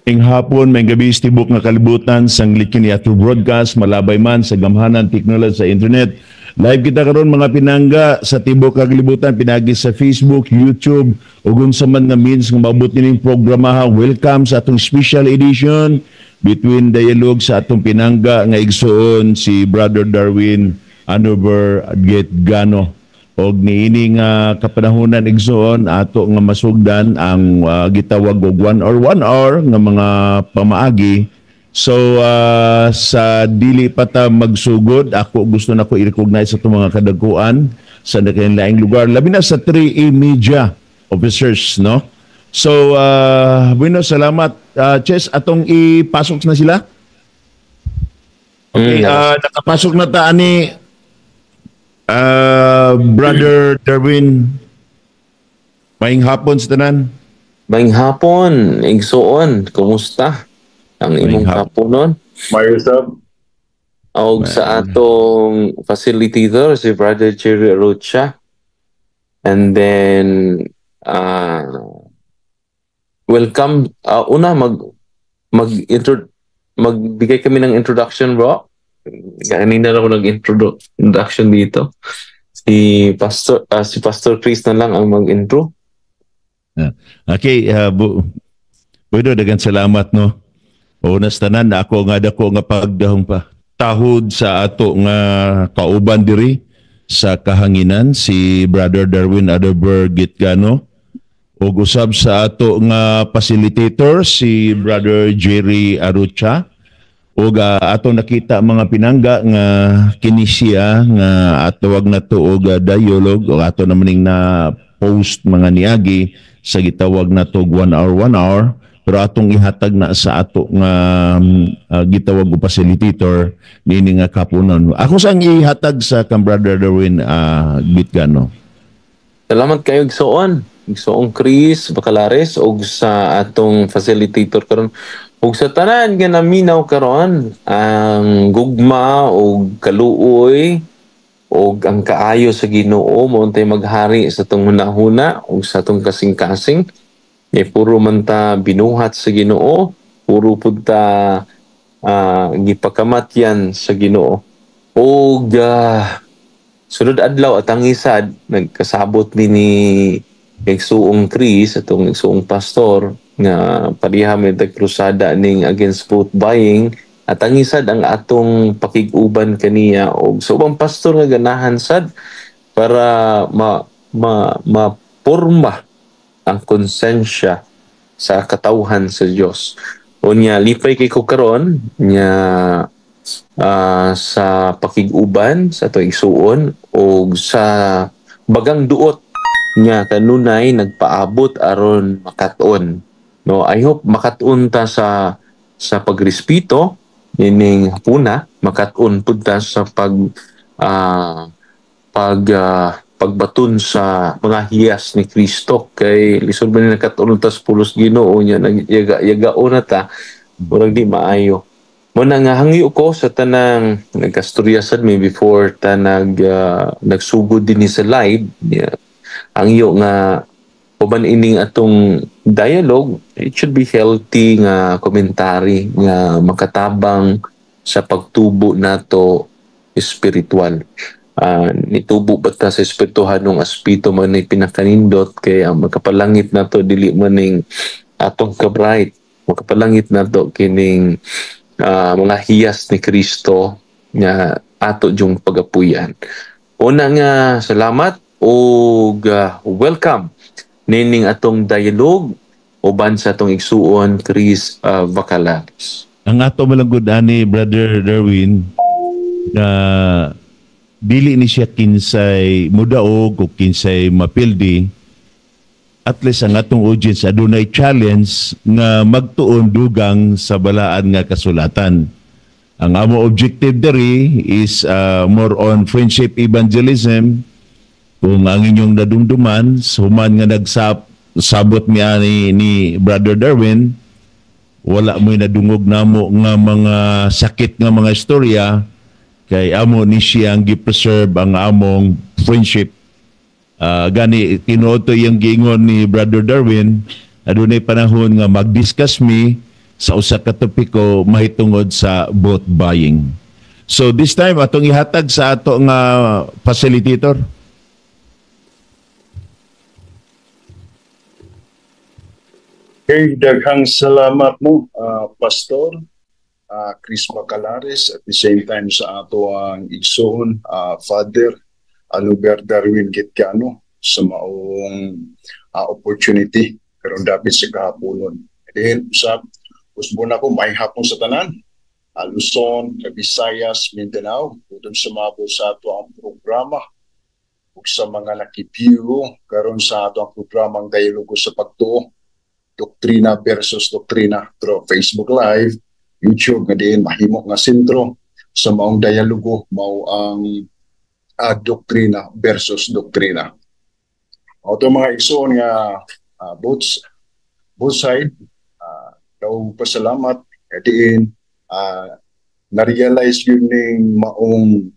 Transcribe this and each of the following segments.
Maayong hapon, maayong gabi sa tibok nga kalibutan sang Legion ni ato broadcast malabay man sa gamhanan technology sa internet. Live kita karon, mga pinangga, sa tibok nga kalibutan pinagi sa Facebook, YouTube ug unsa man nga means nga maabot nining programa ha. Welcome sa atong special edition between dialogue sa atong pinangga nga igsuon, si Brother Darwin Anover Gano. Og niini nga kapanahunan, igsoon, ato nga masugdan ang gitawag og 1 or 1 hour nga mga pamaagi. So sa dili pa ta magsugod, ako gusto nako i-recognize sa atong mga kadagkuan sa nakainlaing lugar, labi na sa 3E Media officers, no? So bueno, salamat. Ches, atong ipasok na sila. Okay, nakapasok na ta ani. Brother Darwin, maayong hapon sa tanan. Maayong hapon, igsuon, kumusta ang imong Maayong hapon. Kaponon? Mayo sab. Og sa atong facilitator, si Brother Jerry Rocha. And then welcome. Una mag mag intro magbigay kami ng introduction, bro. Kanina na ako nag-introduction dito. Si Pastor Chris na lang ang mag-intro. Okay, bueno, daghang salamat, no. Una sa tanan, ako nga dako nga pagdahong pa tahod sa ato nga kauban diri sa kahanginan, si Brother Darwin Adober Gitgano, ug usab sa ato nga facilitator, si Brother Jerry Arucha, ug ato nakita, mga pinangga, nga kini siya nga atawag na to og dialogue o ato naman ning na post mga niagi sa gitawag na to 1 hour 1 hour, pero atong ihatag na sa ato nga gitawag og facilitator niini nga kapunon. Ako sang ihatag sa kang Brother Darwin Bitgano. Salamat kayo, igsoon. Igsoong Chris Bacalares, ug sa atong facilitator karon ug sa tanan nga naminaw karon. Ang gugma ug kaluoy ug ang kaayo sa Ginoo mo untay maghari sa atong hunahuna ug sa atong kasing-kasing. Kay puro man ta binuhat sa Ginoo, puro pud ta gipakamatyan sa Ginoo. Ug sunod adlaw at ang isad nagkasabot ni Igsuong Chris, atong igsuong pastor, nga pareha may krusada ning against vote buying, at ang isad ang atong pakig-uban kaniya og sa ubang pastor nga ganahan sad para ma ma mapurma ang konsensya sa katawhan sa Dios. Unya lipay kay ko karon nya sa pakig-uban sa atong igsuon og sa bagang duot nga kanunay nagpaabot aron makat-on. No, I hope makat-on ta sa pagrespeto nining hapuna, makat-on pud ta sa pag pag pagbaton sa mga hiyas ni Kristo, kay lisod man ni nakat-on ta sa pulos Ginoo nya nagyaga yagao na ta, murag di maayo. Mo na nga hangyo ko sa tanang nagkastorya sad mi before ta nagsugod din ni sa live. Yeah. Hangyo nga uban ining atong dialogue, it should be healthy nga commentary nga makatabang sa pagtubo nato espiritual. Nitubo ba ta sa espirituhanong aspeto man ni pinakanindot, kay ang makapalangit nato dili man ning atong kabright, makapalangit nato kining mga hiyas ni Kristo nga ato jung pagapuyan. Una nga salamat ug welcome nining atong dialogue uban sa atong igsuon Chris Bacalares. Ang ato malagod ani, Brother Darwin, na dili ni siya kinsay mudaog o kinsay mapildi, at least ang atong audience adunay challenge nga magtuon dugang sa balaan nga kasulatan. Ang amo objective diri is more on friendship evangelism. Kung ang inyong nadumduman, human nga nagsap sabot mi ani ni Brother Darwin, wala mo'y nadungog namo nga mga sakit nga mga istorya, kay amo ni siyang gi-preserve ang among friendship. Gani tinuod to yung giingon ni Brother Darwin, adunay panahon nga mag-discuss mi. sa usa ka topiko mahitungod sa vote buying. So this time atong ihatag sa ato nga facilitator. Okay, daghang salamat mo, Pastor Chris Bacalares, at the same time sa ato ang igsoon, Father Albert Darwin Gitcano, sa maong opportunity karon dapit sa kahaponon. Then usab usbon ako may hapon sa tanan. Luzon, Visayas, Mindanao, udon sa mabo sa ato ang programa ug sa mga nakibiyo karon sa ato ang programang Dialogo sa Pagtuo, Doktrina versus Doktrina, through Facebook Live, YouTube, nga diin mahimo nga sentro sa maong dialogo mao ang doktrina versus doktrina. Ato mga igsoon nga both both side daw pasalamat diin na-realize yun ning maong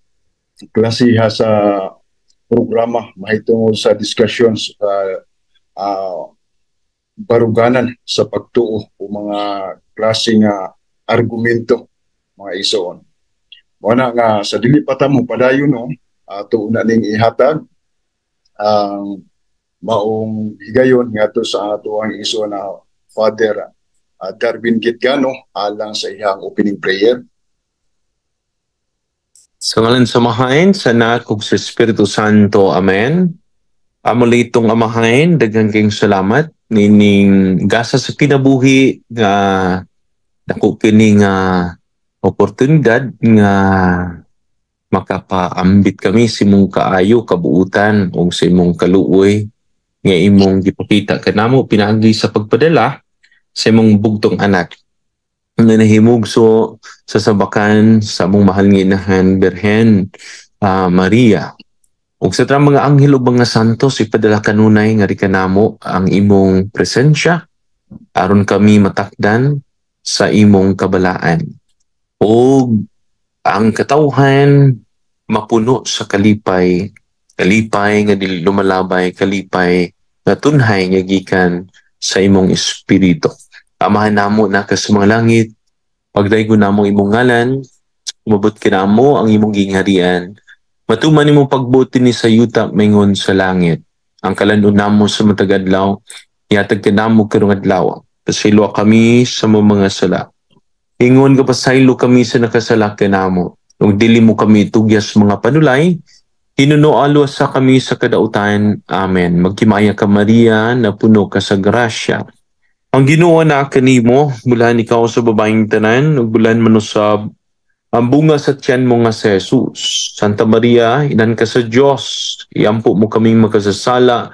klasiha sa programa mahitungod sa discussions baruganan sa pagtuo o mga klase nga argumento, mga isoon. Mao na nga sa dili pa ta mo padayon, no, ato na ning ihatag ang maong higayon ngadto sa ato ang iso na Father Darwin Gitgano alang sa iyang opening prayer. Sa ngalan sa Amahan, sa Anak ug sa Espiritu Santo. Amen. Amo litong Amahan, daghang kayong salamat nining gasa sa kinabuhi nga dako kini nga oportunidad nga makapaambit kami sa imong kaayo, kabuutan ug sa imong kaluoy nga imong gipakita kanamo pinaagi sa pagpadala sa imong bugtong anak nga nahimugso sa sabakan sa among mahal nga inahan Birhen Maria. Ug sa tanang mga anghel ug mga santos, ipadala kanunay nga kanamo ang imong presensya aron kami matakdan sa imong kabalaan. Ug ang katawhan mapuno sa kalipay, kalipay nga dili lumalabay, kalipay nga tunhay nga gikan sa imong espiritu. Amahan namo na ka sa mga langit, pagdaygon namo imong ngalan, umabot kanamo ang imong gingharian. Matuman imong pagbuti ni sa yuta maingon sa langit. Ang kalan-on namo sa matag adlaw, ihatag kanamo karong adlaw. Pasaylo kami sa mga sala. Ingon ka pasaylo kami sa nakasala kanamo. Ug dili mo kami tugyas mga panulay, hinuno sa kami sa kadautan. Amen. Magkimaya ka Maria, napuno ka sa grasya. Ang Ginoo na kanimo, bulan ikaw sa babaeng tanan, ug bulan manusab ang bunga sa tiyan mo nga si Jesus. Santa Maria, inan ka sa Dios, iampo mo kaming makasasala,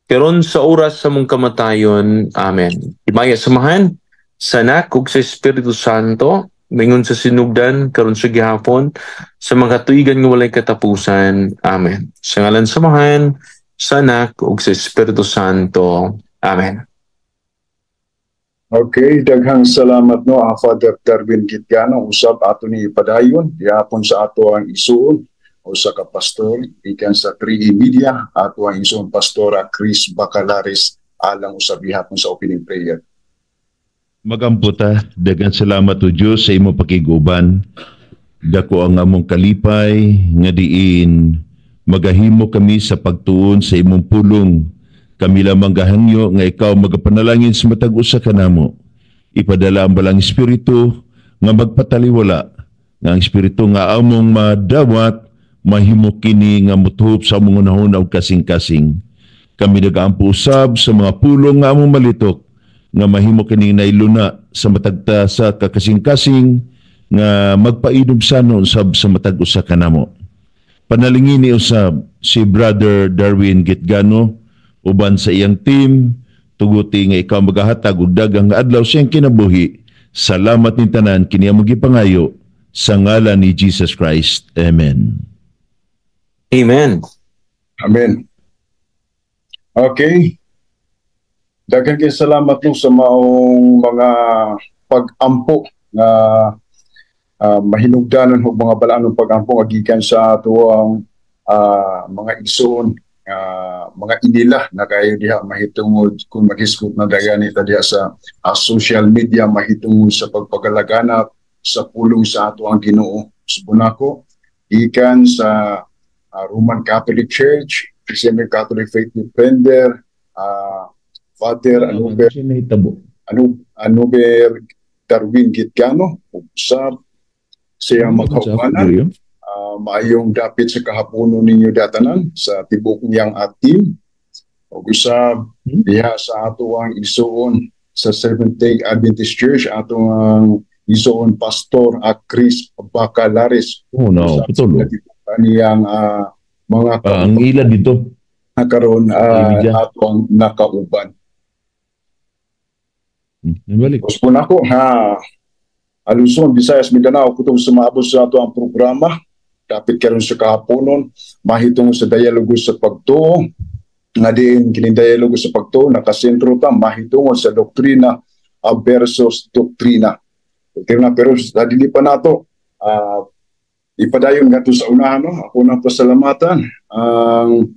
karon sa oras sa mong kamatayon. Amen. Himaya samahan, sa Anak ug sa Espiritu Santo, maingon sa sinugdan, karon sa gihapon, sa mga tuigan nga walay katapusan. Amen. Sa ngalan samahan, sa Anak ug sa Espiritu Santo. Amen. Okay, daghang salamat no ang Father Darwin Gitgano. Usab ato ni padayon gihapon sa ato ang isuon usa ka pastor gikan sa 3E Media, ato ang isuon Pastora Chris Bacalares alang usab gihapon sa opening prayer. Magampo ta, daghang salamat o Dios sa imo pakiguban. Dako ang among kalipay nga diin magahimo kami sa pagtuon sa imong pulong. Kami lamang gahangyo nga ikaw magapanalangin sa matag usa kanamo. Ipadala ang balang espiritu nga magpataliwala, nga ang espiritu nga among madawat mahimo kini nga motuhop sa among unahon og kasing-kasing. Kami nagaampo usab sa mga pulong nga among malitok nga mahimo kini nailuna sa matag ta sa kakasing-kasing nga magpainom sa usab sa matag usa kanamo. Panalingin ni usab si Brother Darwin Gitgano uban sa iyang team, tuguti nga ikaw magahatag og daghang adlaw siyang kinabuhi. Salamat ni tanan kini among gipangayo sa ngalan ni Jesus Christ. Amen. Amen. Amen. Okay. Daghang kay salamat no sa maong mga pag-ampo nga mahinugdanon og mga balaanong pag-ampo nga gikan sa atuang mga igsoon Mga inila na kayo diha mahitungod kung maghisgot na dagani ta diha sa social media mahitungod sa pagpagalaganap sa pulong sa ato ang Ginoo. Subon nako gikan sa Roman Catholic Church, Christian Catholic Faith Defender, Father Anuber Anuber Darwin Gitgano, usab siya magkaubanan. Maayong dapit sa kahaponon ninyo datanan sa tibok niyang team. Ug usab diha sa ato ang igsuon sa Seventh Day Adventist Church, ato ang igsuon Pastor Chris Bacalares. Oh no, patulo. Niyang mga ang ila dito karon ato ang nakauban. Balik. Usbon ako ha Luzon, Visayas, Mindanao, kutob sa maabot sa ato ang programa. Dapit karon sa kahaponon, mahitungod sa dialogo sa pagtuo, nga diin kining dialogo sa pagtuo nakasentro ta mahitungod sa doktrina versus doktrina. Okay na, pero sa dili pa nato ipadayon ngadto sa unahan, no? Ako nang pasalamatan ang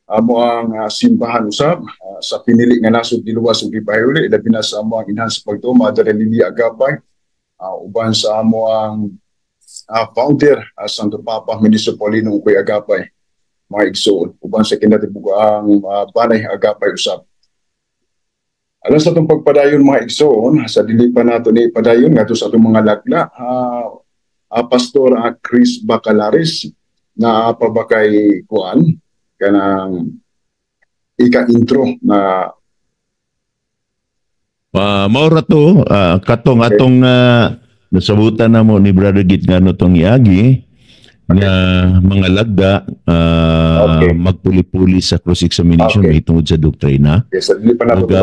amo ang simbahan usab sa pinili nga nasod giluwas ug gipahuli, labi na sa amo ang inahan sa pagtuo, Mother Lilia Agapay, uban sa amo ang founder, Santo Papa Ministro Paulino Ungkoy Agapay, mga igsoon, uban sa kinatibukaang Banay Agapay usab. Alang sa atong pagpadayon, mga igsoon, sa dili pa nato ni padayon ngadto sa atong mga lagla, Pastor Chris Bacalares, naa pa ba kay kuan kanang ika-intro na? Maura to, katong atong nasabutan na mo ni Brother Git ngano tong iagi nga mga lagda magpuli-puli sa cross-examination tungod sa doktrina. Yes, dili pa nato Ug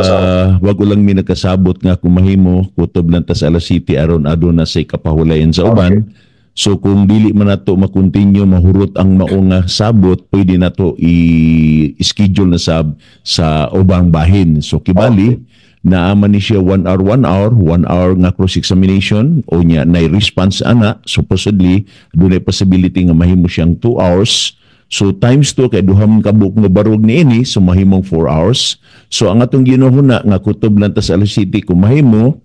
wag lang mi nakasabot nga kung mahimo kutob lang ta sa alas 7 aron aduna say kapahulayan sa uban. So kung dili man nato makontinue, mahurot ang mao nga sabot, pwede nato i-schedule na sab sa ubang bahin. So kibali naaman ni siya 1 hour, 1 hour, 1 hour nga cross examination o nya na response ana, supposedly dunay possibility nga mahimo siyang 2 hours. So times 2 kay duha man ka buok nga barog niini, so mahimong 4 hours. So ang atong ginuhuna nga kutob lang ta sa alas 7 kung mahimo,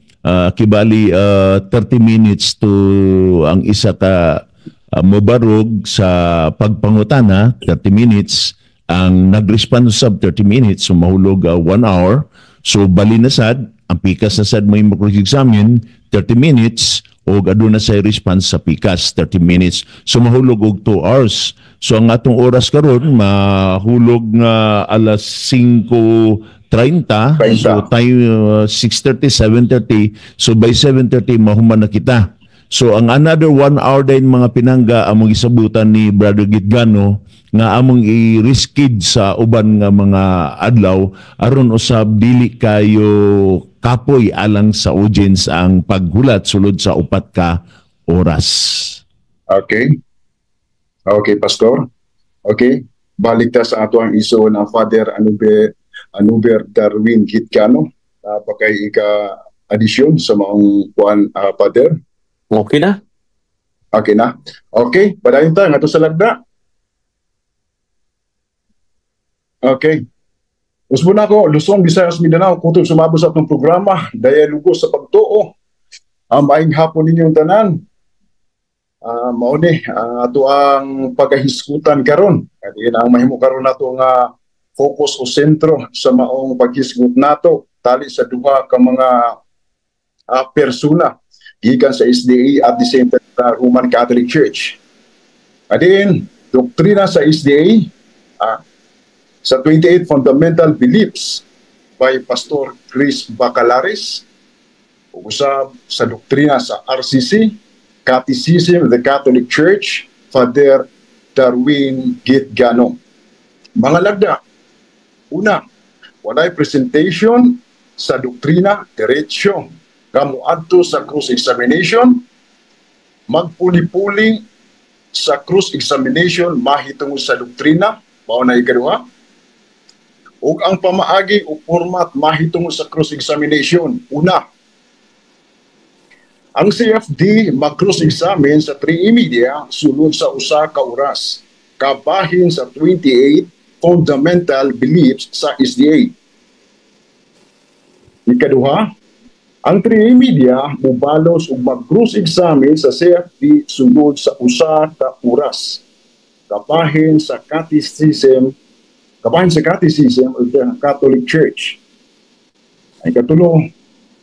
kibali 30 minutes to ang isa ka mobarog sa pagpangutana, 30 minutes ang nag-respond sab 30 minutes, so mahulog 1 hour. So bali na sad ang pikas na sad mo cross-examine 30 minutes o aduna say response sa pikas 30 minutes, so mahulog og 2 hours. So ang atong oras karon mahulog nga alas 5:30, so time 6:30, 7:30, so by 7:30 mahuman na kita. So ang another 1 hour din, mga pinangga, among isabutan ni Brother Gitgano nga among i-reschedule sa uban nga mga adlaw aron usab dili kayo kapoy alang sa audience ang paghulat sulod sa 4 ka oras. Okay. Okay, Pastor. Okay. Balik ta sa ato ang iso na Father Anuber Darwin Gitcano. Pa kay ika addition sa maong kuan, Father? Okay na. Okay na. Okay, padayon ta ngadto sa lagda. Okay. Usbon ako, Luzon, Visayas, Mindanao, kutob sumabot sa atong programa, Dialogo sa Pagtuo. Ang maayong hapon ninyong tanan. Mao ni ato ang pagahisgutan karon. Kadi ang mahimo karon nato nga focus o sentro sa maong paghisgut nato tali sa duha ka mga persona gikan sa SDA at the same time sa Roman Catholic Church. Adin, doktrina sa SDA sa 28 Fundamental Beliefs by Pastor Chris Bacalares, ug usab sa doktrina sa RCC, Catechism of the Catholic Church, Father Darwin Gitgano. Mga lagda, una, walay presentation sa doktrina, diretsyo, kamuadto sa cross-examination, magpuli-puli sa cross-examination mahitungod sa doktrina, mao na ikaduha, ug ang pamaagi o format mahitungod sa cross-examination. Una, ang CFD mag-cross-examine sa 3 media sulod sa usa ka oras. kabahin sa 28 fundamental beliefs sa SDA. Ikaduha, ang 3A Media mubalos ug mag-cross-examine sa CFD sugod sa 1 ka oras, kabahin sa Catechism of the Catholic Church. Ang ikatulo,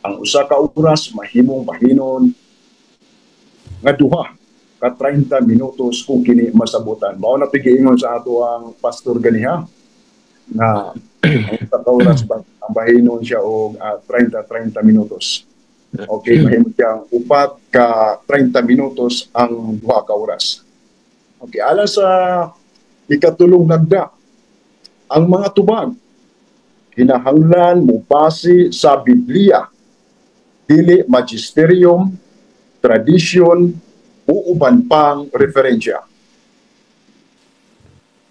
ang 1 ka oras mahimong bahinon nga 2 ka 30 minutos kung kini masabutan. Mao na giingon sa ato ang pastor ganiha nga ang 1 ka oras ba, ang bahinon siya og 30 30 minutos. Okay, mahimo siyang 4 ka 30 minutos ang 2 ka oras. Okay, alang sa ikatulong lagda, ang mga tubag kinahanglan mo base sa Biblia, dili magisterium, tradisyon, o uban pang referensya.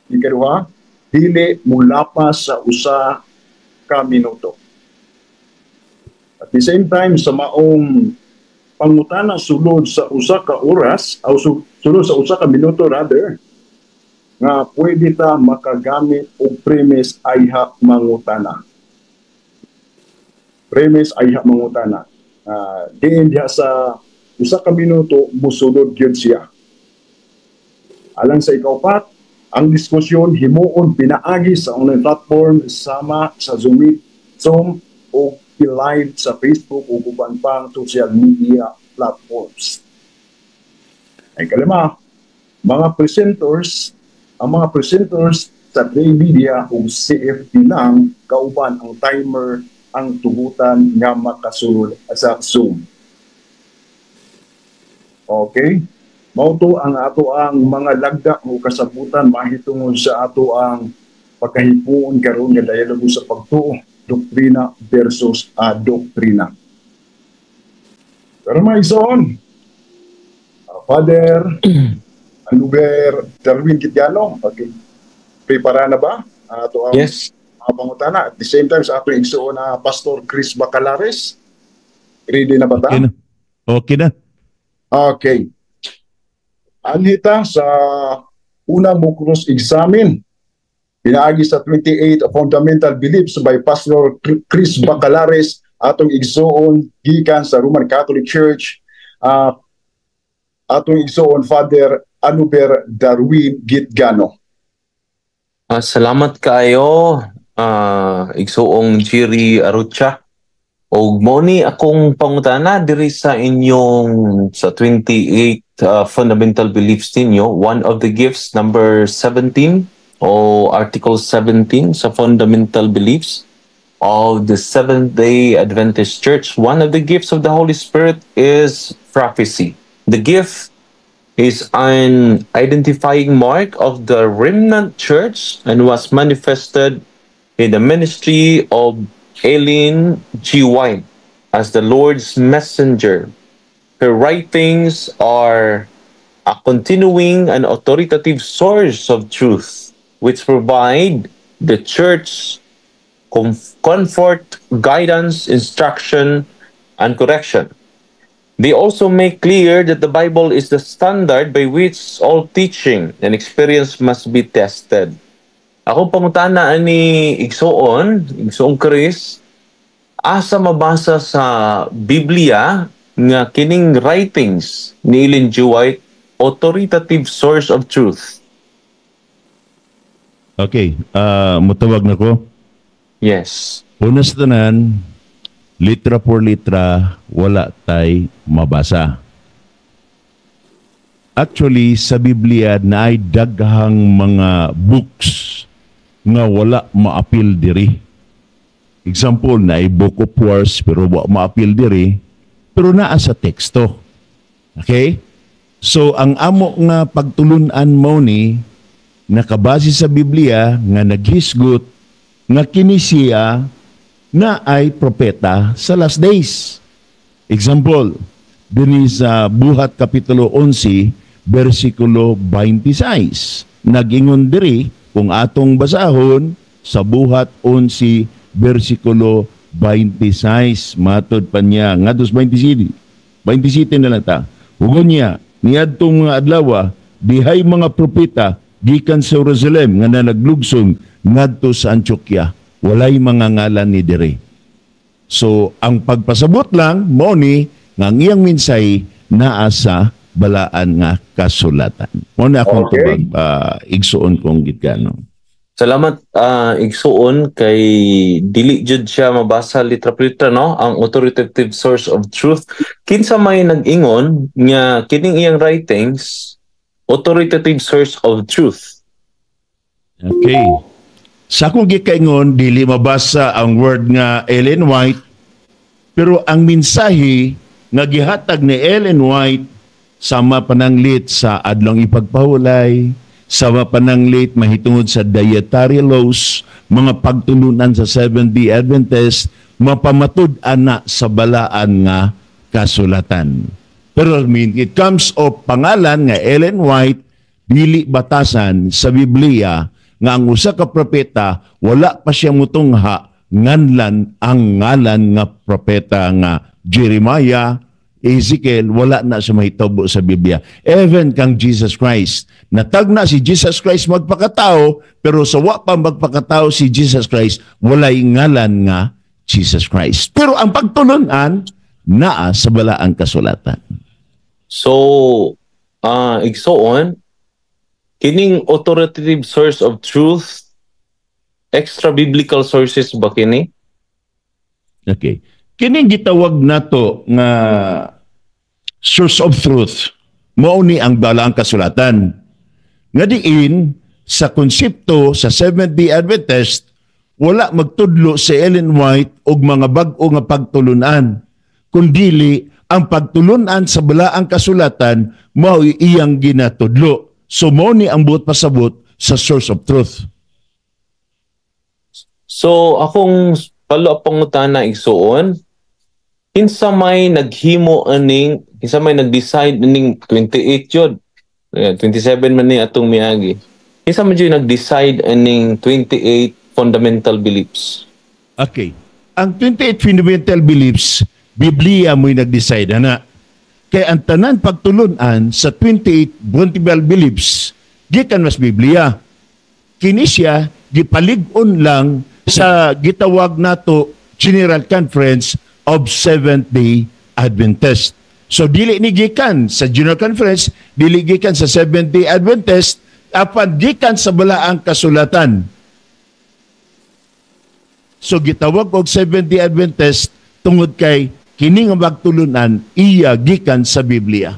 Ikaduha, dili mulapas sa 1 ka minuto. At the same time, sa maong pangutana sulod sa 1 ka oras, o sulod sa 1 ka minuto rather, nga pwede ta makagamit og premise ayha mangutana. Premise ayha mangutana. Diin diha sa 1 ka minuto musulod gyud siya. Alang sa ikaupat, ang diskusyon himuon pinaagi sa online platform sama sa Zoom, Zoom o live sa Facebook o uban pang social media platforms. Ay kalima, ang mga presenters sa 3A Media o CFD lang kauban ang timer ang tugutan nga makasulod sa Zoom. Okay? Mao to ang ato ang mga lagda o kasabutan mahitungod sa ato ang pagkahipuon karon nga dialogo sa pagtuo, doktrina versus doktrina. Pero mga igsoon, Father Anuber Darwin Gitiano, okay. Prepara na ba ato ang Yes. mga pangutana? At the same time sa ato igsoon na Pastor Chris Bacalares, ready na ba ta? Okay na. Okay na. Okay. Anhita sa unang mo cross-examine pinaagi sa 28 Fundamental Beliefs by Pastor Chris Bacalares, atong igsoon gikan sa Roman Catholic Church, atong igsoon Father Anuber Darwin Gitgano. Salamat kaayo, igsoong Jerry Arucha. Og mo ni akong pangutana diri sa inyong sa 28 fundamental beliefs ninyo, one of the gifts, number 17 o Article 17 sa fundamental beliefs of the Seventh-day Adventist Church, one of the gifts of the Holy Spirit is prophecy. The gift is an identifying mark of the remnant church and was manifested in the ministry of Ellen G. White as the Lord's messenger. Her writings are a continuing and authoritative source of truth, which provide the church comfort, guidance, instruction, and correction. They also make clear that the Bible is the standard by which all teaching and experience must be tested. Akong pangutana ani igsoon, Igsoong Chris, asa mabasa sa Biblia nga kining writings ni Ellen G. White authoritative source of truth? Okay, mutawag na ko. Yes. Una sa tanan, litra por litra, wala tay mabasa. Actually, sa Biblia na ay daghang mga books nga wala maapil diri. Example, na ay Book of Wars pero wa maapil diri, pero naa sa teksto. Okay? So, ang amo nga pagtulunan mo ni nakabase sa Biblia nga naghisgot nga kini siya na ay propeta sa last days. Example, dinhi sa Buhat Kapitulo 11, versikulo 26. Nagingon diri kung atong basahon sa Buhat 11, versikulo 26, matod pa niya, ngadtos 27. 27 na lang ta. Hugon niya, niadtong mga adlawa, dihay mga propeta, gikan sa Jerusalem nga naglugsong ngadto sa Antioquia. Walay mga ngalan ni diri. So ang pagpasabot lang mao ni nga ang iyang mensahe naa sa balaan nga kasulatan. Mao na akong tubag, igsuon kong gitgano. Salamat, igsuon, kay dili jud siya mabasa litra-litra, no, ang authoritative source of truth. Kinsa may nag-ingon nga kining iyang writings authoritative source of truth? Okay. Sa akong gikaingon, dili mabasa ang word nga Ellen White, pero ang mensahe nga gihatag ni Ellen White sama pananglit sa adlong ipagpahulay, sama pananglit mahitungod sa dietary laws, mga pagtulunan sa Seventh-day Adventist, mapamatud-an na sa balaan nga kasulatan. Pero I mean, it comes of pangalan nga Ellen White, dili batasan sa Biblia nga ang usa ka propeta wala pa siya mutungha nganlan ang ngalan nga propeta nga Jeremiah, Ezekiel, wala na siya mahitabo sa Biblia. Even kang Jesus Christ. Natagna si Jesus Christ magpakatao, pero sa wa pa magpakatao si Jesus Christ, walay ngalan nga Jesus Christ. Pero ang pagtulunan, naa sa balaang kasulatan. So, igsoon, kining authoritative source of truth, extra biblical sources ba kini? Okay. Kining gitawag nato nga source of truth, mao ni ang balaang kasulatan. Nga diin sa konsepto sa Seventh-day Adventist, wala magtudlo si Ellen White og mga bag-o nga pagtulunan, kundili ang pagtulunan sa balaang kasulatan mao iyang ginatudlo. So mao ni ang buot pasabot sa source of truth. So akong follow up pangutana, igsuon, kinsa may naghimo aning, kinsa may nag-decide aning 28 yun? 27 man ni atong miagi. Kinsa man jud nag-decide aning 28 fundamental beliefs? Okay. Ang 28 fundamental beliefs, Biblia mo'y nag-decide ana. Kaya ang tanan pagtulunan sa 28 fundamental beliefs, gikan mas Biblia. Kini siya gipalig-on lang sa gitawag nato General Conference of Seventh-day Adventist. So dili ni gikan sa General Conference, dili gikan sa Seventh-day Adventist, apan gikan sa balaang kasulatan. So gitawag og Seventh-day Adventist tungod kay kini nga pagtulunan iya gikan sa Biblia.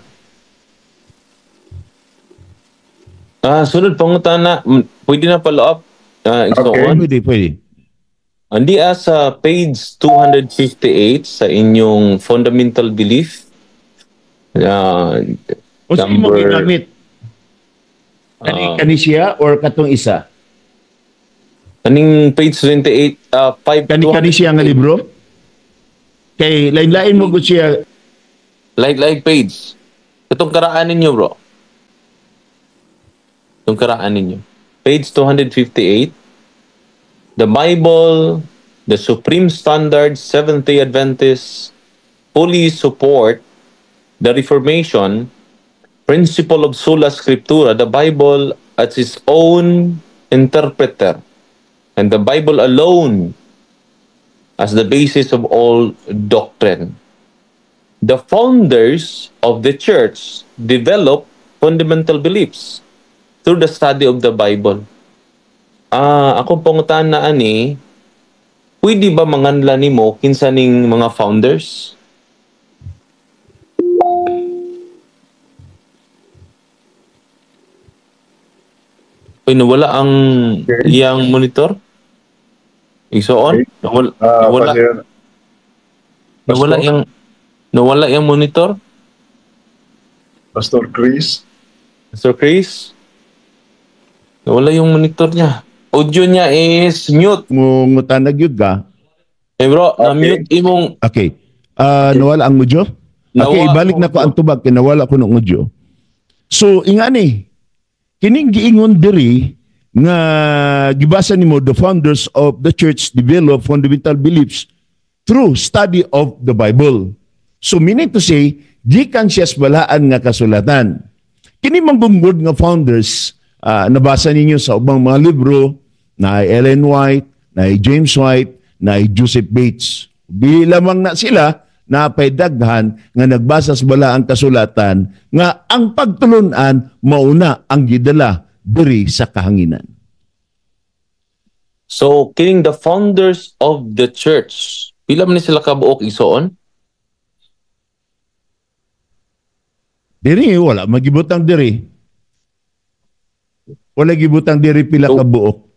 Sunod pangutana, pwede na follow up. Okay. Pwede. Andi sa page 258 sa inyong fundamental belief. O sa imong ginamit? Kani siya or katong isa? Kaning page 28, 5 Kani siya nga libro? Kay lain-lain mo gud siya. Like page. Itong karaan ninyo, bro. Itong karaan ninyo. Page 258. The Bible, the Supreme Standard, Seventh-day Adventists fully support the Reformation, principle of sola scriptura, the Bible as its own interpreter, and the Bible alone as the basis of all doctrine. The founders of the church developed fundamental beliefs through the study of the Bible. Akong pangutana ani, pwede ba manganla nimo kinsa ning mga founders? Uy, nawala ang iyang monitor? Igsoon? Okay. Nawala, Father, nawala Pastor? Nawala yung monitor? Pastor Chris? Pastor Chris? Nawala yung monitor niya. Audio niya is mute. Mungutana gyud ka. Eh bro, Okay. na-mute imong Okay. Nawala ang audio? Okay, Nawa- ibalik na ko ang tubag kay nawala ko ng audio. So ingani, kining giingon diri nga gibasa nimo, the founders of the church develop fundamental beliefs through study of the Bible. So meaning to say, gikan siya sa balaan nga kasulatan. Kini manggungod nga founders, Nabasa ninyo sa ubang mga libro na Ellen White, na James White, na Joseph Bates. Di lamang na sila napay daghan nga nagbasa sa balaang kasulatan nga ang pagtulunan mauna ang gidala diri sa kahanginan. So, kining the founders of the church, pila man ni sila kabuok, igsoon? Diri wala magibutang diri. Wala gibutang diri pila kabuok.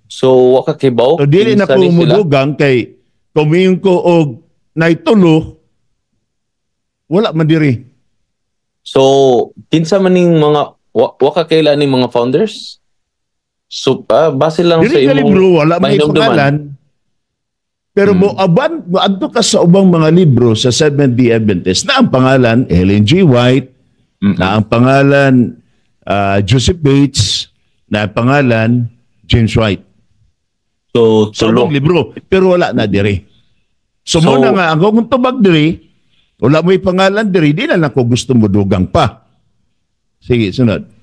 So, wa ka kibaw? So, dili na ko mudugang kay kumiyon ko og naitulo, wala man diri. So, kinsa man ning mga wa ka kaila ning mga founders? So, base lang diri sa imong libro, wala may pangalan. Pero mo aban adto ka sa ubang mga libro sa Seventh-day Adventist na ang pangalan Ellen G. White, na ang pangalan Joseph Bates, na ang pangalan James White. So, sa ubang libro, pero wala na diri. So, muna nga ang kung tubag diri, wala mo'y pangalan diri, di na lang ko gusto mo dugang pa. Sige, sunod.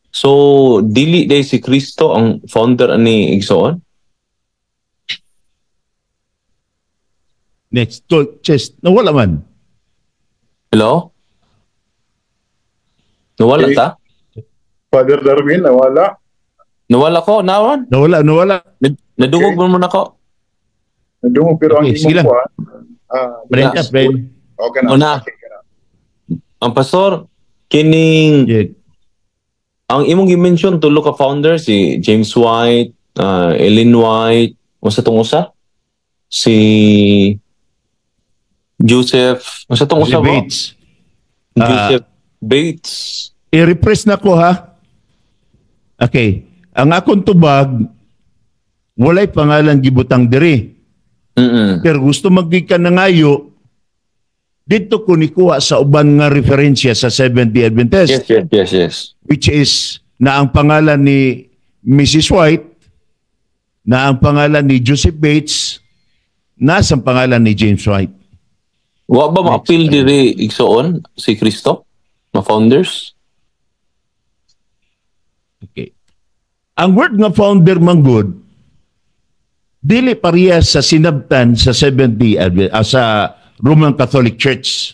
So, dili day si Kristo ang founder ani, igsoon? Next, to, chest. Nawala man. Hello? Nawala okay. Ta? Father Darwin, nawala. Nawala ko, nawan? Nawala. Nadungog okay. Mo na ko. Nadungog, pero okay, ang imong kuha. Friend. Okay na. Una. Okay na. Ang pastor, kining... Yeah. Ang imong gi-mention tulo ka founder, si James White, Ellen White, unsa tong usa? Si Joseph, unsa tong usa ba? Bates. Joseph Bates. I-refresh na ko ha. Okay. Ang akong tubag walay pangalan gibutang diri. Pero gusto maggikan na ngayo dito ko nikuha sa uban nga referensya sa Seventh-day Adventist. Yes. Which is na ang pangalan ni Mrs. White, na ang pangalan ni Joseph Bates, na ang pangalan ni James White. Wa ba ma-appeal diri igsoon si Kristo? Ma founders? Okay. Ang word nga founder manggod dili pareha sa sinabtan sa Seventh-day Adventist, sa Roman Catholic Church.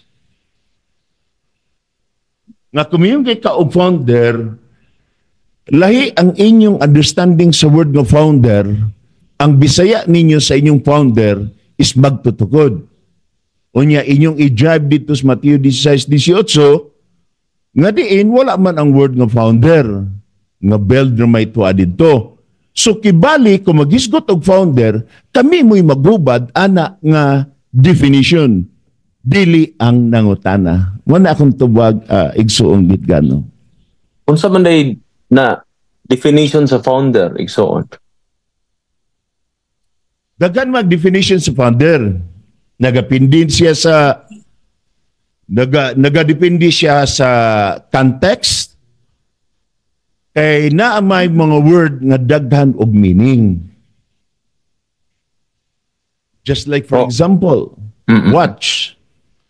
Nga kumiyong kay ka og founder, lahi ang inyong understanding sa word nga founder, ang Bisaya ninyo sa inyong founder is magtutukod. Unya inyong i-drive dito sa Mateo 16:18, nga diin wala man ang word nga founder, nga build na may tuwa dito. So kibali kung magisgot og founder, kami mo'y magubad ana nga definition. Dili ang nangutana. Wala akong tubag igsuong gitgano. Unsa man day na definition sa founder, igsuon? Daghan mag definition sa founder. Nagapindin siya sa nagadepende siya sa context. Kay naa may mga word nga daghan og meaning. Just like for example, watch.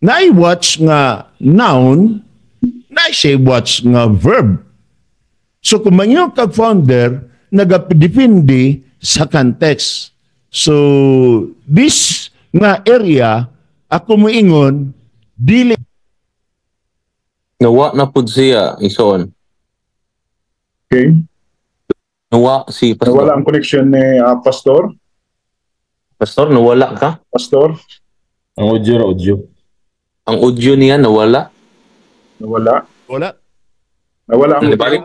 Naay watch nga noun, naay say watch nga verb. So kung mangyong kag founder, nagadepende sa context. So this nga area, ako moingon, dili. Nawa na pud siya, igsoon. Okay. Nawa si Pastor. Nawala ang connection ni Pastor. Pastor, nawala ka? Pastor? Ang audio. Ang audio niya nawala? Nawala. Wala. Nawala ang Nibalik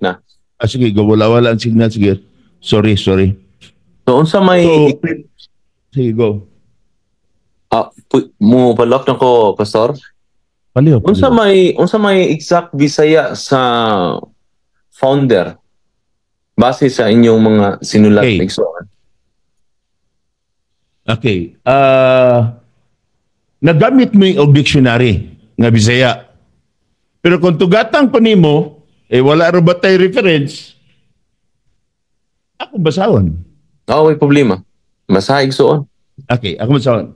na. Ah, sige, wala ang signal. Sige. Sorry. So, unsa may... So, sige, go. Mo palok na ko, Pastor? Paliw. Unsa may exact Bisaya sa founder base sa inyong mga sinulat? Okay. Okay. Nagamit mo yung dictionary nga Bisaya. Pero kung tugatan ko nimo, wala ra ba tay reference? Ako basahon. Oo, may problema. Basahin igsoon. Okay, ako basahon.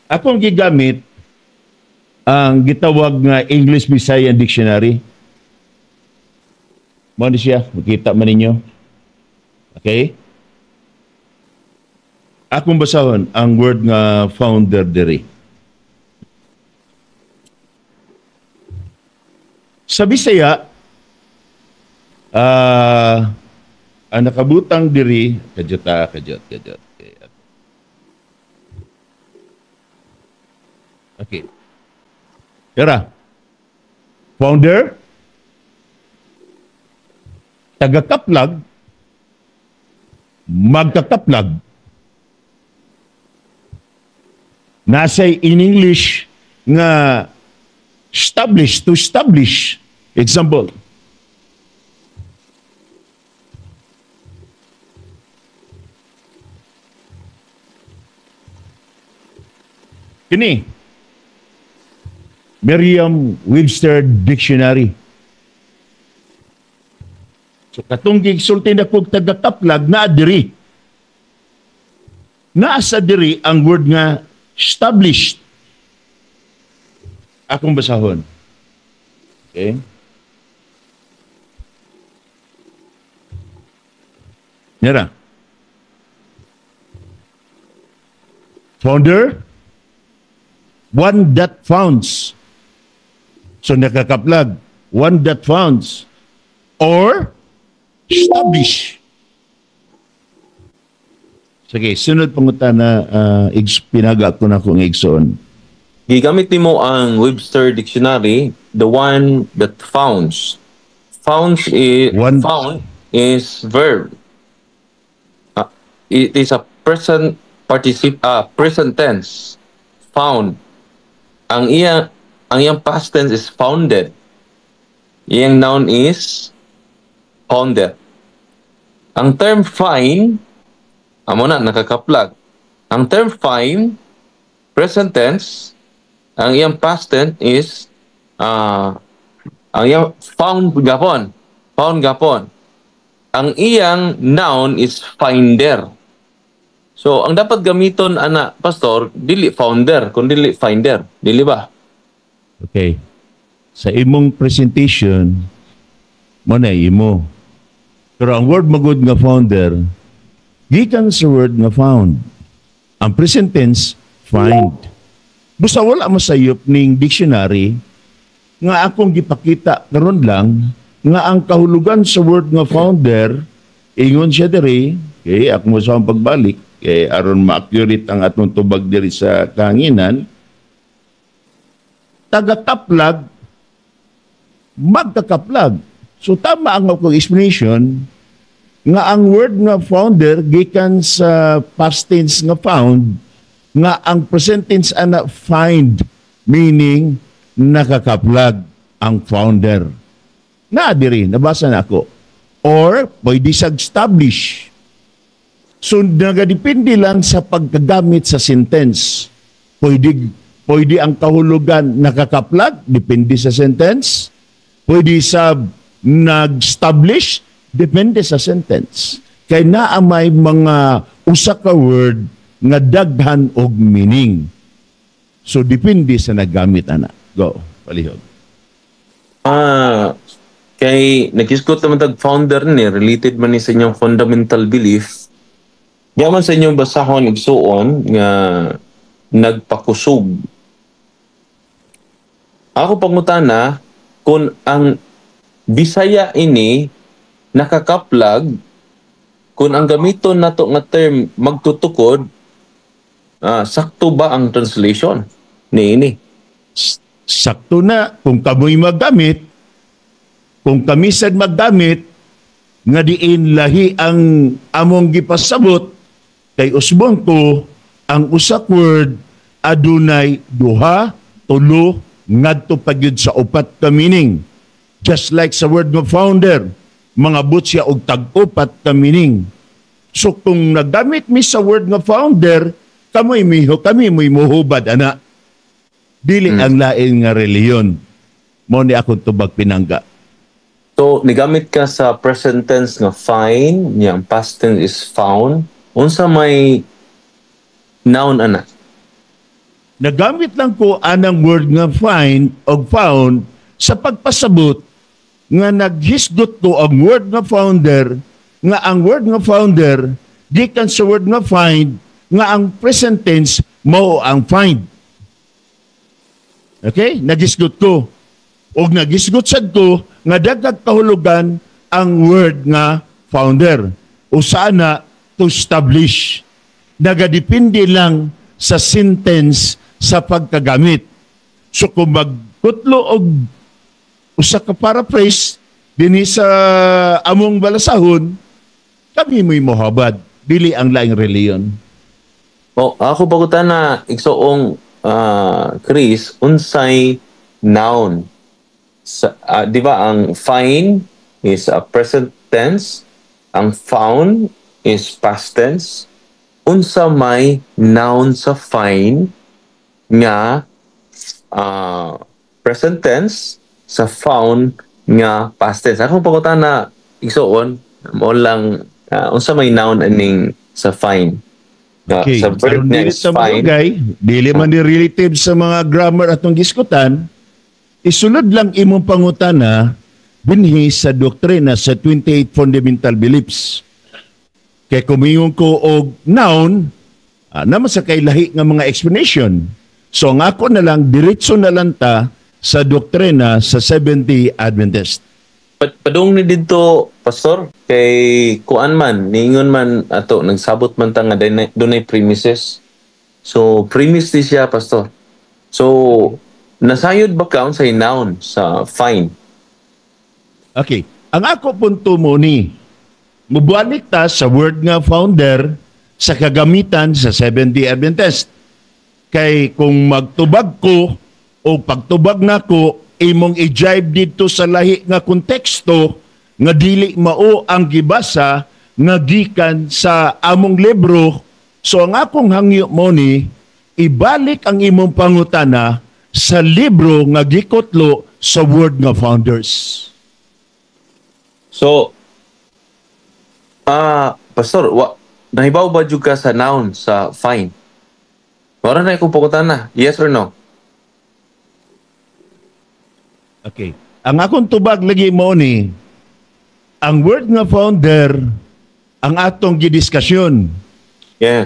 Akong gigamit ang gitawag nga English Visayan Dictionary. Mao ni siya, makita man ninyo. Okay? Akong basahon ang word nga founder diri. Sa Bisaya, ang nakabutang diri, kadyot. Okay. Tara. Founder, tagakaplag, magkakaplag. Nasa in English nga establish, to establish. Example. Kini, Merriam-Webster Dictionary. So katong gisulti na kog tagakaplag naa diri. Naa sa diri ang word nga established. Akong basahon. Okay? Nira. Founder, one that founds. So nakakaplag, one that founds or establish. Sige, sunod pangutana, pinaga ko na kong igsoon. Gigamit nimo ang Webster Dictionary, the one that founds. Founds is One, found is verb. It is a present particip present tense. Found. Ang iyang past tense is founded. Iyang noun is founder. Ang term find, amo na nakakaplag. Ang term find, present tense, ang iyang past tense is ang iyang found gapon. Found gapon. Ang iyang noun is finder. So, ang dapat gamiton ana pastor, dili founder, kun dili finder, dili ba? Okay. Sa imong presentation, mo na imo. Pero ang word magud nga founder, gikan sa word nga found. Ang present tense, find. Busa wala masayop ning dictionary nga akong gipakita karon lang nga ang kahulugan sa word nga founder, ingon siya diri, okay, ako mo sa pagbalik, kay aron ma-accurate ang atong tubag diri sa kahanginan, taga-kaplag, magkakaplag. So tama ang akong explanation nga ang word nga founder gikan sa past tense nga found, nga ang present tense ana find, meaning nakakaplag ang founder. Na diri nabasa na ako. Or pwede sa establish. So nagadepende lang sa pagkagamit sa sentence. Pwede ang kahulugan nakakaplag, depende sa sentence. Pwede sa nag-establish, depende sa sentence. Kay naa may mga usa ka word nga daghan og meaning. So depende sa naggamit ana. Go, palihog. Kay nag-discuss naman tag founder ni, related man ni sa inyong fundamental belief. Di man sa inyong basahon igsuon nga nagpakusog. Ako pangutana kung ang Bisaya ini nakakaplag, kung ang gamiton nato nga term magtutukod, sakto ba ang translation ni ini? Sakto na kung kamoy maggamit, kung kami sad maggamit nga diin lahi ang among gipasabot, kay usbon ko ang usak word adunay duha, tulo, ngadto pa gyud sa upat ka meaning. Just like sa word ng founder, mangabot siya og tag-upat ka meaning. So kung naggamit mi sa word nga founder, kami mo'y muhubad ana. Dili ang lain nga reliyon. Mo ni akong tubag pinangga. So nigamit ka sa present tense nga find, niyang past tense is found. Unsa may noun ana? Nagamit lang ko anang word nga find o found sa pagpasabot nga naghisgot ko ang word nga founder, nga ang word nga founder gikan sa word nga find, nga ang present tense mao ang find. Okay? Nagisgot ko. Og nagisgot sad ko nga dagag kahulugan ang word nga founder. O sana to establish. Nagadepende lang sa sentence sa pagkagamit. So kung magkutlo og usa ka paraphrase dinhi sa among balasahon, kami mo'y mohabad, dili ang laing reliyon. Oh, ako pangutana, igsoong Chris, unsay noun sa di ba ang find is a present tense, ang found is past tense? Unsa may noun sa find nga present tense, sa found nga past tense? Ako pangutana, igsoon, mo lang unsa may noun aning sa find? Okay. Sa verb Aron nga dili is sa find. Malugay, dili man ni relative sa mga grammar atong giskutan, isulod lang imong pangutana dinhi sa doktrina sa 28 fundamental beliefs. Kay kumingon ko og noun, naman sa kay lahi nga mga explanation. So ang ako na lang, diretso na lang ta sa doktrina sa Seventh-day Adventist. Padung ni didto, Pastor, kay kuan man, niingon man ato, nagsabot man ta nga dunay premises. So premise ni siya, Pastor. So nasayod ba ka unsay noun sa find? Okay. Ang ako punto mo ni, mubalik ta sa word nga founder sa kagamitan sa Seventh-day Adventist. Kay kung magtubag ko o pagtubag nako, imong i-jive dito sa lahi nga konteksto nga dili mao ang gibasa nga gikan sa among libro. So ang akong hangyo mo ni, ibalik ang imong pangutana sa libro nga gikutlo sa word nga founders. So Pastor, nahibaw ba jud ka sa noun sa find? Wala na akong pangutana. Yes or no? Okay. Ang akong tubag lagi mo ni, ang word nga founder ang atong gidiskasyon.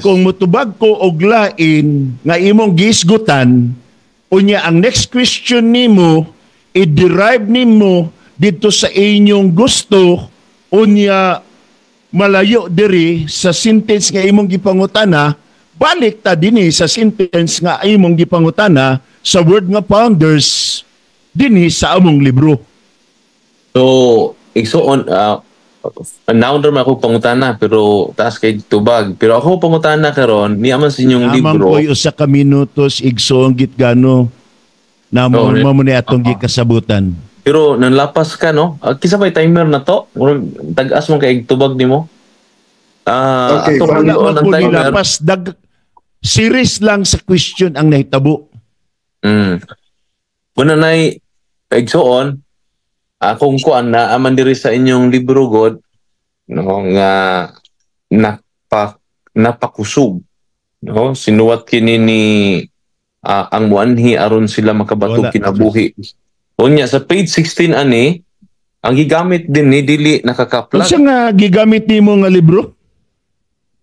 Kung mutubag ko og lain nga imong gisgutan, unya ang next question nimo i-derive nimo dito sa inyong gusto, unya malayo diri sa sentence nga imong gipangutana, balik ta dinhi sa sentence nga imong gipangutana sa word nga founders dinhi sa among libro. So, igsoon, noun ra man ako pangutana pero taas kay tubag. Pero ako pangutana karon niya man sa inyong Amang libro. Ko'y usa ka minutos, igsoong Gitgano, na mo Oh, mo ni atong gikasabutan. Pero nanlapas ka, no? Kinsa may timer na to? Murag tag-as man kay tubag nimo. Okay, Ato wala kang Wala man ang ko timer. nilapas, dag series lang sa question ang nahitabo. Muna nay, igsoon, akong kuan na aman diri sa inyong libro god, no, nga napakusog, no, sinuwat kini ni ang muanhi aron sila makabato Wala. Kinabuhi. Unya sa page 16 ani ang gigamit din ni dili nakakaplag. Unsa nga gigamit nimo nga libro?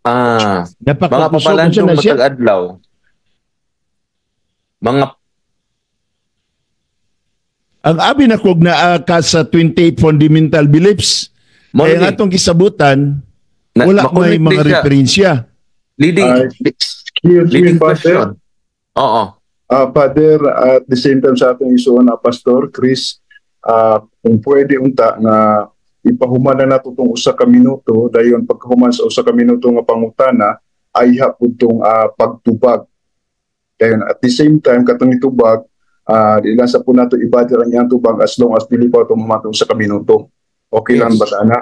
Mga Napakusog, unsa papalandong na siya? matag adlaw. Mga Ang abi na kog naa ka sa 28 fundamental beliefs. Mo Kaya ni, nga atong kisabutan, wala may makonect mga din siya. referensya. Leading Excuse me, leading Father. question. Oo. Father, at the same time sa atong isuon na Pastor Chris, kung pwede unta nga ipahuman na nato tong usa ka minuto, dayon pagkahuman sa usa ka minuto nga pangutana ay hapon tong pagtubag. Dayon at the same time katong itubag, di lang sa po nato ibadya ang iyang tubag as long as dili pa itong human usa ka minuto. Okay lang Yes. ba ana?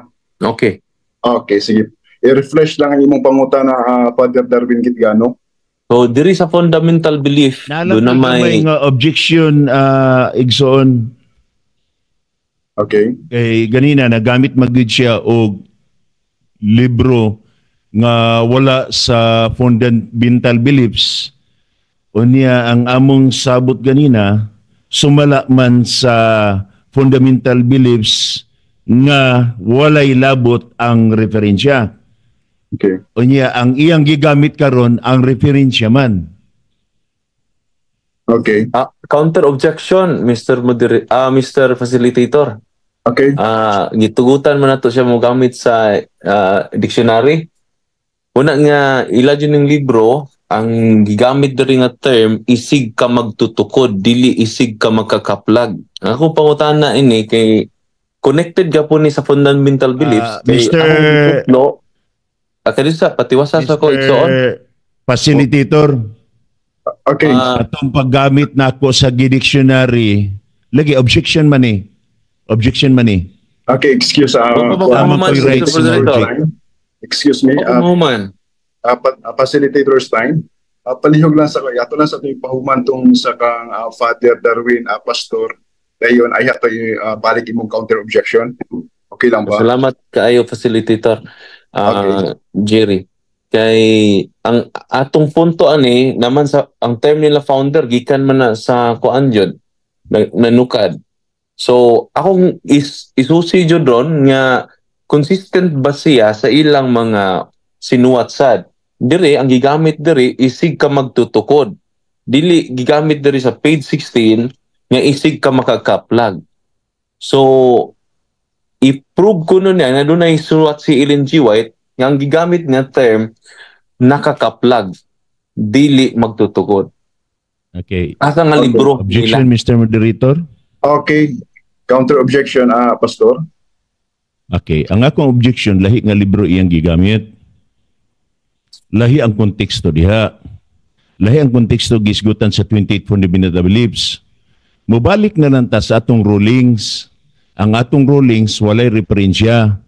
Okay. Okay, sige. I-refresh lang ang imong pangutana, Father Darwin Gitgano. So diri sa fundamental belief, Naalam doon na ko may may nga objection, igsoon. Okay. Kay ganina nagamit magyud siya og libro nga wala sa fundamental beliefs. Unya ang among sabot ganina sumala man sa fundamental beliefs nga walay labot ang referensya. Unya ang iyang gigamit karon ang referensya man. Counter objection, Mr. Facilitator. Gitugutan man nato siya mo gamit sa dictionary. Una nga ila jud ning libro ang gigamit diri nga term isig ka magtutukod, dili isig ka magkakaplag. Ako pangutana ini kay connected gapon ni sa fundamental beliefs kay akong gitutlo, kadi sa patiwasa sa ko, igsoon. Mr. Facilitator, atong paggamit nako sa dictionary, lagi objection man eh. Objection man eh. Okay, excuse. Wa pa ba Tama man, po yung Mr. rights ng Facilitator? object. Excuse me. Wa pa man. Facilitator's time. Palihog lang sa ato lang sa atong pahuman tong sa kang Father Darwin, Pastor. Dayon ay ato balik imong counter objection. Okay lang ba? Salamat kaayo, facilitator. Jerry. Kay ang atong punto ani naman sa ang term nila founder gikan man na sa kuan jud nanukad. So akong isusi jud ron nga consistent ba siya sa ilang mga sinuwat sad. Diri ang gigamit diri isig ka magtutukod. Dili gigamit diri sa page 16 nga isig ka makakaplag. So i-prove ko nun niya na dunay suwat si Ellen G. White nga ang gigamit nga term nakakaplag, dili magtutukod. Asa nga libro nila? Objection, Mr. Moderator. Okay. Counter objection, Pastor. Okay. Ang akong objection, lahi nga libro iyang gigamit. Lahi ang konteksto diha. Lahi ang konteksto gisgutan sa 28 fundamental beliefs. Mubalik na lang ta sa atong rulings. Ang atong rulings walay referensya.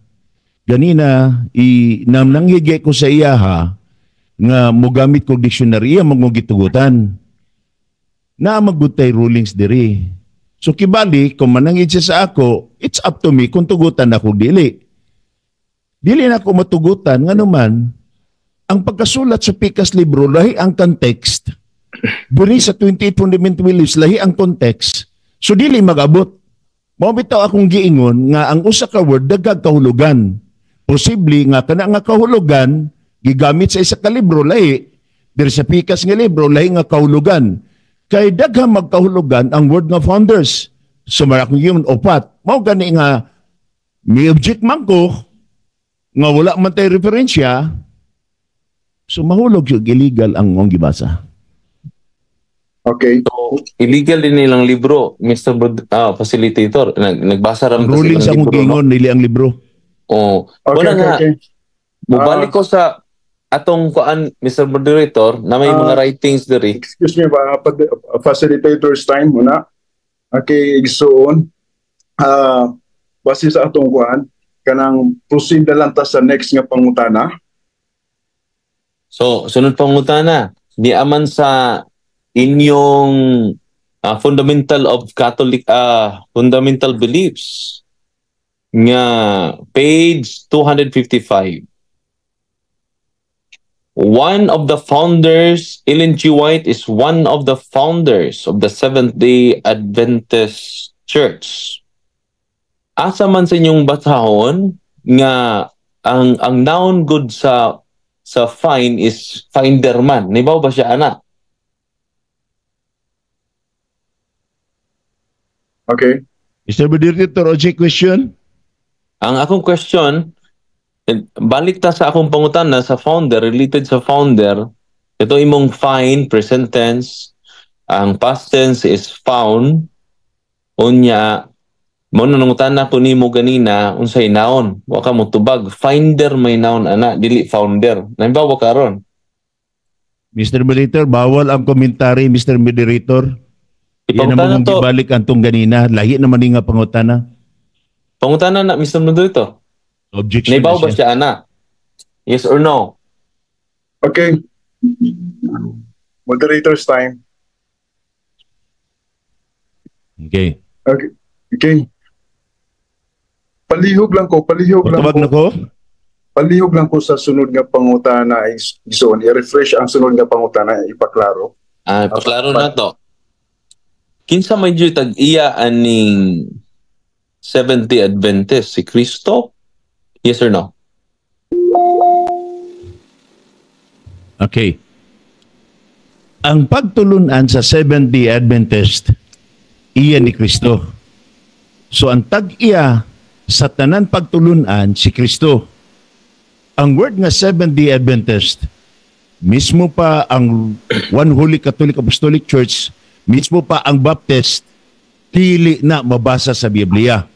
Ganina i nam nanghige ko sa iya ha nga mogamit kog dictionary, iya mong gitugutan. Na magutay rulings diri. So kibali kung manangid siya sa ako, it's up to me kung tugutan ako dili. Dili na ako matugutan nganuman ang pagkasulat sa Pikas libro lahi ang context. Diri sa 28 fundamental beliefs lahi ang context. So dili magabot. Mao bitaw akong giingon nga ang usa ka word daghang kahulugan. Posible nga kana nga kahulugan gigamit sa isa ka libro lahi, diri sa Pikas nga libro lahi nga kahulugan. Kay daghang magkahulugan ang word nga founders. Sumara akong giingon upat. Mao gani nga mi object man ko nga wala man tay referensya, so mahulog yung illegal ang mong gibasa. So, illegal din nilang libro, Mr. Facilitator. Nagbasa ra Ang man ta sa ruling ilang sa akong libro, no? giingon dili ang libro. Oh. Wala nga. Mubalik ko sa atong kuan, Mr. Moderator, na may mga writings diri. Excuse me, ba, facilitator's time muna. Okay, igsoon. Base sa atong kuan, kanang proceed na lang ta sa next nga pangutana. So, sunod pangutana, di aman sa inyong fundamental of Catholic fundamental beliefs nga page 255. One of the founders, Ellen G. White is one of the founders of the Seventh-day Adventist Church. Asa man sa inyong basahon nga ang noun good sa find is finder man. Nibaw ba siya ana? Okay. Mr. Moderator, object question? Ang akong question, balik ta sa akong pangutana sa founder, related sa founder, ito imong find, present tense, ang past tense is found, unya, mo na nangutana ko nimo ganina, unsay noun, wa ka mo tubag, finder may noun ana, dili founder. Naimbawa karon? Mr. Moderator, bawal ang komentary, Mr. Moderator. Yan Ipangutana naman to. Gibalik antong ganina. Lahi naman nga pangutana. Pangutana na, Mr. Moderator. Objection Naibaw na ba siya. siya ana? Yes or no? Okay. Moderator's time. Okay. Okay. Palihog lang ko, palihog lang Patawag ko. Na ko. Palihog lang ko sa sunod nga pangutana, igsoon. I-refresh ang sunod nga pangutana, ipaklaro. Ah, paklaro na to. Kinsa may jud tag-iya aning Seventh-day Adventist? Si Kristo? Yes or no? Okay. Ang pagtulunan sa Seventh-day Adventist, iya ni Kristo. So ang tag-iya sa tanan pagtulunan si Kristo. Ang word nga Seventh-day Adventist, mismo pa ang One Holy Catholic Apostolic Church, mismo pa ang Baptist, dili na mabasa sa Biblia.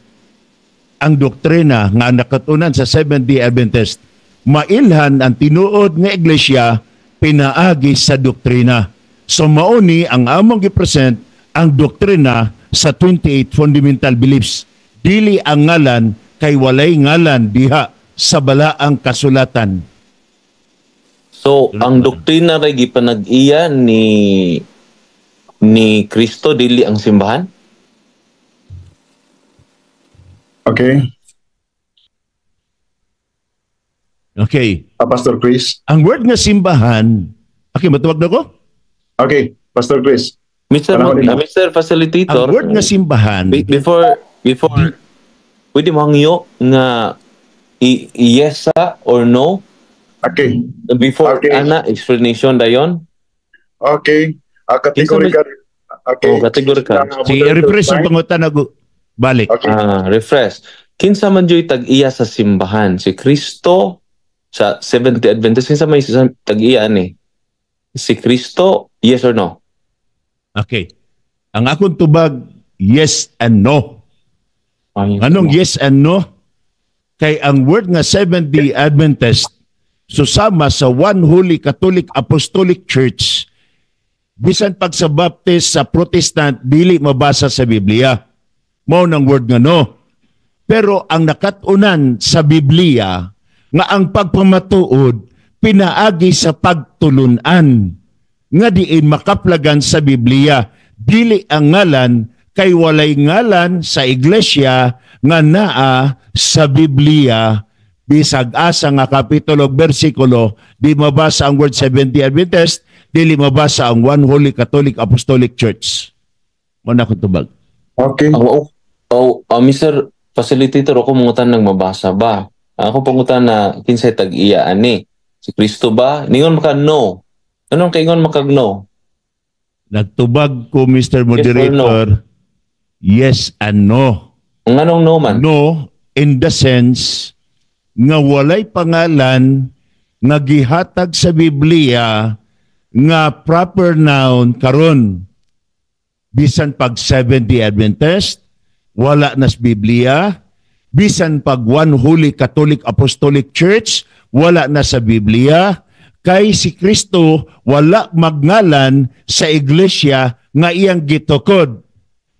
Ang doktrina nga nakatunan sa Seventh-day Adventist, mailhan ang tinuod nga iglesia pinaagi sa doktrina. So mauni ang among gipresent ang doktrina sa 28 fundamental beliefs. Dili ang ngalan kay walay ngalan diha sa balaang kasulatan. So, ang doktrina ray gipanag-iya ni Kristo, dili ang simbahan? Okay. Okay. Pastor Chris. Ang word nga simbahan, okay, matuwag na ko? Okay, Pastor Chris. Mr. Mr. Facilitator. Ang word nga simbahan. Before pwede mo hangyo nga yes or no? Okay. Before okay. Ana explanation dayon. Okay. Categorical. Okay. Oh, categorical. Sige, refresh ang pangutan ako. Balik. Okay. Refresh. Kinsa man juy tag-iya sa simbahan? Si Kristo sa Seventh-day Adventist, kinsa may tag-iya ani? Si Kristo, yes or no? Okay. Ang akong tubag, yes and no. Ay, anong yes and no? Kay ang word nga Seventh-day Adventist susama sa One Holy Catholic Apostolic Church, bisan pag sa Baptist, sa Protestant, dili mabasa sa Biblia. Mao nang word nga no. Pero ang nakatunan sa Biblia nga ang pagpamatuod pinaagi sa pagtulunan nga diin makaplagan sa Biblia, dili ang ngalan kay walay ngalan sa iglesia nga naa sa Biblia. Bisag asa nga kapitulo bersikulo, di mabasa ang word Seventh-day Adventist, dili mabasa ang One Holy Catholic Apostolic Church. Mo na ko tubag. Okay. Mr. Facilitator, ako mangutan nang mabasa ba? Ako pangutan na kinsay tag-iya ani? Si Kristo ba? Ningon maka no. Anong kaingon maka no? Nagtubag ko, Mr. Moderator, yes, yes and no. Ang anong no man? No, in the sense nga walay pangalan nga gihatag sa Biblia nga proper noun karon. Bisan pag Seventh-day Adventist, wala na sa Biblia. Bisan pag One Holy Catholic Apostolic Church, wala na sa Biblia. Kay si Kristo wala magngalan sa iglesia nga iyang gitukod.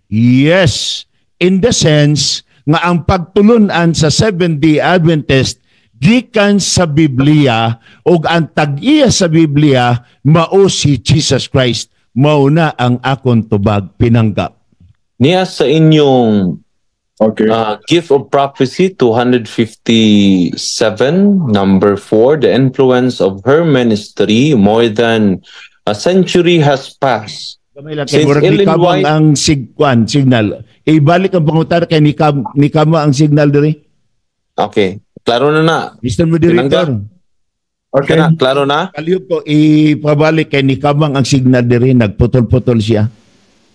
Yes, in the sense nga ang pagtulunan sa Seventh-day Adventist gikan sa Biblia ug ang tag-iya sa Biblia mao si Jesus Christ. Mao na ang akong tubag, pinanggap. Niya sa inyong okay. Gift of Prophecy 257, number 4, the influence of her ministry more than a century has passed. Since Ellen White ang signal. Ibalik ang pangutan kay nikama ang signal diri. Okay. Klaro na na. Mr. Moderator. Okay. Na, klaro na? Kalihok ko, ipabalik kay nikamang ang signal diri. Nagputol-putol siya.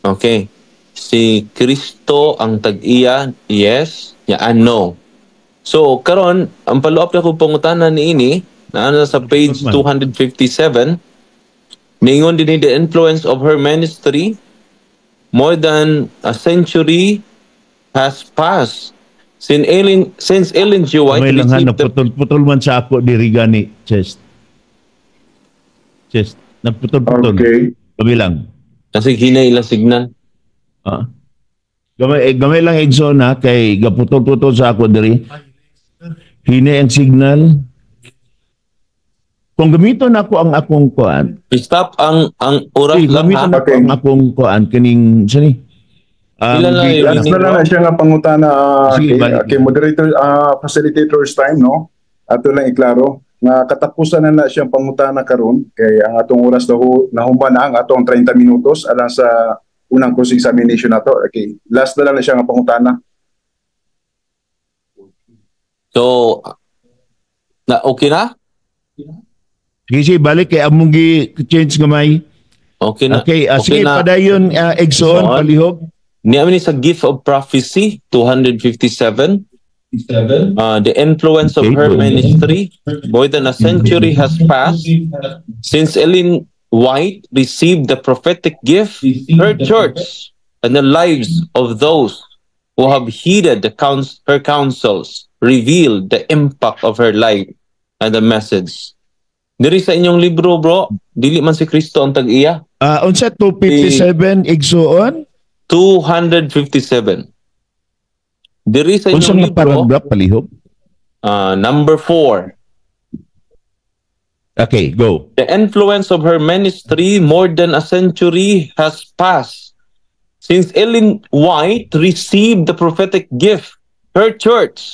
Okay. Si Kristo ang tag-iya, yes, ya no. So, karon ang follow-up na kong pangutana niini, na sa page 257, ningon din the influence of her ministry, more than a century has passed. Since Ellen G. White may lang ha, naputol-putol man sa ako diri gani, chest. Chest, naputol-putol. Okay. Kami lang. Kasi hinay ilang signal. Gamay lang Edson ha, kay gaputol-putol sa ako diri. Hinay ang signal. Kung gamiton ako ang akong kuan. I-stop ang oras lang ha. Gamiton ako ang akong kuan kining sani. Last na lang na siya nga pangutana, okay, moderator, facilitator's time, no? Ato lang iklaro. Nga katapusan na na siyang pangutana karon kay ang atong oras nahuman na ang atong 30 minutos alang sa unang cross examination nato. Okay, last na lang na siya nga pangutana. So na okay na? Sige, sige, balik kay among gi change gamay. Okay na. Okay, Okay sige, na. Padayon, igsoon, Igsoon. Palihog. Niya ni sa gift of prophecy 257. The influence of her Okay. ministry. More than a century has passed since Ellen White received the prophetic gift. Her church and the lives of those who have heeded her counsels reveal the impact of her life and the message. Diri sa inyong libro, bro, dili man si Kristo ang tag-iya. Unsa 257, igsoon? 257. Diri sa Unsa inyong nga libro, paragraph, palihog? Number 4. Okay, go. The influence of her ministry, more than a century has passed since Ellen White received the prophetic gift. Her church.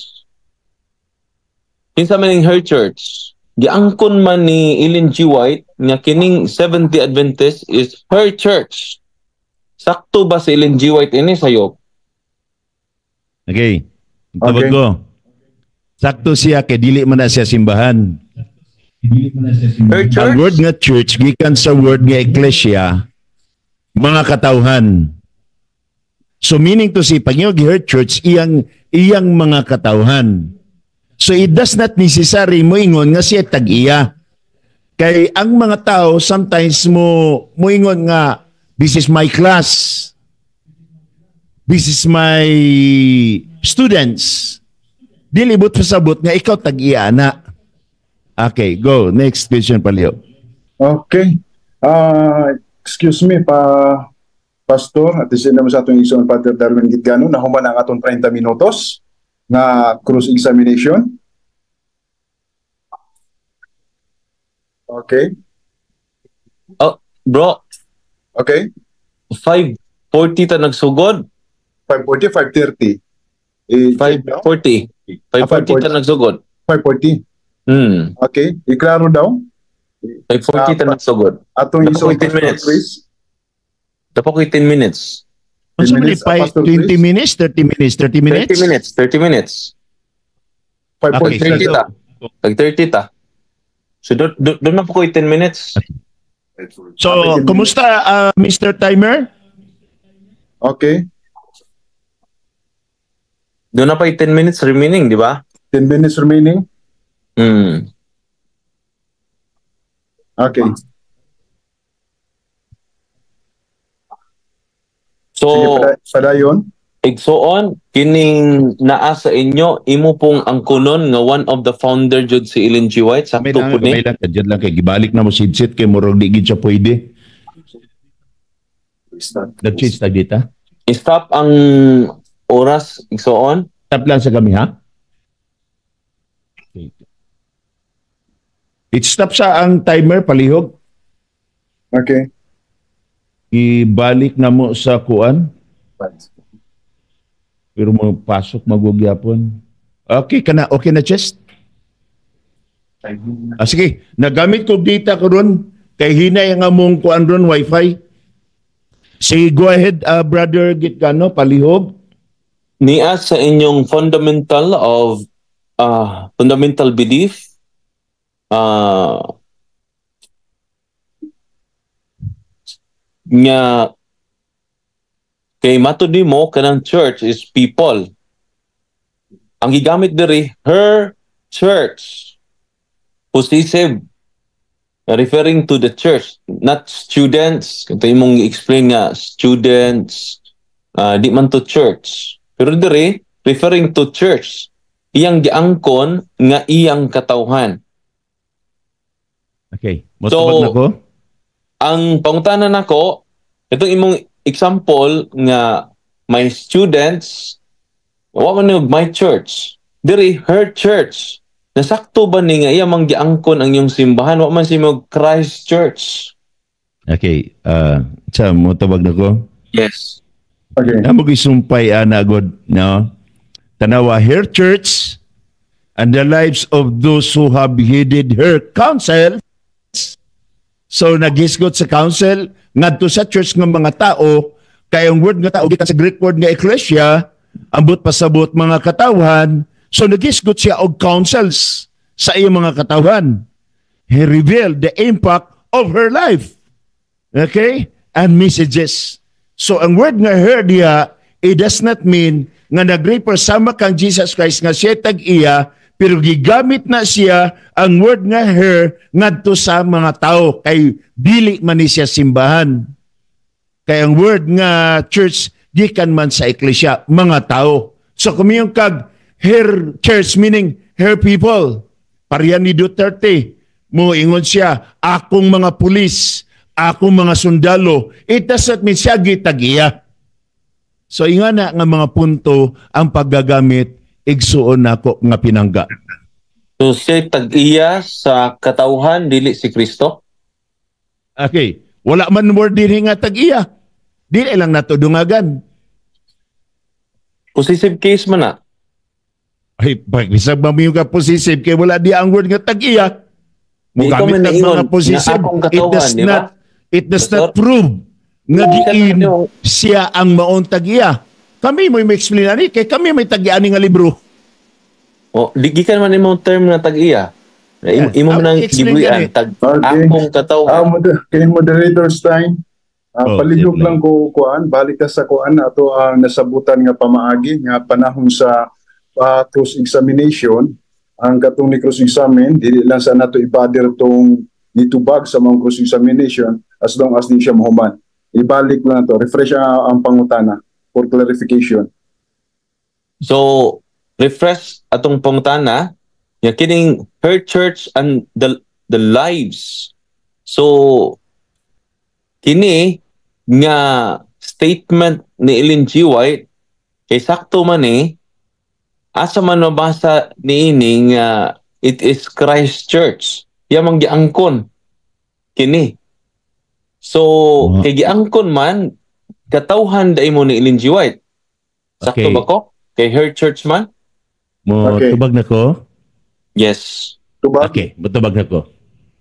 Kinsa man ning her church? Giangkon man ni Ellen G. White nga kining Seventh-day Adventist is her church. Sakto ba si Ellen G. White ini sayo? Okay. Tawag Okay. ko. Sakto siya kay dili man na siya simbahan. Her church? Ang word nga church gikan sa word nga ecclesia, mga katawhan. So meaning to say, pag yung her church, iyang iyang mga katawhan. So it does not necessary moingon nga siya tag-iya. Kay ang mga tao sometimes mo moingon nga, "This is my class. This is my students." Dili buot pasabot nga ikaw tag-iya na. Okay, go. Next question, palihog. Okay. Excuse me pa, Pastor, at the same time sa atong igsoon Father Darwin Gitgano, nahuman ang atong 30 minutos nga cross examination. Okay. Oh, bro, Okay. 5:40 ta nagsugod. 5:40, 5:30. Eh, 5:40. 5:40 ta nagsugod. 5:40. Okay. Iklaro daw. 5:40 ta nagsugod. Atong Dapat igsoon 10 Pastor minutes. Chris. Dapat ko 10 minutes. Unsa man minutes, ni Pastor 20 Chris? Minutes, 30 minutes, 30 minutes? 30 minutes, 30 minutes. 5:40. Okay, 30 ta. Tag 30 ta. So doon na po ko 10 minutes. So, kumusta, Mr. Timer? Okay. Doon na pa 10 minutes remaining, di ba? 10 minutes remaining. Okay. So, Sige, padayon. Igsoon, kining naa sa inyo, imo pong angkunon nga one of the founder jud si Ellen G. White, Kamay sakto lang, po ni. Kamay lang, kadyan lang kay gibalik na mo si headset kay murag di gid siya pwede. Nag-change tag dita. I-stop ang oras, igsoon. Stop lang sa kami, ha? Okay. It-stop sa ang timer, palihog. Okay. Ibalik na mo sa kuan. Pero mo pasok magugyapon. Okay ka na, okay na, Chest? Ah, sige, nagamit ko data karon kay hinay ang among kuan ron, wifi. Sige, go ahead, Brother Gitgano, palihog. Niya sa inyong fundamental belief, nga kay matud nimo kanang church is people. Ang gigamit diri, her church, possessive, referring to the church, not students. Ito imong i-explain nga students, di man to church, pero diri referring to church, iyang giangkon nga iyang katawhan. Okay. So, Motubag na ko. Ang pangutana nako, itong imong example nga my students, wa man ni my church. Diri her church. Nasakto ba ni nga iya mang giangkon ang iyong simbahan, wa man si mo Christ Church? Okay, sa motubag na ko. Yes. Okay. Namo gisumpay ana god, no? Tanawa, her church. and the lives of those who have heeded her counsel. So naghisgot sa counsel ngadto sa church ng mga tao, kay ang word nga tao gikan sa Greek word nga ecclesia, ambot pasabot mga katawhan. So naghisgot siya og counsels sa iyang mga katawhan. He revealed the impact of her life. Okay? And messages. So ang word nga her diha, it does not mean nga nag-refer sama kang Jesus Christ nga siya tag-iya, pero gigamit na siya ang word nga her ngadto sa mga tao kay dili man ni siya simbahan. Kay ang word nga church gikan man sa eklesia, mga tao. So kung kag her church, meaning her people. Pareha ni Duterte, mo ingon siya, "Akong mga pulis, akong mga sundalo." It does not mean siya gitagiya. So ingana nga mga punto ang paggagamit, igsuon nako nga pinangga. So siya tag-iya sa katawhan, dili si Kristo? Okay. Wala man word dinhi nga tag-iya. Dili lang nato dungagan. Possessive case man na. Ay, bisag ba mo yung ka possessive kay wala di ang word nga tag-iya. Di ikaw Mugamit man ng naingon mga possessive. nga akong It katawhan, does di ba? not it does not Pastor? prove nga Di ka diin naman yung- siya ang maong tag-iya. Kami mo may explain ani kay kami may tag-iya ani nga libro. O, di gikan man imong term nga tag-iya. Imo, imo man ang Explain gibuyan gani. Tag Okay. akong katawhan. Kay Moderator Stein, Oh, palihog sige lang ko kuan, balik ka sa kuan ato ang nasabutan nga pamaagi nga panahon sa cross examination. Ang katong ni cross examine, dili lang sa nato i-bother tong nitubag sa mga cross examination as long as di siya mahuman. Ibalik lang to, refresh ang pangutana for clarification. So, refresh atong pangutana nga kining her church and the lives. So, kini nga statement ni Ellen G. White kay sakto man eh, asa man mabasa niini nga it is Christ Church? Yamang giangkon kini. So, kay giangkon man, katawhan dai mo ni Ellen G. White. Sakto ba ko? Kay her church man? Mo tubag na ko? Yes. Tubag? Okay, motubag na ko.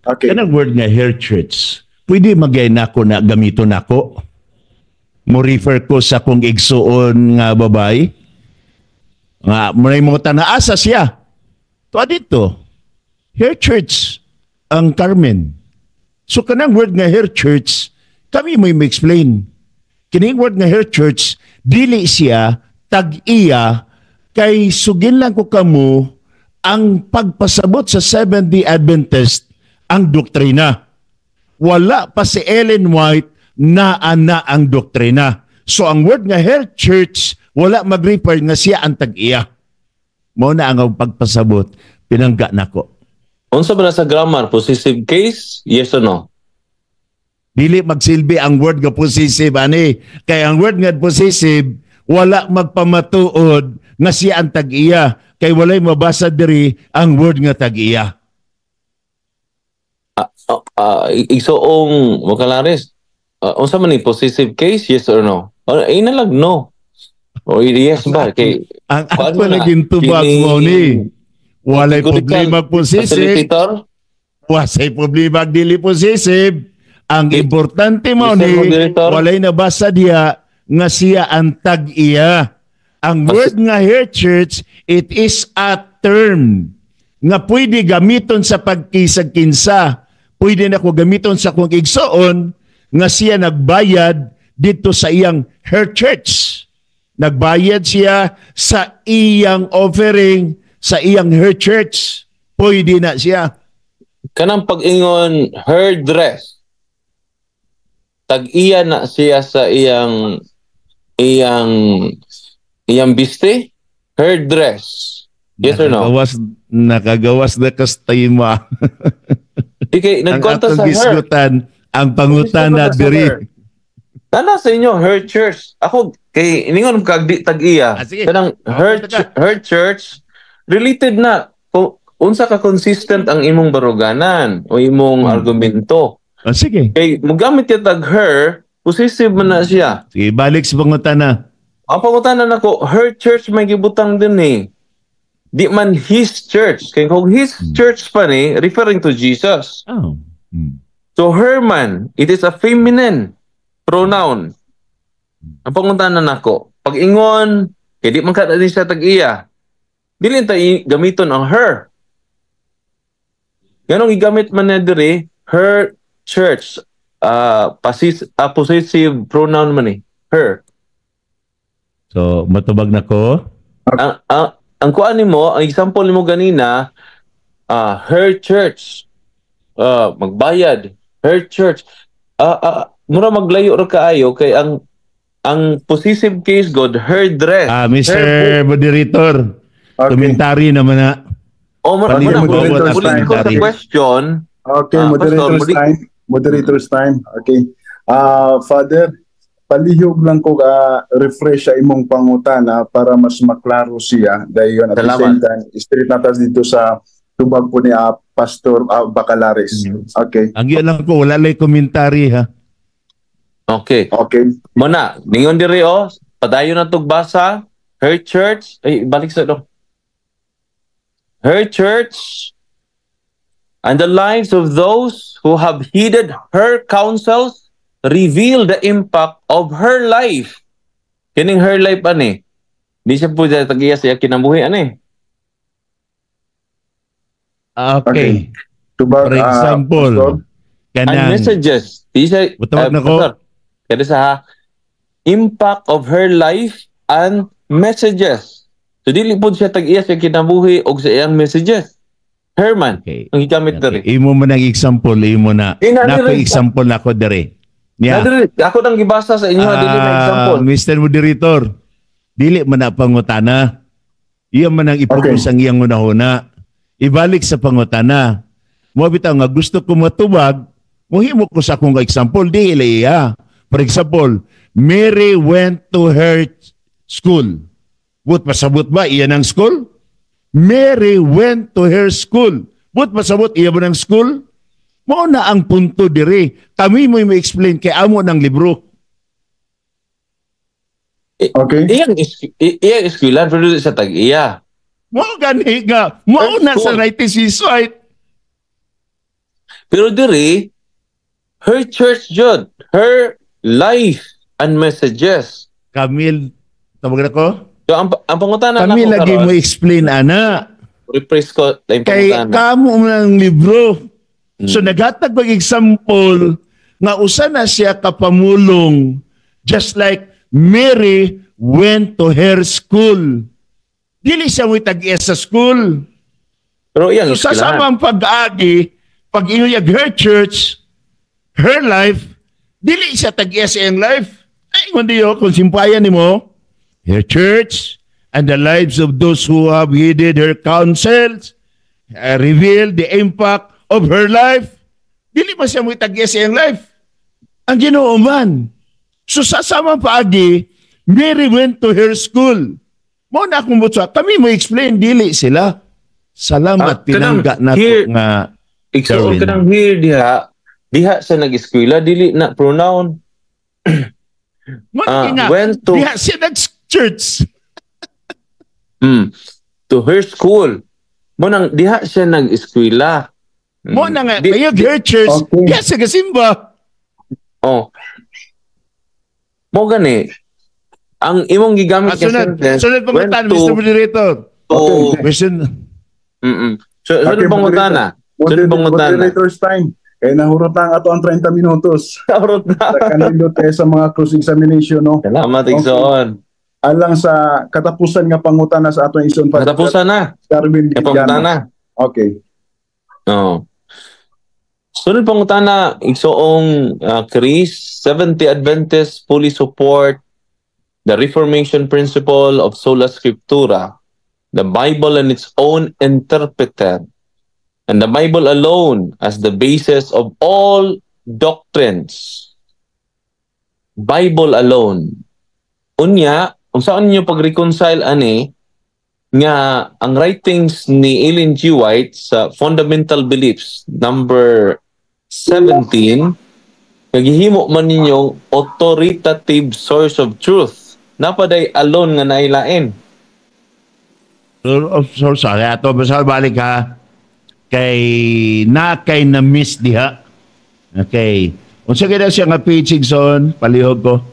Okay. Kanang word nga her church, pwede magay nako na gamito nako. Mo refer ko sa kong igsuon nga babae. Nga munay mo na asa siya. To dito. Her church ang Carmen. So kanang word nga her church, kami mo explain. Kining word nga her church, dili siya tag-iya kay sugin lang ko kamo ang pagpasabot sa Seventh-day Adventist ang doktrina. Wala pa si Ellen White na ana ang doktrina. So ang word nga her church, wala mag-refer nga siya ang tag-iya. Mao na ang pagpasabot, pinangga nako. Unsa ba na sa grammar? Possessive case? Yes or no? Dili magsilbi ang word nga possessive ani. Kay ang word nga possessive, wala magpamatuod nga siya ang tag-iya. Kay walay mabasa diri ang word nga tag-iya. Igsoong Makalares, unsa man ni possessive case? Yes or no? Inalag no. O yes ba? Kay Ang Kuan ako mo na, naging tubag mo ni. Walay categorical problema possessive. Facilitator? Wasay problema dili possessive. Ang importante mo Mr. ni Moderator? walay nabasa diha nga siya ang tag-iya. Ang word nga her church, it is a term nga pwede gamiton sa pagkisag-kinsa. Pwede na ko gamiton sa kong igsoon nga siya nagbayad dito sa iyang her church. Nagbayad siya sa iyang offering sa iyang her church. Pwede na siya. Kanang pag-ingon her dress, tag-iya na siya sa iyang biste, her dress. Yes or no? Nakagawas na kastima. Di kay Ang nagkonta atong sa her. gisgutan, ang pangutana Nagkonta sa diri. her. Tana sa inyo, her church. Ako kay iningon kag di tag-iya. Ah, sige. Kanang her Punta ka. Her church related na kung unsa ka consistent ang imong baruganan o imong argumento. Ah, sige. Kay mogamit ya tag her, possessive man na siya. Sige, balik sa pangutana. Ang pangutana nako, her church may gibutang din eh. Di man his church. Kay kung his church pa ni, referring to Jesus. Oh. So her man, it is a feminine pronoun. Ang pangutana nako, pag ingon, kay di man kada ni siya tag-iya. Dili ta gamiton ang her. Ganong gigamit man na diri, her church, possessive pronoun man ni, her. So, matubag na ko. Ang kuan nimo, ang example nimo ganina, her church, magbayad, her church. Mura maglayo ra kaayo kay ang possessive case god, her dress. Ah, Mr. Her Moderator, komentary naman na. Oh, mura Palit mura moderator's muli ko sa time. Question. Okay, Ah, moderator's Pastor, time. Moderator's time. Okay. Father, palihog lang ko refresh sa imong pangutana para mas maklaro siya. Dayon at the Salamat. Same time, straight natas dito sa tubag po ni Pastor Bacalares. Okay. Ang iyan lang ko, wala lang komentary ha. Okay. Okay. Muna, ningon diri oh, padayon na tug basa, her church, ay balik sa do. Her church and the lives of those who have heeded her counsels reveal the impact of her life. Kining her life ani. Di siya po tagiya siya kinabuhi ani. Okay. Tubag, For example, Pastor. And kanang, messages. Di siya, Butawag na ko. Pastor, kada sa ha, impact of her life and messages. So dili po siya tag-iya sa kinabuhi og sa iyang messages. Herman, ang gigamit diri. Imo mo ng example, imo na. Eh, na Nako diri. Example nako diri. Na Yeah. diri, ako nang gibasa sa inyo, dili na example. Ah, Mr. Moderator, dili man na pangutana. Iya man ang ipugos ang iyang unahuna. Ibalik sa pangutana. Mo bitaw nga gusto ko matubag, muhimo ko sa akong example, dili iya. For example, Mary went to her school. But pasabot ba iya ng school? Mary went to her school. But pasabot iya ba ng school? Mao na ang punto diri. Kami mo explain kay amo ng libro. Okay. Iyang eskwelahan pero dili sa tag-iya. Mao gani nga, mao na sa right is right. Pero diri, her church jud, her life and messages. Kamil, tawag na ko? So ang pangutana Kami nako lagi karon, mo explain ana. Rephrase ko yung Kay pangutana. kamo ng libro. So naghatag pag example nga usa na siya kapamulong, just like Mary went to her school. Dili siya mo tag sa school. Pero iyang So sa eskwelahan. samang pag-agi, pag inuyag her church, her life, dili siya tag sa iyang life. Ay, kundi yo, kung simpayan nimo, her church and the lives of those who have heeded her counsels, reveal the impact of her life. Dili man siya mo tag sa iyang life. Ang Ginoo man. So sa samang paagi, Mary went to her school. Mo na akong butsa. Kami mo explain, dili sila. Salamat, Ah, kanang pinangga nato nga Igsuon Darwin. Kanang here diha, diha sa nag-eskwela dili na pronoun. Mo Ah, nga, went to diha siya nag-church. To her school. Mo nang diha siya nag-eskwela. Mo na nga, Di- kayo her church, diha siya gasimba. Oh. Mo gani ang imong gigamit Ah, nga sunod, sentence sunod went pangutana, to Mr. Moderator. to Question, So, sunod pangutana. Sunod pangutana. Moderator's time. Kaya nahurot na ang ato ang 30 minutos. Nahurot na. Sa kanindot tayo sa mga cross-examination, no? Salamat, Igsoon. Alang sa katapusan nga pangutana sa atong igsoon. Katapusan na. Darwin Yung pangutana. Okay. Oo. Sunod pangutana, Igsoong Chris, Seventh-day Adventists fully support the Reformation principle of sola scriptura, the Bible and its own interpreter, and the Bible alone as the basis of all doctrines. Bible alone. Unya, unsaon ninyo pag-reconcile ani nga ang writings ni Ellen G. White sa Fundamental Beliefs number 17 nagihimo man ninyong authoritative source of truth? Napaday alone nga nailain. Plural of source. Kaya ito, basta balik ha. Kay na kay na miss diha. Okay. Unsa kay siya nga page, Igsoon? Palihog ko.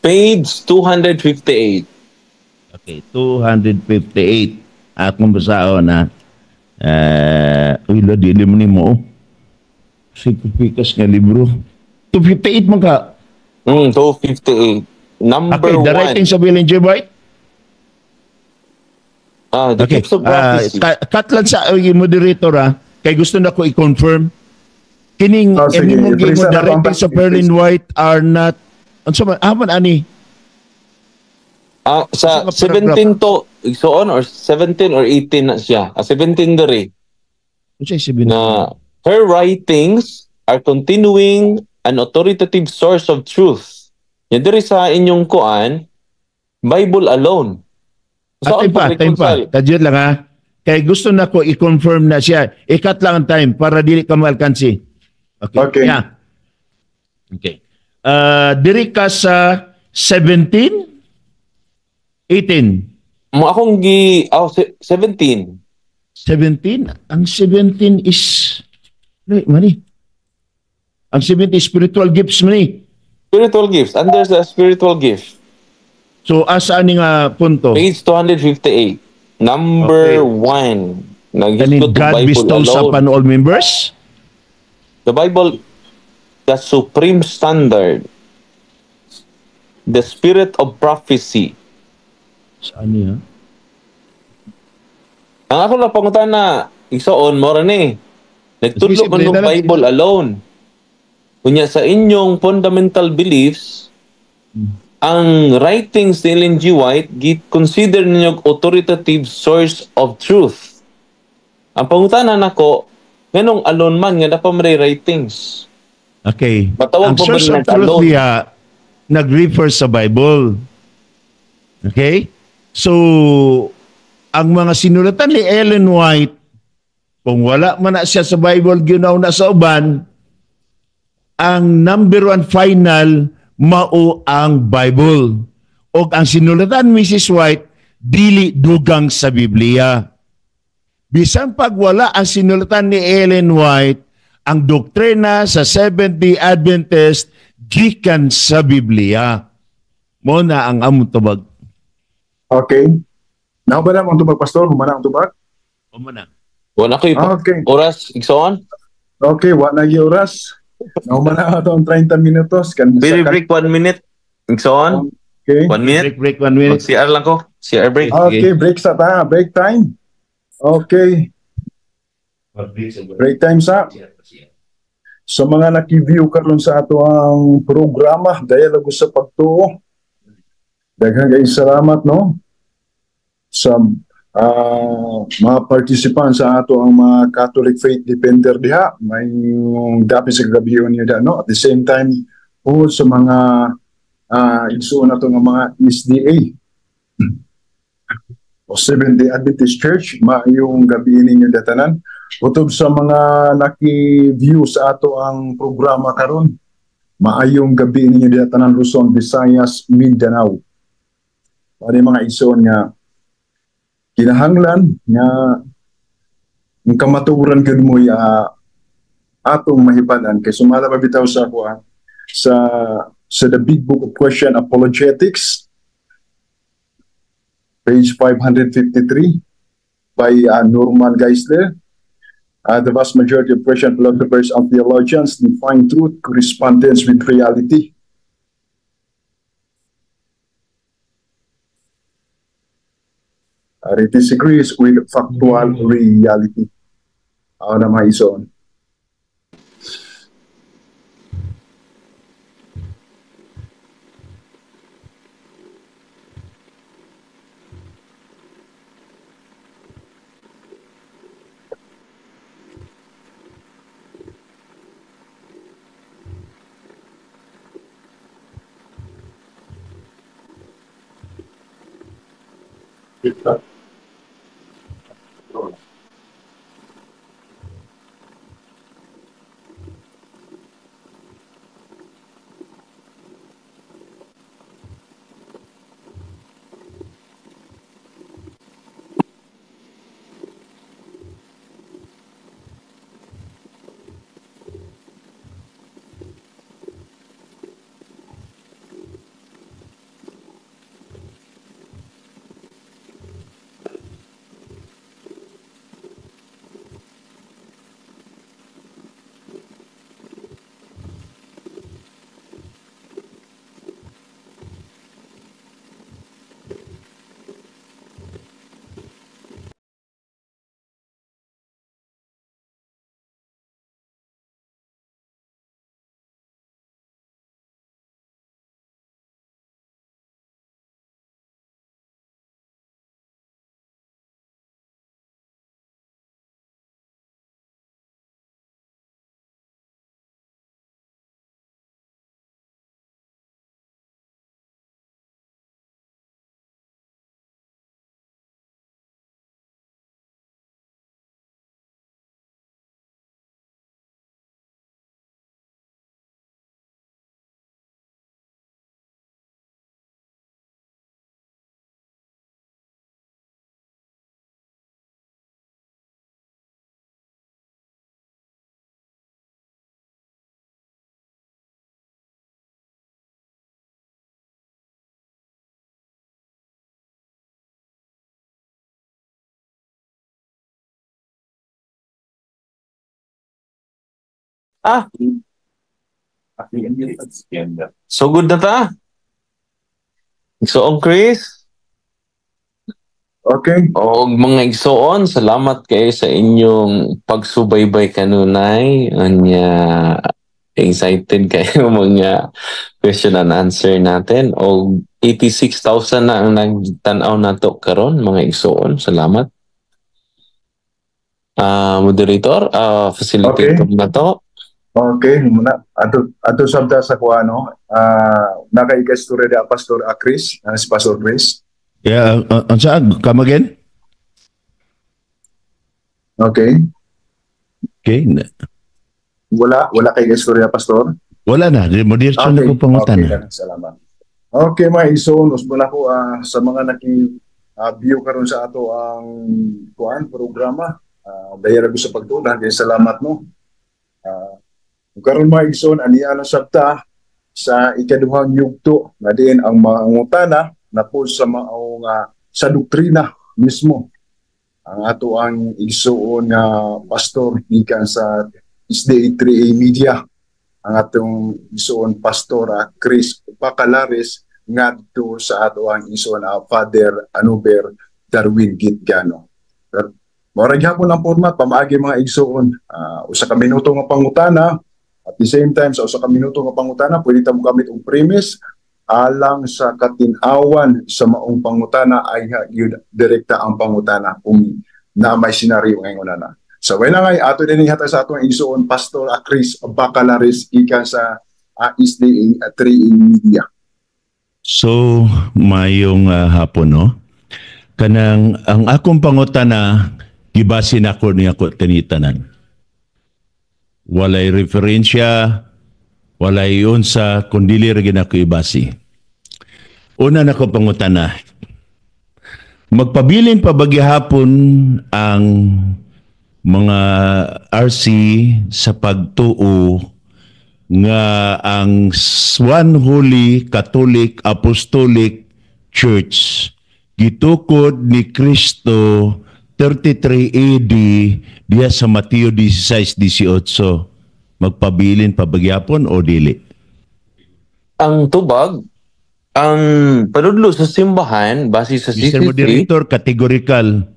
Page 258. Okay, 258. Akong basaon ha. Uy, lo, dili mo ni mo. Sipikas nga libro. 258 man ka. 258. Number Okay, the 1. writings of Ellen G. White? The Okay. gifts of prophecy. Cut lang sa moderator ha. Kay gusto na ko i-confirm. Kining Oh, sige. imong I-freeze the na lang ang writings of i-freeze. Ellen White are not unsa man aman ani? Sa Sa mga 17 to so on or 17 or 18 na siya. 17 diri Unsa 17? na her writings are continuing an authoritative source of truth. Yan diri sa inyong kuan, Bible alone. Time pa, time pa. Kadyot lang ha. Kay gusto na ko i-confirm na siya. I-cut lang ang time para dili ka maalkansi. Okay. Okay. Yeah. Okay. Diri ka sa 17, 18. Mo akong gi 17. 17? Ang 17 is mani. Ang 17 is spiritual gifts mani. Spiritual gifts. Under the spiritual gift. So asa ani nga punto? Page 258. Number 1. Kaning Naghisgot God Bible bestows alone. upon all members? The Bible, the supreme standard. The spirit of prophecy. Saan niya? Ang ako lang pangutana, igsoon mo rin eh. Nagtudlo ko ng Bible alone. Kunya sa inyong fundamental beliefs, ang writings ni Ellen G. White consider ninyo authoritative source of truth. Ang pangutana nako, nganong alone man nga napa may writings. Okay. Matawag ang pa ba source of nag truth alone? niya nag-refer sa Bible. Okay? So, ang mga sinulatan ni Ellen White, kung wala man na siya sa Bible, ginaw na sa uban, ang number one final, mao ang Bible. O ang sinulatan Mrs. White, dili dugang sa Biblia. Bisan pag wala ang sinulatan ni Ellen White, ang doktrina sa Seventh-day Adventist gikan sa Biblia. Mo na ang among tubag. Okay. Now ba na ang tubag, Pastor? Humana ang tubag? Humana. Wala ko Okay. Oras, igsoon? Okay, wala na oras. Naumana ato ang 30 minutos. Very break 1 minute. Igsoon? Okay. 1 minute? Break 1 minute. Mag-CR lang ko. CR break. Okay, break sa ta. Break time. Okay. Break time sa. Sa mga naki-view karon sa ato ang programa, Dialogo sa Pagtuo. Daghang kay salamat, no? Sa mga participant sa ato ang mga Catholic Faith Defender diha, may dapit sa gabi niyo da, no? At the same time, po sa mga igsuon nato nga mga SDA o Seventh-day Adventist Church, maayong gabi ninyo datanan. Utob sa mga naki-view sa ato ang programa karon, maayong gabi ninyo datanan Luzon, Visayas, Mindanao. Ani mga igsoon nga kinahanglan nga ang kamatuoran gyud mo atong mahibal-an kay sumala pa bitaw sa ako sa The Big Book of Christian Apologetics, page 553 by Norman Geisler. The vast majority of Christian philosophers and theologians define truth correspondence with reality. It disagrees with factual reality. Na mga ison. Ah. So good na ta. Igsoong Chris. Okay. O mga igsoon, salamat kayo sa inyong pagsubaybay kanunay. Anya, excited kayo mga question and answer natin. O 86,000 na ang nagtanaw nato karon, mga igsoon. Salamat. Ah, moderator, facilitator na to. Okay, muna ato sabda sa kuano. Nakaikastorya da Pastor Chris, si Pastor Chris. Yeah, unsa, come again? Okay. Okay. Wala kay istorya, Pastor. Wala na, di mo diretso na ko pangutana. Okay, salamat. Okay, mga igsoon, usbon ako sa mga naki view karon sa ato ang kuan programa. Dayara ko sa pagtuon, kay salamat, no. Karon, mga igsoon, aniya na sabta sa ikaduhang yugto nga diin ang mga ngutana na po sa maong sa doktrina mismo. Ang ato ang igsoon nga pastor gikan sa SDA 3A Media, ang atong igsoon Pastor Chris Bacalares, ngadto sa ato ang igsoon Father Anuber Darwin Gitgano. Mao ra gyapon ang format pamaagi, mga igsoon. Usa ka minuto nga pangutana. At the same time, sa usa ka minuto nga pangutana, pwede ta mogamit og premise alang sa katin-awan sa maong pangutana ay gyud direkta ang pangutana kung na may senaryo ngayon na. So well na ngay ato din ihatag sa atong igsoon Pastor Chris Bacalares gikan sa SDA 3A Media. So, mayong hapon, no? Kanang ang akong pangutana, gibase nako niya ko tinitanan. Walay referensya, walay unsa, kun dili ra gid ako ibasi. Una nako pangutana, magpabilin pa ba gihapon ang mga RC sa pagtuo nga ang One Holy Catholic Apostolic Church gitukod ni Kristo 33 AD diya sa Mateo 16:18? Magpabilin pa ba gyapon o dili? Ang tubag, ang panudlo sa simbahan, base sa Mr. CCC, Moderator, categorical.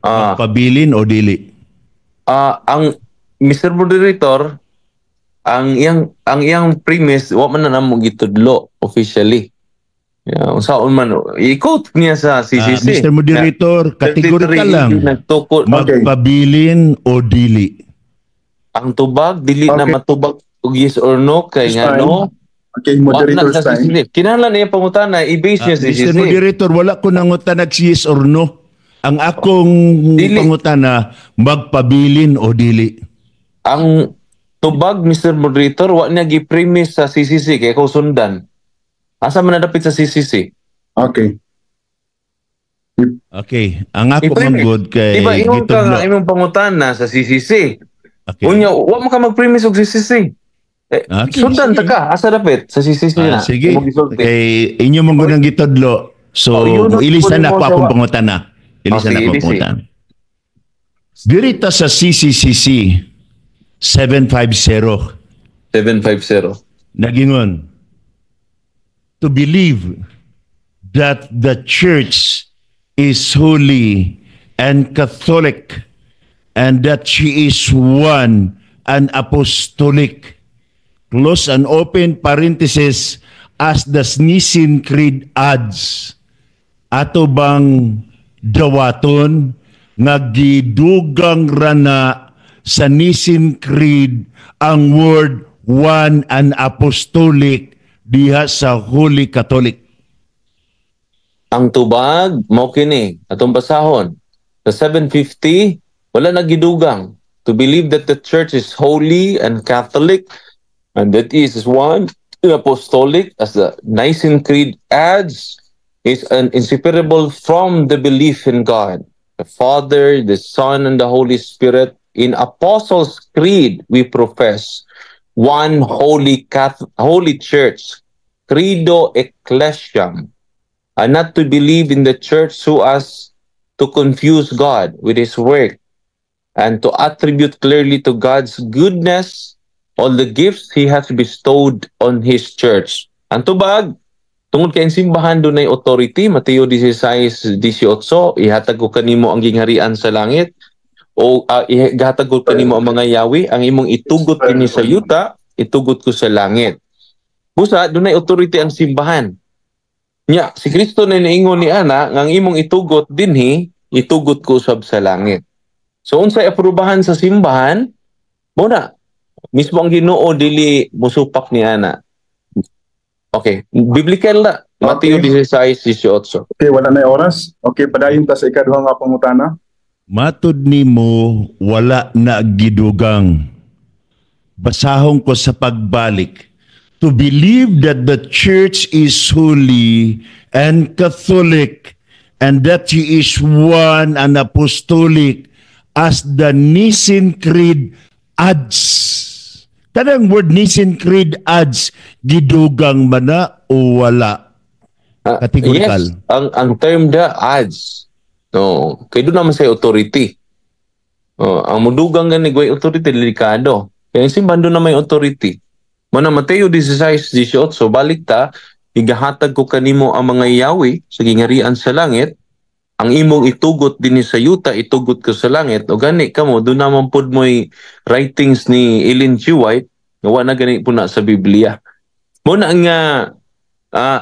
Magpabilin o dili? Ang Mr. Moderator, ang iyang premise wa man na namo gitudlo officially. Yeah, unsaon man i-quote niya sa CCC. Mr. Moderator, categorical 33 lang. Nagtukod. Magpabilin o dili? Ang tubag, dili na matubag og yes or no kay It's nga fine. no. Okay, Wa na moderator's sa time. CCC. Kinahanglan niya pangutana i-base niya sa Mr. CCC. Moderator, wala ko nangutana yes or no. Ang akong Dili. pangutana, magpabilin o dili? Ang tubag, Mr. Moderator, wa niya gi-premise sa CCC kay ako sundan. Asa man nadapit sa CCC? Okay. Okay, ang ako I-premise. man gud kay Di ba ingon ka gitudlo. nga imong pangutana sa CCC? Okay. Unya, wa man ka mag-premise og CCC. Eh, Okay, sundan sige. ta ka, asa dapit sa CCC na? Sige. Imong gisulti. Kay inyo man gud ang gitudlo. So, Oh, yun ang ilisan na kunin ako mo akong pangutana. Ilisan Oh, sige, na ako ilisi. pangutana. Dirita sa CCCC 750 750. nagingon, "To believe that the church is holy and Catholic and that she is one and apostolic, close and open parenthesis, as the Nicene Creed adds." Ato bang dawaton nga gidugang rana sa Nicene Creed ang word "one and apostolic" diha sa Holy Catholic? Ang tubag, mao kini, atong basahon. Sa 750, wala na gidugang. "To believe that the church is holy and Catholic and that is one apostolic, as the Nicene Creed adds, is an inseparable from the belief in God, the Father, the Son, and the Holy Spirit. In Apostles' Creed, we profess one holy church, Credo Ecclesiam, and not to believe in the church so as to confuse God with his work and to attribute clearly to God's goodness all the gifts He has bestowed on His church. Ang tubag, tungod kay ang simbahan dunay authority, Mateo 16:18, "Ihatag ko kanimo ang gingharian sa langit," o "Ihatag ko kanimo ang mga yawi, ang imong itugot kini sa yuta, itugot ko sa langit." Busa, dunay authority ang simbahan. Nya, si Kristo na niingon ni ana nga ang imong itugot dinhi, itugot ko usab sa langit. So unsay aprubahan sa simbahan, mo na mismo ang Ginoo dili musupak ni ana. Okay, biblical na. Mateo 16:18. Okay, wala na oras. Okay, padayon ta sa ikaduha nga pangutana. Matud nimo wala na gidugang. Basahon ko sa pagbalik. To believe that the church is holy and Catholic and that he is one and apostolic as the Nicene Creed adds. Kanang word "Nicene Creed adds", gidugang man na o wala? Ah, Categorical. yes, ang term da adds. No, kay doon naman sa authority. Oh, ang mudugang gani way authority, delikado. Kaya ang simbahan doon na may authority. Mana Mateo 16:18, balik ta, "Igahatag ko kanimo ang mga yawi sa gingarian sa langit, ang imong itugot dinhi sa yuta, itugot ko sa langit." O gani kamo doon naman pud mo'y writings ni Ellen G. White nga wa na gani po na sa Biblia. Mo na nga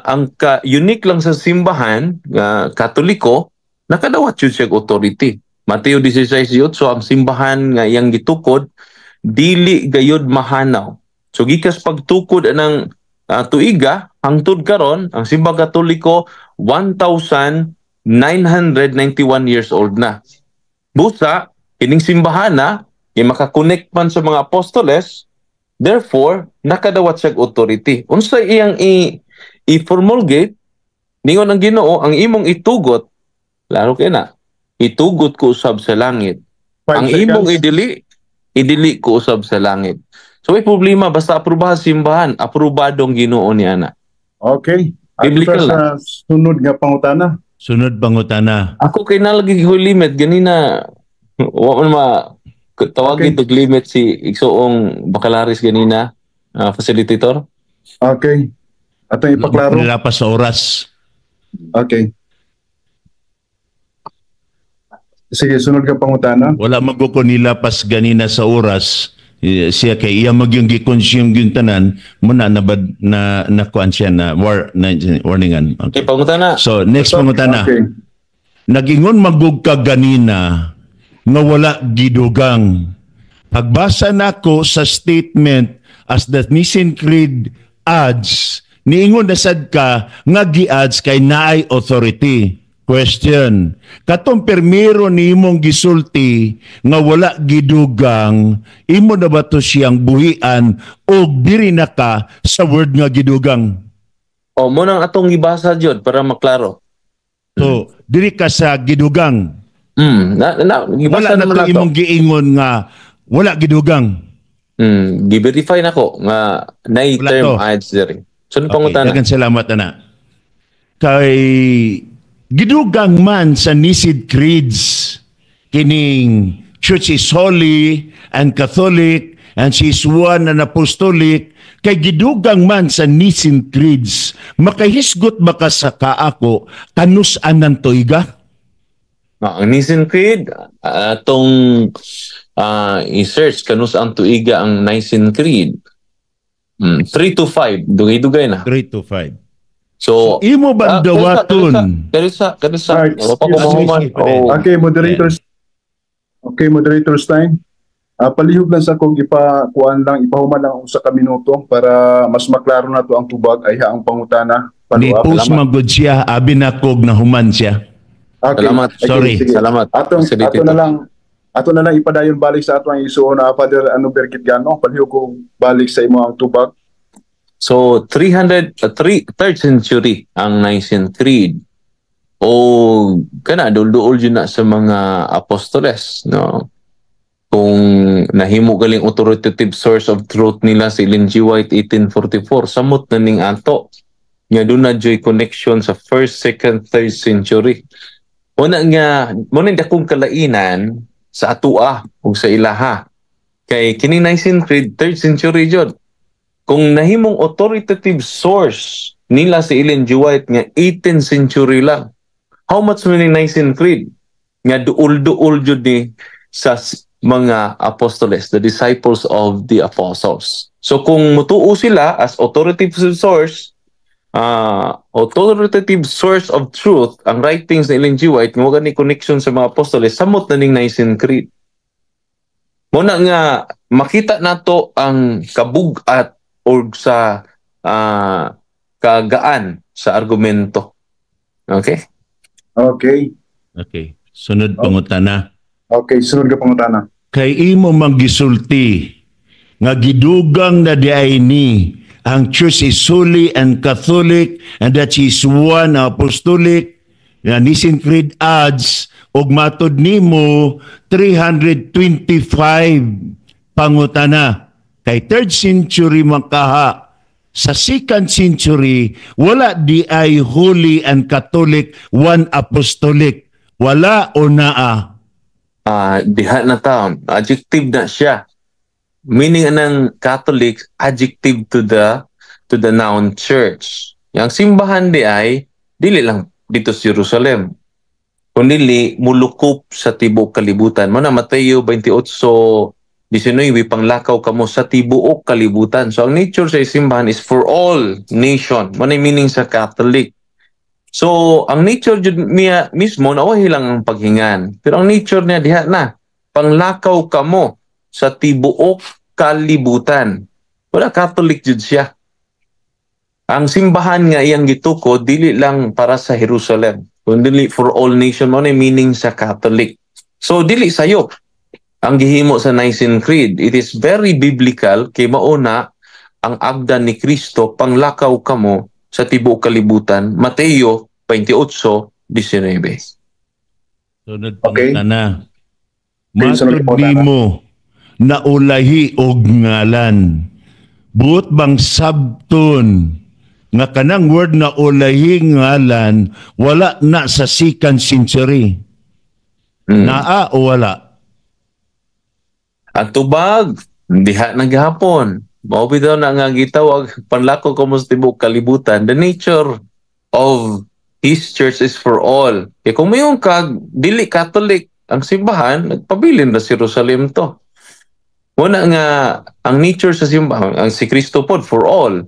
ang ka unique lang sa simbahan nga Katoliko, nakadawat yun siya authority. Mateo 16:18, ang simbahan nga iyang gitukod dili gayud mahanaw. So gikas pagtukod anang tuiga hangtod karon, ang Simbang Katoliko 1991 years old na. Busa kining simbahan na kay makakonect man sa mga apostoles, therefore nakadawat siya authority. Unsa iyang i i-promulgate, ningon ang Ginoo, ang imong itugot, laro kay na, itugot ko usab sa langit. 5 Ang seconds. imong idili, idili ko usab sa langit. So may problema basta aprobahan simbahan, aprobado ang Ginoo ni ana. Okay. Ato Biblical. ta sa sunod nga pangutana. Sunod pangutana. Ako kay nalagi ko limit ganina, wa man ma tawagin og limit si igsoong Bacalaris ganina, facilitator. Okay. Atong ipaklaro. Nilapas sa oras. Okay. Sige, sunod nga pangutana. Wala maguko nilapas ganina sa oras. Eh, siya kay iya magyung gi-consume yung tanan mo na nabad na nakuan siya na war na warningan. Okay, Okay. pangutana. So next pangutana. Okay. Nagingon magug ka ganina nga wala gidugang. Pagbasa nako sa statement "as the Nicene Creed adds", niingon na sad ka nga gi-adds kay naay authority. Question. Katong permiro nimong gisulti nga wala gidugang, imo na ba to siyang buhian o diri na ka sa word nga "gidugang"? O mo nang atong gibasa jud para maklaro. So, diri ka sa gidugang. Na gibasa Wala na naman to nato. Imong giingon nga wala gidugang. Gi-verify nako nga nay Wala term to. "adds" diri. Sunod Okay, pangutana. daghang salamat ana. Kay gidugang man sa Nicene Creeds kining Church is holy and Catholic and she is one and apostolic, kay gidugang man sa Nicene Creeds, makahisgot ba ka sa kaako kanus-an ng tuiga? Ah, ang Nicene Creed, atong i-search kanus ang tuiga ang Nicene Creed. 3 to 5, dugay-dugay na. 3 to 5. So, Imo ba dawaton? Kanisa, kanisa. Alright, Wala pa ko excuse me. mahuman. Sige, Oh. Okay, moderators. Okay, moderator Stein. Palihog lang sa kong ipakuan lang, ipahuman lang ang usa ka minuto para mas maklaro na to ang tubag ay ang pangutana. Ni Follow up. post magud siya, abi na kog nahuman siya. Okay. Salamat. Okay, Sorry. sige. Salamat. Atong Facilitator. Ato na lang ipadayon balik sa ato ang isuon na Father Anuber Gitgano. Palihog ko balik sa imo ang tubag. So 300 3rd century ang Nicene Creed. O kana duol jud na sa mga apostoles, no? Kung nahimo galing authoritative source of truth nila si Ellen G. White 1844, samot na ning ato nga doon na joy connection sa first, second, third century. Una nga mo na dakong kalainan sa atua ug sa ilaha. Kay kining Nicene Creed, 3rd century jud. Kung nahimong authoritative source nila si Ellen G. White nga 18th century lang. How much man ning Nicene Creed? Nga duol-duol jud ni sa mga apostoles, the disciples of the apostles. So kung mutuo sila as authoritative source, authoritative source of truth, ang writings ni Ellen G. White, nga ni connection sa mga apostoles, samot na ning Nicene Creed. Mao na nga makita nato ang kabug-at or sa kagaan sa argumento. Okay? Okay. Okay. Sunod pangutana. Okay, sunod ka pangutana. Kay imo mang gisulti nga gidugang na diay ni ang Church is holy and Catholic and that she is one apostolic nga Nicene Creed adds og matod nimo 325. Pangutana, kay third century man kaha, sa second century wala di ay holy and Catholic, one apostolic? Wala o naa? Ah, diha na taon. Adjective na siya. Meaning anang Catholic, adjective to the noun church. Yang simbahan di ay dili lang dito sa Jerusalem, kundi mulukop sa tibuok kalibutan. Mao na Mateo 28:19, panglakaw kamo sa tibuok kalibutan. So ang nature sa simbahan is for all nation. Mao na meaning sa Catholic. So ang nature jud niya mismo na lang ang paghingan. Pero ang nature niya diha na panglakaw kamo sa tibuok kalibutan. Wala, Catholic jud siya. Ang simbahan nga iyang gitukod dili lang para sa Jerusalem, kundi for all nation. Mao na meaning sa Catholic. So dili sayop ang gihimo sa Nicene Creed. It is very biblical kay mao na ang agda ni Kristo, panglakaw kamo sa tibuok kalibutan. Mateo 28:19. Sunod pangutana. Okay, sunod Matod pangutana. nimo naulahi og ngalan. Buot bang sabton nga kanang word na ulahi ngalan wala na sa second century? Naa o wala? Ang tubag, diha na gihapon. Mao bitaw na nga gitawag panlakaw kamo sa tibuok kalibutan. The nature of His church is for all. Kaya kung mayon kag dili Catholic ang simbahan, nagpabilin na si Jerusalem to. Muna nga ang nature sa simbahan, ang si Kristo pod for all.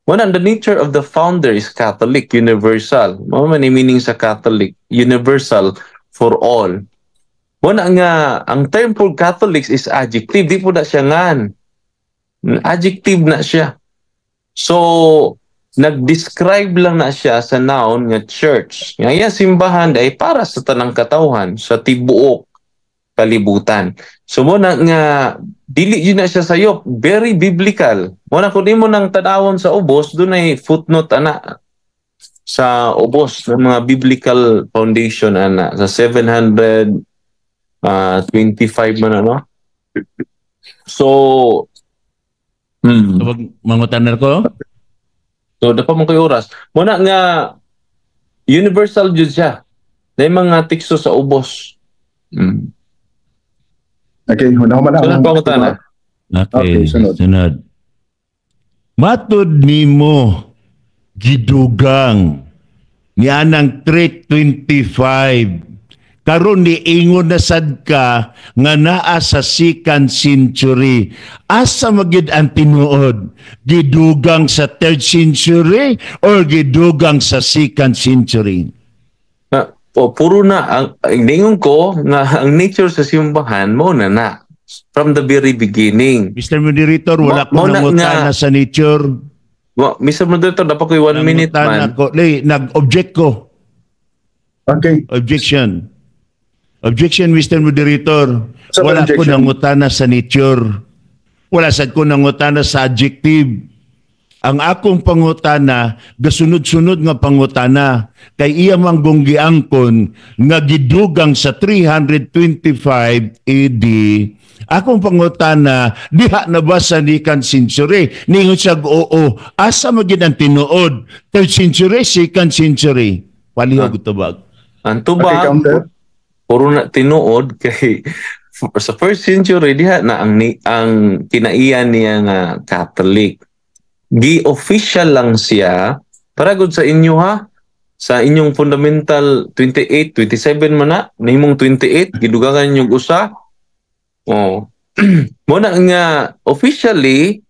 Muna the nature of the founder is Catholic, universal. Mao man ni meaning sa Catholic, universal, for all. Muna nga ang term for Catholics is adjective, di po na siya ngan. Adjective na siya. So, nag-describe lang na siya sa noun nga church. Nga iya simbahan ay para sa tanang katawhan sa tibuok kalibutan. So mo na nga dili yun na siya sayop, very biblical. Mo na kung imo nang tan-awon sa ubos, dunay footnote ana sa ubos ng mga biblical foundation ana sa 725 man ano. So Tawag mangutana ko? So, dapat mo ko'y oras. Muna nga, universal jud siya. Na mga teksto sa ubos. Okay, una ko man Sunod pangutana. Okay, Okay, sunod. Sunod. Matod nimo gidugang ni anang 325, karon ni ingon na sad ka nga naa sa second century. Asa magid ang tinuod, gidugang sa third century or gidugang sa second century? Na, o, puro na ang ningon ko nga ang nature sa simbahan mo na na from the very beginning. Mr. Moderator, wala ko Mo na nangutana sa nature. Wa, Mr. Moderator, dapat ko one minute Nangutana man. ko. Lay, nag-object ko. Okay. Objection. Objection, Mr. Moderator. Sa Wala ko objection? nangutana sa nature. Wala sad ko nangutana sa adjective. Ang akong pangutana, gasunod-sunod nga pangutana, kay iya manggong giangkon nga gidugang sa 325 AD. Akong pangutana, diha na ba sa second century? Ningon siya, oo. Asa magid ang tinuod? Third century, second century? Palihog tubag. Ang Okay, tubag, counter. puro na tinuod kay Sa first century diha na ang kinaiyan niya nga Catholic. Gi-official lang siya para gud sa inyo ha, sa inyong fundamental 28, 27 man na, nahimong 28, gidugangan yung usa. Oh. Mo na nga officially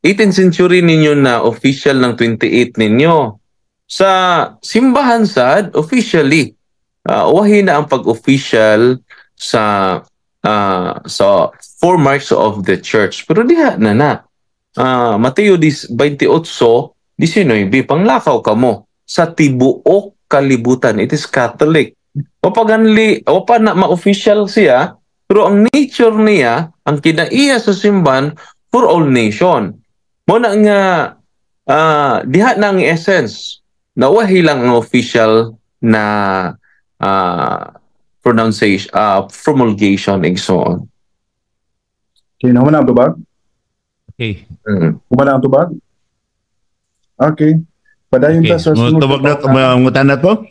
18th century ninyo na official ng 28 ninyo. Sa simbahan sad officially wahi na ang pag-official sa four marks of the church. Pero diha na na. Mateo 28:19, panglakaw kamo sa tibuok kalibutan. It is Catholic. O paganli, o pa na ma-official siya, pero ang nature niya, ang kinaiya sa simbahan for all nation. Mo na nga diha na ang essence. Nawahi lang ang official na pronunciation, promulgation, and so on. Okay, nahuman na ang tubag? Okay. Human na ang tubag? Okay. Padayon ta sa sunod. Tubag na, mangutana ko?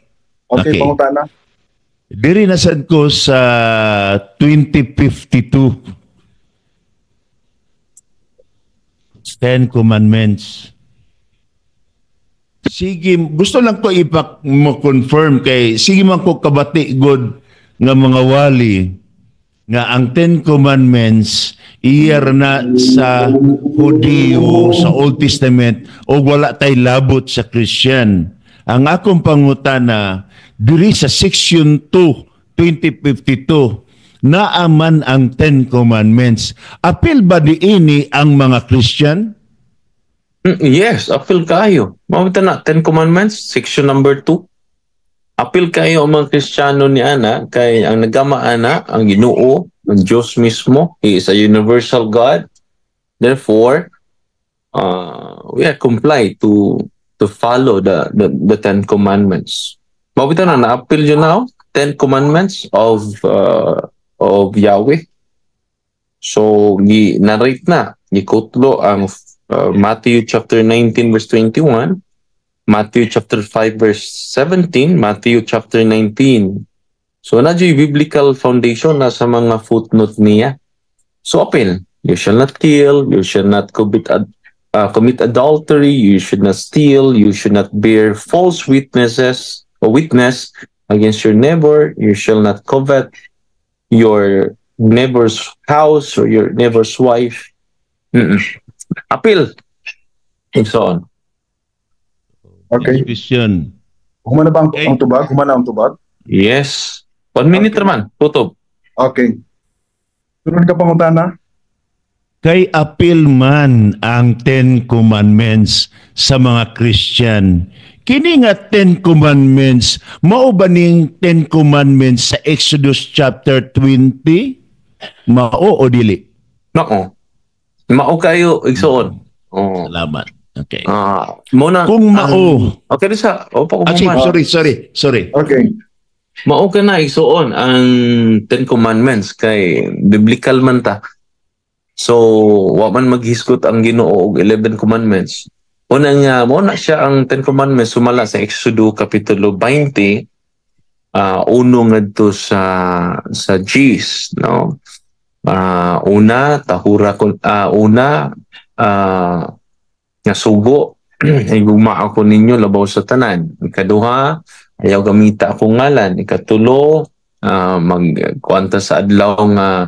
Okay, pangutana. Diri na sad ko sa 2052. Ten Commandments. Sige, gusto lang ko ipak mo confirm kay sige man ko kabati god nga mga wali nga ang Ten Commandments iyar na sa Hudiyo sa Old Testament o wala tay labot sa Christian. Ang akong pangutana diri sa section 2 2052, naaman ang Ten Commandments. Apil ba diini ang mga Christian? Yes, apil kayo. Mamita na, Ten Commandments, section number 2. Apil kayo ang mga Kristiyano ni ana, kay ang nagama ana, ang Ginoo, ang Diyos mismo, He is a universal God. Therefore, we are comply to follow the Ten Commandments. Mabita na, na-appeal yun now, Ten Commandments of Yahweh. So, gi-narrate na, gikutlo ang Matthew chapter 19 verse 21, Matthew chapter 5 verse 17, Matthew chapter 19. So, na biblical foundation na sa mga footnote niya. So, apil, you shall not kill, you shall not commit adultery, you should not steal, you should not bear false witnesses or witness against your neighbor, you shall not covet your neighbor's house or your neighbor's wife. Appeal. And so on. Okay. Next question. Human na ba Okay. ang tubag? Human na ang tubag? Yes. One minute naman. Kutob. Okay. Sunod ka pangutana? Kay apil man ang Ten Commandments sa mga Christian. Kini nga Ten Commandments, mao ba ning Ten Commandments sa Exodus chapter 20? Mao o dili? Nako. Mao kayo, igsoon. Oh. Salamat. Okay. Ah, muna Kung mao, Okay sa opo ko ah, sige, man. Sorry, sorry, sorry. Okay. Mao ka na igsoon ang Ten Commandments kay biblical man ta. So, wa man maghisgot ang Ginoo og 11 commandments. Una nga mo na siya ang Ten Commandments sumala sa Exodo kapitulo 20, uno ngadto sa Gs, no? Una tahura kon, una nga sugo, higugma ako ninyo labaw sa tanan. Ikaduha, ayaw gamita akong ngalan. Ikatulo, magkuanta sa adlaw nga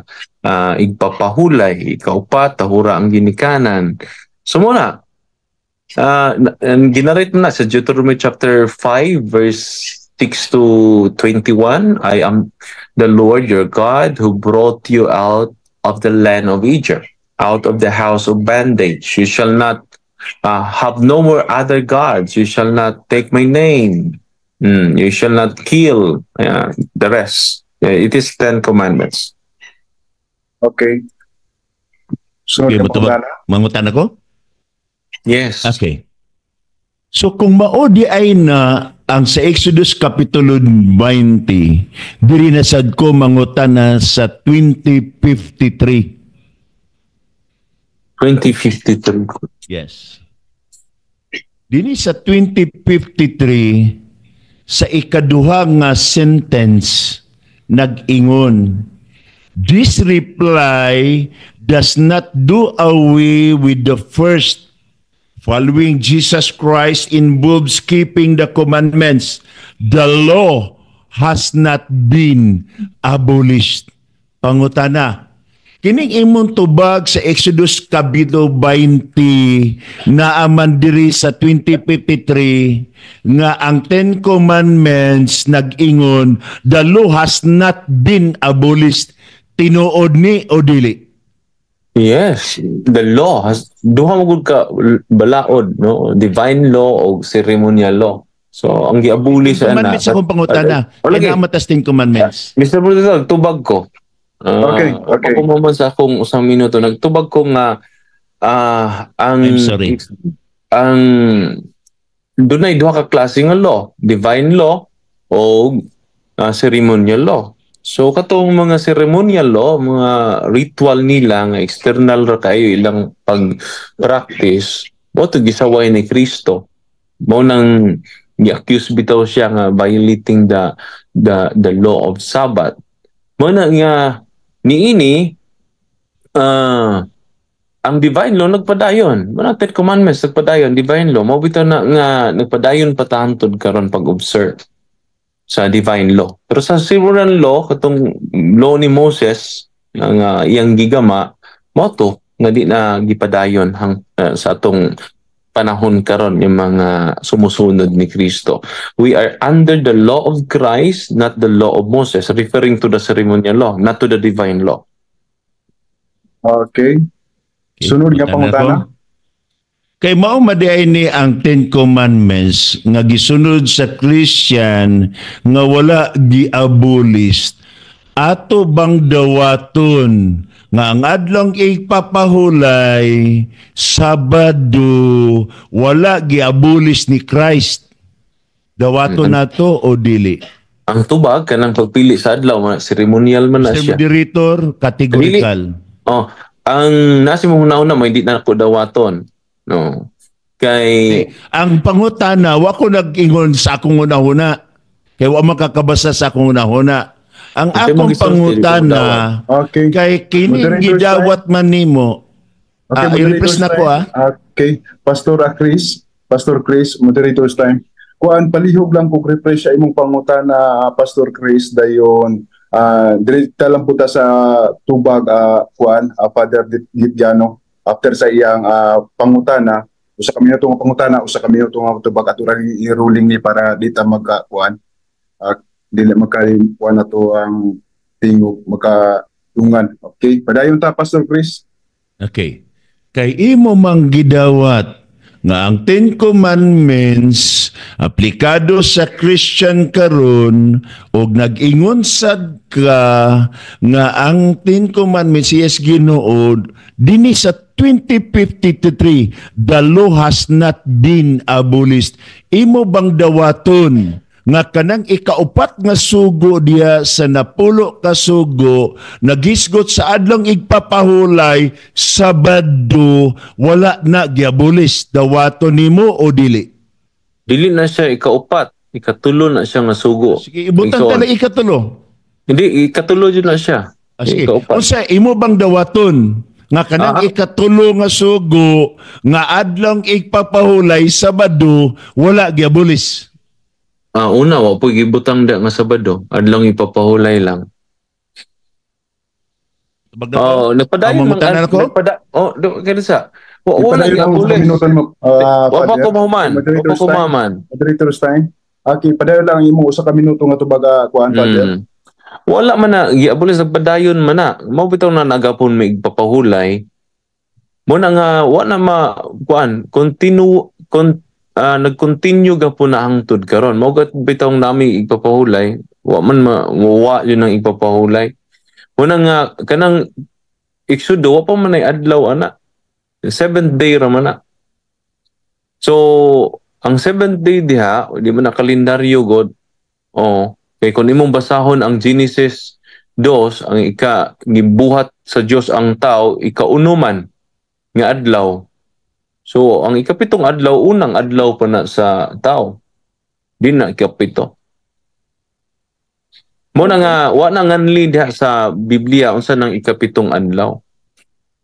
igpapahulay. Ikaupat, tahura ang ginikanan. So muna, and ginarate na sa Deuteronomy chapter 5 verse 6 to 21, "I am the Lord your God who brought you out of the land of Egypt, out of the house of bondage. You shall not have no more other gods. You shall not take my name. You shall not kill." The rest. It is Ten Commandments. Okay. Sunod Okay, ka mutubag. pangutana? Mangutan ako? Yes. Okay. So kung mao di ay na ang sa Exodus Kapitulo 20, diri na sad ko mangutana sa 2053. 2053. Yes. Dini sa 2053, sa ikaduha nga sentence nag-ingon, This reply does not do away with the first. Following Jesus Christ involves keeping the commandments. The law has not been abolished. Pangutana, kining imong tubag sa Exodus Kapitulo 20 naaman diri sa 2053 nga ang Ten Commandments nag-ingon the law has not been abolished, tinuod ni o dili? Yes, the law has duha mo gud ka balaod, no? Divine law o ceremonial law. So ang giabuli sa ana. Commandments akong pangutana. Oh, lagi. Kaya matas Ten Commandments. Mr. President, tubag ko. Okay. Ako man sa akong usang minuto, nagtubag ko nga ang I'm sorry. Ang dunay duha ka klase nga law, divine law o ceremonial law. So katong mga ceremonial law, mga ritual nila nga external ra kayo ilang pag-practice, mo to gisaway ni Kristo. Mo nang gi-accuse bitaw siya nga violating the law of Sabbath. Mo na nga niini ang divine law nagpadayon. Mo na Ten Commandments nagpadayon, divine law. Mao bitaw na nga nagpadayon pa ta hantod karon pag-observe sa divine law. Pero sa ceremonial law, katong law ni Moses nga iyang gigama, mo to nga di na gipadayon sa atong panahon karon yung mga sumusunod ni Kristo. We are under the law of Christ, not the law of Moses, referring to the ceremonial law, not to the divine law. Okay. Sunod nga pangutana. Ko. Kay mao madiay ni ang Ten Commandments nga gisunod sa Christian nga wala giabolish. Ato bang dawaton nga ang adlong ipapahulay, Sabado, wala giabolish ni Christ? Dawaton nato o dili? Ang tubag kanang pagpili sa adlaw, ceremonial man na Mr. siya. Moderator, categorical. Oh, ang nasi mo una mo hindi na ako dawaton. No. Kay Ang pangutana, wa ko nag-ingon sa akong hunahuna. Kay wa makakabasa sa akong hunahuna. Ang Kasi akong mong gisulti, di ko pangutana, kay kini Moderator gidawat man nimo. Okay, Ah, i-refresh na ko ah. Okay, Pastor Chris, Pastor Chris, moderator's time. Kuan, palihog lang kog refresh sa imong pangutana, Pastor Chris, dayon direkta lang po ta sa tubag, kuan, Father Gitgano, after sa iyang pangutana, usa ka minuto nga pangutana, usa ka minuto nga tubag, ato ra i-ruling ni para di ta magka kuan, dili magka kuan na to ang tingog makadungan. Okay, padayon ta, Pastor Chris. Okay. Kay imo mang gidawat nga ang Ten Commandments aplikado sa Christian karon og nag-ingon sad ka nga ang Ten Commandments, yes Ginoo, dinhi sa 2053 the law has not been abolished. Imo bang dawaton nga kanang ikaupat nga sugo diya sa 10 ka sugo nagisgot sa adlong igpapahulay, Sabado, wala na giabolish? Dawaton nimo o dili? Dili na siya ikaupat, ikatulo na siya nga sugo. Sige, ibutan Igsoon. ta na ikatulo. Hindi, ikatulo jud na siya. Ah, sige. Ikaupat. Unsa imo bang dawaton nga kanang ikatulo nga sugo nga adlong igpapahulay, Sabado, wala giabolish? Ah, una, wa po gibutang da nga Sabado, adlong ipapahulay lang. Tubag na ko? Oh, nagpadayon Ang man mangutana ko? Nagpada. Oh, do kaya sa. Wa wala Ipadayon ang giabolish. minuto mo, Wa pa Father. ko mahuman. Wa pa Moderator's ko time. mahuman. Moderator's time. Okay, padayon lang ang imong usa ka minuto nga tubag, kuan, Father. Wala man na giabolish, nagpadayon man na. Mao bitaw na nagapon may igpapahulay. Mo na nga wa na ma kuan continue nag-continue gapon na hangtod karon. Mao gat bitaw nami igpapahulay, wa man ma wa yun ang igpapahulay. Mo na nga kanang Exodo wa pa man ay adlaw ana. Seventh day ra man na. So, ang seventh day diha, di man na kalendaryo god. Oh, kay kung imong basahon ang Genesis 2, ang ika gibuhat sa Dios ang tao, ikauno man nga adlaw. So, ang ikapitong adlaw, unang adlaw pa na sa tao. Di na ikapito. Mo na nga wa na nganli diha sa Biblia unsa nang ikapitong adlaw.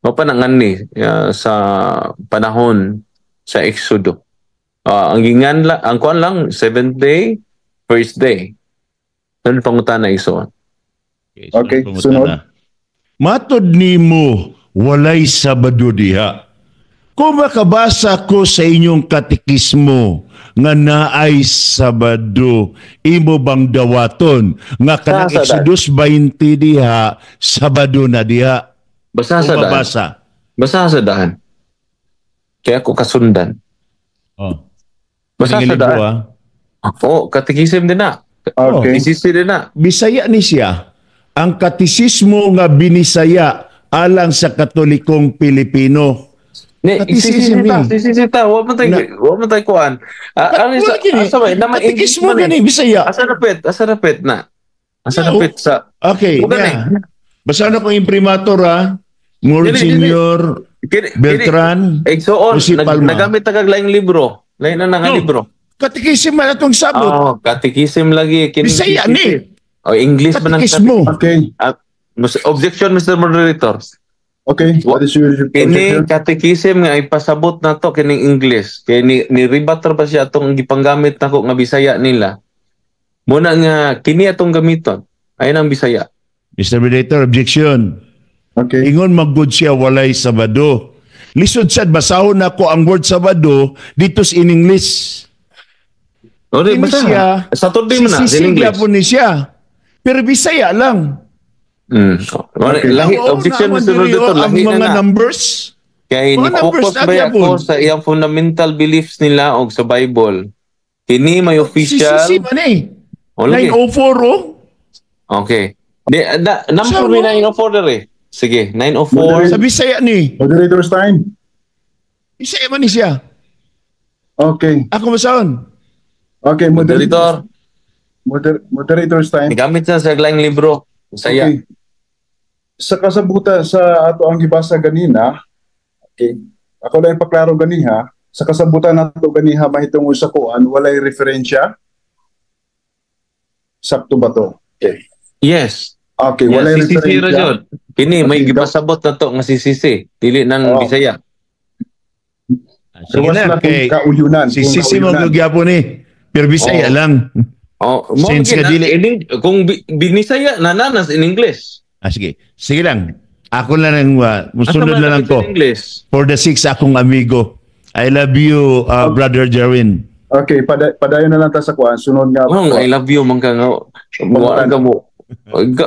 Wa pa na nganli sa panahon sa Exodo. Ang ginganla, ang kuan lang, seventh day, first day. Ano pangutana, igsoon? Okay, Okay, pangutana. Sunod. Matod nimo, walay Sabado diha. Kung makabasa ko sa inyong katikismo nga naay Sabado, imo bang dawaton nga kanang Basa sa Exodus 20 diha, Sabado na diha? Basta sa Kung daan. mabasa. Basta sa daan. Kaya ako kasundan. Oh. Basta sa Kaning libro, daan. ah. Oh, katikism din na. Okay. Isisi din na. Bisaya ni siya. Ang katisismo nga binisaya alang sa Katolikong Pilipino. Ni, Katisism isisi ta, eh. isisi ta. Wa man tay kuan. Ah, ano sa, Wala gini. asa ba? Naman English Katikismo man eh. gani Bisaya. Asa napit? Asa napit na? Asa No. napit sa Okay, Bukan yeah. Basta na kong imprimatur ha. Monsignor Beltran. Igsoon, Jose Palma. nagamit ta kag laing libro. Lain na nga No. libro. Katikism man atong sabot. Oh, katikism lagi kini. Bisaya ni. Oh, English man ang Katikismo. Okay. Objection, Mr. Moderator. Okay. What is your Kini objection? katikism nga ipasabot na to kining English. Kay ni rebatter pa siya atong gipanggamit nako nga Bisaya nila. Muna nga kini atong gamiton. Ay nang Bisaya. Mr. Moderator, objection. Okay. Ingon magud siya walay Sabado. Lisod sad basahon nako ang word Sabado dito sa in English. O di Kini basta. siya, Saturday man na in si English. po ni siya. Pero Bisaya lang. Okay. Lahi, Oo, objection, naman Mr. diri, Moderator, oh, ang lahi na mga na. numbers. Kay mga ni numbers focus na ba gyapon. ako sa iyang fundamental beliefs nila og sa Bible. Kini may official. CCC man eh. O, lagi. 904 oh. Okay. Di, da, number Sa may mo? 904 dere. Sige, 904. Sa Bisaya ni. Moderator's time. Bisaya man ni siya. Okay. Ako basahon. Okay, Moderator, moderator's time. Gigamit na sa laing libro. Bisaya. Okay. Sa kasabutan sa ato ang gibasa ganina, okay. Ako lang ipaklaro ganiha, sa kasabutan nato ganiha mahitungod sa kuan, walay referensya. Sakto ba to? Okay. Yes. Okay, Yes, walay CCC ra referensya. jud. Kini may Okay, gipasabot na to nga CCC, dili nang Bisaya. Sige Gawas na, na kung kay kauyunan. si Kung Sisi mo kauyunan. gyapon eh. Pero Bisaya Oo. lang. Oh, mo Since gina, ka dili- kung binisaya na nanas in English. Ah, sige. Sige lang. Ako lang ang musunod Asa man na lang in ko. English. For the six akong amigo. I love you, Brother Jerwin. Okay, padayon na lang ta sa kuan. Sunod nga. Oh, I love you man ka nga. Wa ka mo.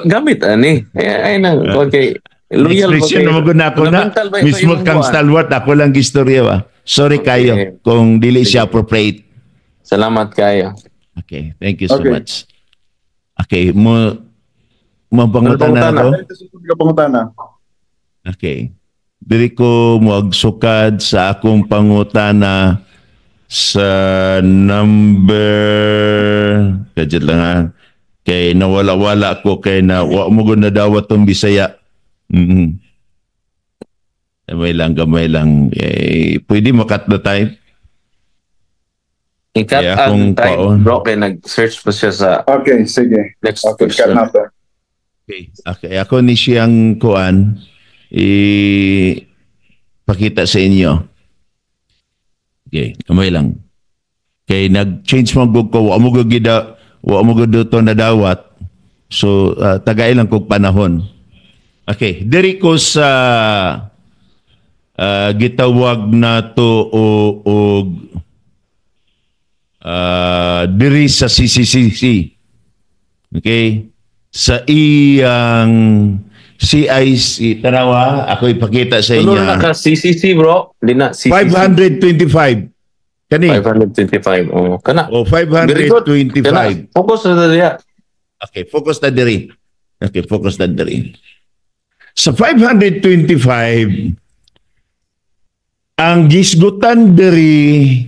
Gamit ani. Ay ay na okay. Loyal ba Expression kayo? na maguna ako na. Fundamental ba ito Mismo imong kang kuan? stalwart, ako lang gistorya ba. Sorry kayo kung dili siya appropriate. Salamat kayo. Okay, thank you so much. Okay, mo mo pangutana Ano na ko? Padayon ta sa sunod nga pangutana. Okay. Diri ko moagsukad sa akong pangutana sa number, kadyot lang ha, kay nawala-wala ko kay na wa mo gud nadawat tong Bisaya. Gamay lang, gamay lang. Eh, pwede ma-cut the time. I-cut Kaya ang kung time, paon. bro, kay nag-search pa siya sa Okay, sige. next Okay, cut question. na to. Okay. Ako ni siyang kuan i pakita sa inyo. Okay, kamay lang. Kay nag-change mo gud ko, wa mo gud gida, wa mo gud to nadawat. So tagay lang kog panahon. Okay, diri ko sa gitawag na to og diri sa CCCC. Okay? Sa iyang CIC, tanawa, ako ipakita sa inyo. Sunod na ka CCC, bro. Di na CCC. 525. Kani? 525. Oh, kana. O Very good. 525. Kana. Focus na diya. Okay, focus na diri. Okay, focus na diri. Sa 525, ang gisgutan diri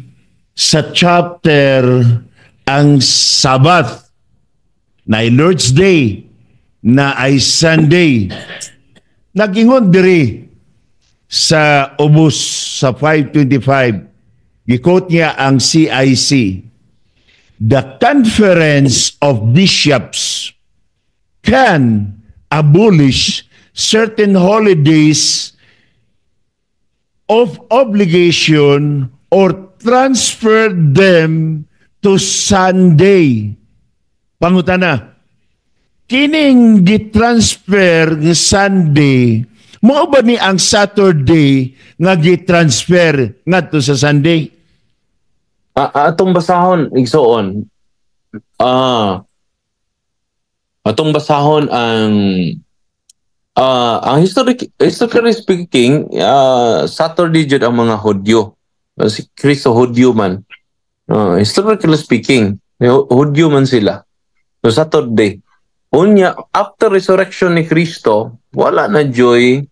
sa chapter ang Sabbath na ay Lord's Day na ay Sunday. Nagingon diri sa ubos sa 525, gi-quote niya ang CIC, the Conference of Bishops. can abolish certain holidays of obligation or transfer them to Sunday. Pangutana, kining gi-transfer nga Sunday, mao ba ni ang Saturday nga gi-transfer ngadto sa Sunday? Atong basahon, igsoon. Atong basahon ang historically speaking, Saturday jud ang mga Hudyo. Si Kristo Hudyo man. Historically speaking, Hudyo man sila. So Saturday. Unya, after resurrection ni Kristo, wala na juy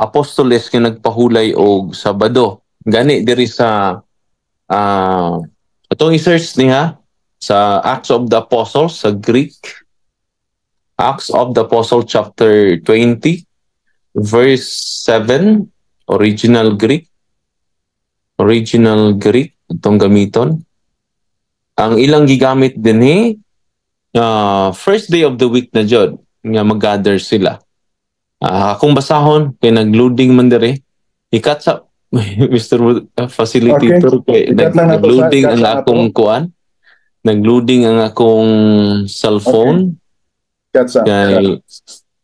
apostoles nga nagpahulay og Sabado. Gani diri sa atong i-search niya sa Acts of the Apostles sa Greek. Acts of the Apostle chapter 20 verse 7, original Greek. Original Greek itong gamiton. Ang ilang gigamit dinhi, first day of the week na jud nga mag-gather sila. Akong basahon kay nag-loading man diri. I-cut sa Mr. Facilitator kay I-cut lang nato nag-loading i-cut ang lang nato. Akong kuan. Nag-loading ang akong cellphone. Cut sa. Kay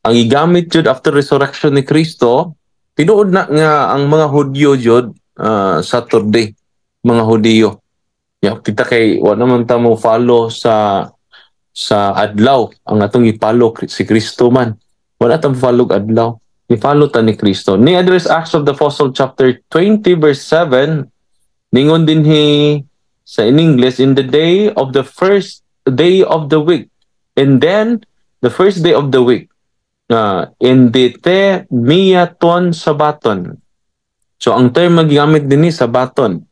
ang gigamit jud after resurrection ni Kristo, tinuod na nga ang mga Hudyo jud, Saturday, mga Hudiyo. Ya, kita kay wa naman ta mo follow sa adlaw, ang atong i-follow si Kristo man. Wala ta mo follow og adlaw. I-follow ta ni Kristo. Ni address Acts of the Apostle chapter 20 verse 7, ningon dinhi sa in English, "In the day of the first day of the week and then the first day of the week, in the te mia ton sabaton." So ang term nga gigamit dinhi, sabaton.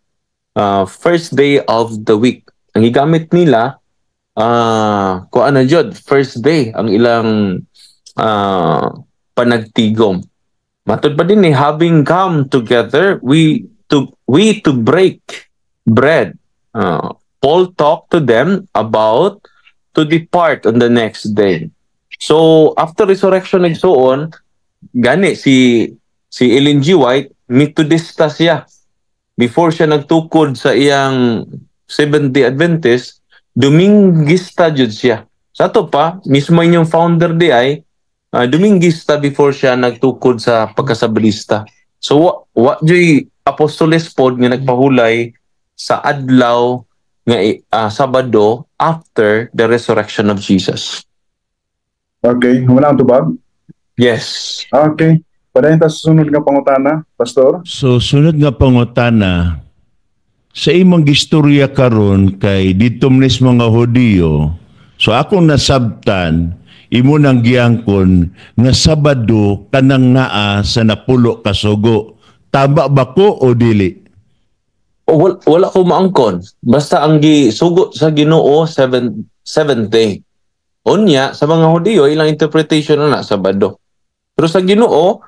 First day of the week. Ang gigamit nila, kuan na jud, first day ang ilang panagtigom. Matud pa dinhi, "Having come together, we to break bread. Paul talked to them about to depart on the next day." So after resurrection, igsoon, gani si Ellen G. White, Methodista siya. Before siya nagtukod sa iyang Seventh-day Adventist, Domingista jud siya. Sa ato pa, mismo inyong founder di ay Domingista before siya nagtukod sa pagkasabadista. So wa juy apostoles pod nga nagpahulay sa adlaw nga Sabado after the resurrection of Jesus. Okay, wala ang tubag? Yes. Okay. Padayon ta sa sunod nga pangutana, Pastor. So sunod nga pangutana, sa imong gistorya karon kay dito man is mga Hudiyo, so akong nasabtan imo nang giangkon nga Sabado kanang naa sa napulo ka sugo. Tama ba ko o dili? O, wala ko maangkon. Basta ang gisugo sa Ginoo, seventh day. Unya sa mga Hudiyo, ilang interpretation na na Sabado. Pero sa Ginoo,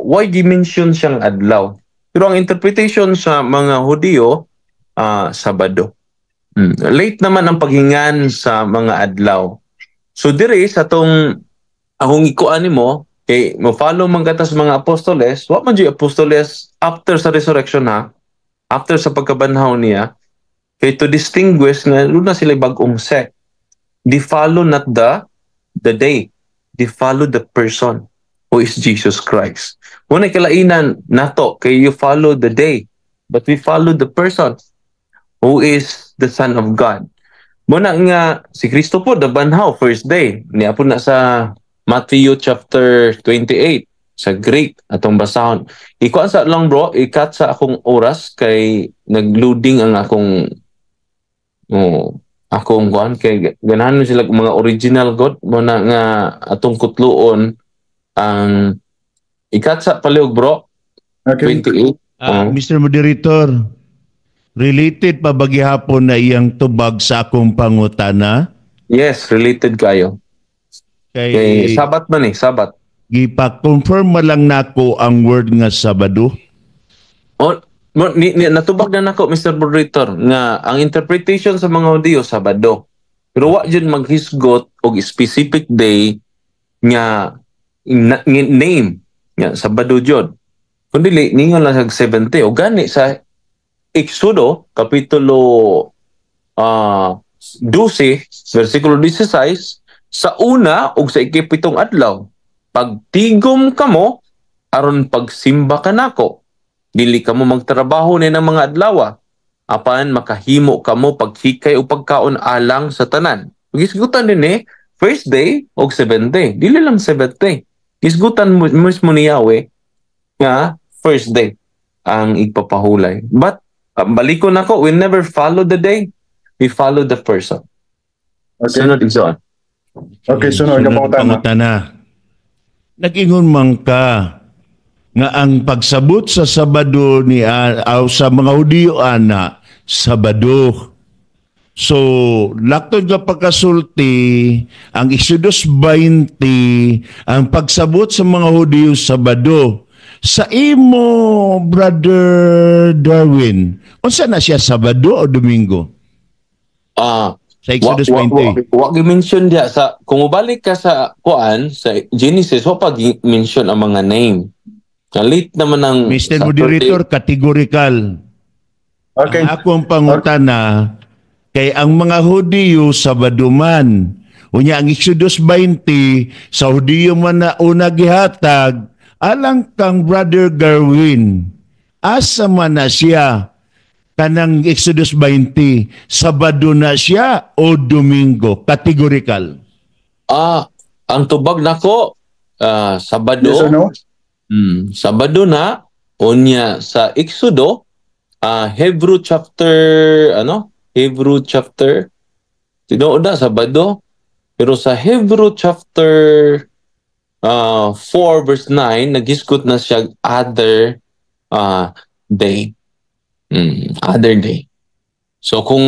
why gi-mention siyang adlaw? Pero ang interpretation sa mga Hudiyo, Sabado. Late naman ang paghingan sa mga adlaw. So diri sa tong akong ikuan nimo kay mo follow man kata sa mga apostoles, wa man juy apostoles after sa resurrection ha. After sa pagkabanhaw niya, kay to distinguish nga na sila bag-ong sect. They follow not the day, they follow the person who is Jesus Christ. Muna kalainan nato kay you follow the day, but we follow the person who is the Son of God. Muna nga si Kristo po nabanhaw first day. Niya po na sa Matthew chapter 28 sa Greek atong basahon. Ikuan sa lang bro, i-cut sa akong oras kay nagloading ang akong, oh, akong kuan kay ganahan mo sila mga original god mo na nga atong kutluon ang i-cut sa palihog, bro. 28. Ah, Mr. Moderator, related pa ba gihapon na iyang tubag sa akong pangutana? Yes, related kayo. Kay, Kay Sabat man eh, Sabat. Gipa-confirm man lang nako ang word nga Sabado. O, mo, natubag na nako, Mr. Moderator, nga ang interpretation sa mga Hudiyo, Sabado. Pero wa jud maghisgot og specific day nga, nga name nga Sabado jud. Kun dili, ningon lang sa seventh day. O gani sa Exodo kapitulo 12 versikulo 16, sa una ug sa ikapitong adlaw, pagtigom kamo aron pagsimba kanako. Dili kamo magtrabaho ni ng mga adlaw, apan makahimo kamo paghikay o pagkaon alang sa tanan. Gisgutan din eh first day o seventh day, dili lang seventh day. Gisgutan mo mismo ni Yahweh nga first day ang igpapahulay. But balikon ako, we never follow the day, we follow the person. Okay. Sunod, Igsoon. Okay, sunod nga pangutana. Pangutana. Nag-ingon man ka nga ang pagsabot sa Sabado ni aw sa mga Hudiyo ana Sabado. So, laktod nga pagkasulti, ang Exodus 20, ang pagsabot sa mga Hudiyo Sabado. Sa imo, Brother Darwin, unsa na siya, Sabado o Domingo? Sa Exodus 20. Wa gi-mention diya sa, kung mobalik ka sa kuan sa Genesis, wa pa gi-mention ang mga name. Na late naman ang Mr. Saturday. Moderator, categorical. Okay. Ang akong pangutana, kay ang mga Hudiyo Sabado man. Unya ang Exodus 20 sa Hudiyo man na una gihatag, alang kang Brother Garwin. Asa man na siya kanang Exodus 20? Sabado na siya o Domingo? Categorical. Ang tubag nako, Sabado. Yes or no? Sabado na. Unya sa Exodo, Hebrew chapter ano? Hebrew chapter, tinuod na Sabado. Pero sa Hebrew chapter 4 verse 9, naghisgot na siya other day. Other day. So kung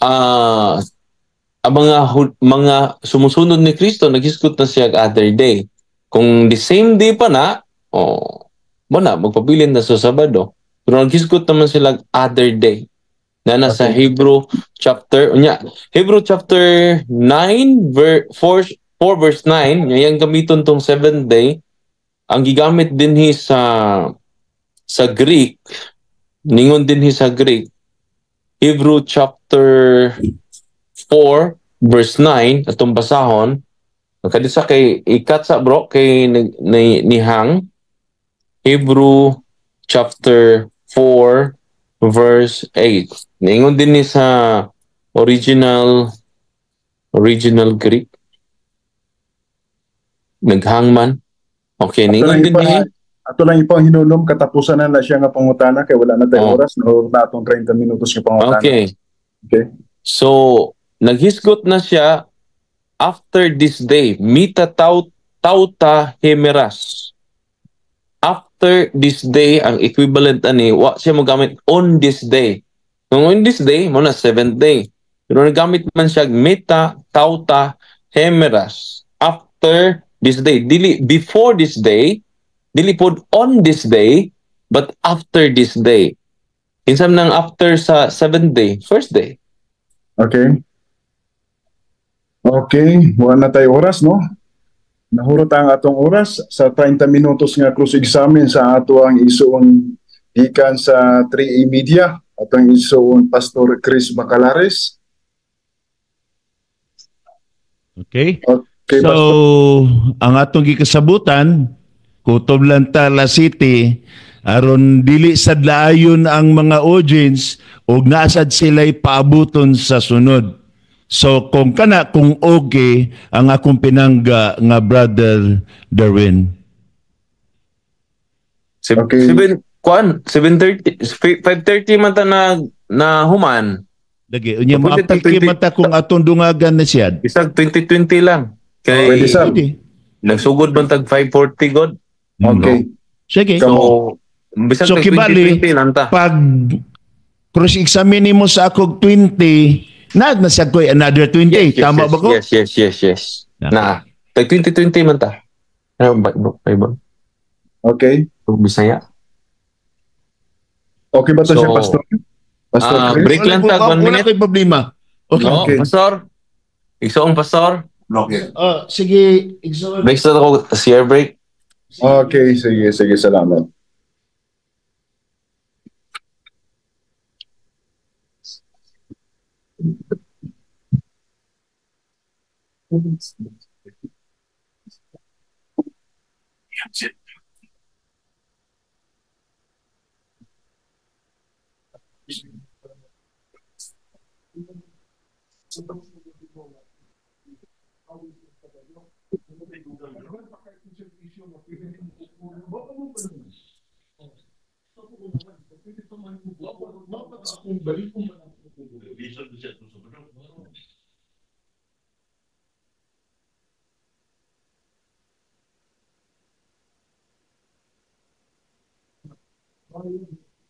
ang mga sumusunod ni Kristo, naghisgot na siya other day. Kung the same day pa na, oh, mo na magpabilin na sa Sabado. Pero naghisgot naman sila other day. Na nasa Hebrew chapter, unya, Hebrew chapter 9 ver 4 4 verse 9, yang gamiton tong seventh day, ang gigamit din hi sa Greek, ningon din hi sa Greek, Hebrew chapter 4 verse 9, atong basahon. Kadisa kay ikat sa bro kay ni Hang, Hebrew chapter 4 verse 8. Ningon din ni sa original Greek. Naghangman. Okay, Ato ningon lang din ipa, ni ato lang ipang hinulom, katapusan na na siya nga pangutana kay wala na tayo oras no na atong 30 minutos nga pangutana. Okay. Okay. So, naghisgot na siya after this day, meta tauta hemeras. After this day, ang equivalent ani, wa siya mogamit on this day. Kung on this day, mo na seventh day. Pero nagamit man siya meta tauta hemeras. After this day. Dili before this day, dili pod on this day, but after this day. Kinsa man ang after sa seventh day? First day. Okay. Okay, wala na tayo oras, no? Nahurot ang atong oras sa 30 minutos nga cross examine sa ato ang isuong gikan sa 3A Media, atong isuong Pastor Chris Bacalares. Okay? Okay, So, Pastor. ang atong gikasabutan, kutob lang Tala City, aron dili sad laayon ang mga audience ug naasad sila'y paabuton sa sunod. So, kung kana, kung okay, ang akong pinangga nga Brother Darwin. Okay. Seven, kuan, 7:30, 5:30 man ta na human. Lagi, unya Pwede ta maapiki 20 mata kung atong dungagan na siya. Bisag 2020 lang. Kay Pwede, sir. Pwede. Nagsugod man tag 5:40 god. Okay. Sige. So, bisag So, tag kibali, 2020 lang ta. Pag cross-examine mo sa akong 20, na nasa ko another 20. Tama yes, ba ko? Yes. Okay. Na, tag 2020 man ta. Ano ba ba ba? Okay. Bisaya. Okay ba to So, siya, Pastor? Pastor Chris? Break lang Wala tag 1 wala minute. ko'y problema. Okay. No, Pastor. Igsoong Pastor. Okay. Oh, sige, igsoon. Break sa ako, share break. Okay, sige, sige, salamat.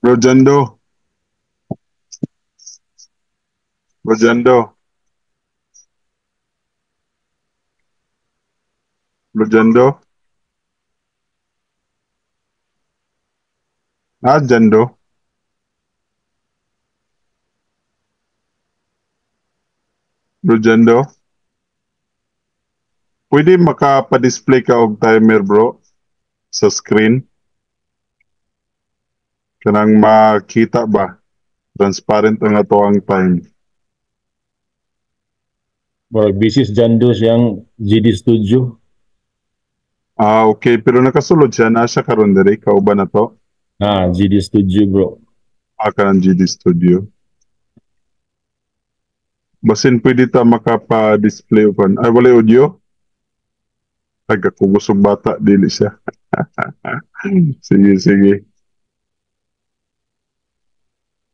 Bro Jando. Bro Jando. Bro Jando. Ah, Jando. Bro Jando. Pwede makapa-display ka og timer, bro, sa screen? Kanang makita ba? Transparent ang ato ang time. Murag busy si Jando siyang GD Studio. Ah, okay. Pero nakasulod siya. Naa siya karon diri. Kauban na to? Ah, GD Studio, bro. Ah, kanang GD Studio. Basin pwede ta makapa-display upan. Ay, wala audio? Ay, kakubos og bata. Dili siya. Sige, sige.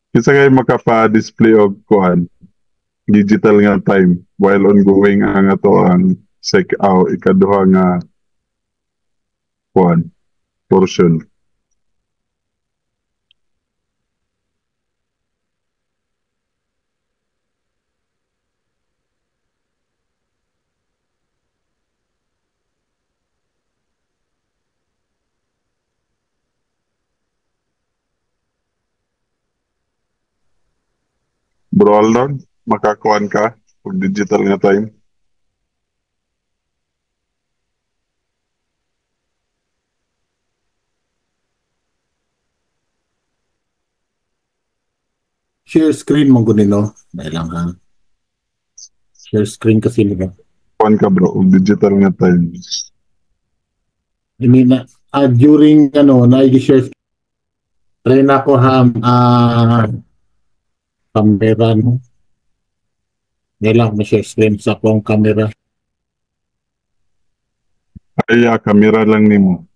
Kinsa kay makapa-display og kuan digital nga time while ongoing ang ato ang sec aw ikaduha nga kuan portion. Bro Aldon, makakuan ka og digital nga time? Share screen mo gud no? Dahil lang ha. Share screen kasi nila. Kuan ka, bro, og digital nga time. I mean, during ano, na i-share try na ko ha camera, no? Dahil lang may share screen sa akong camera. Ay, camera lang nimo.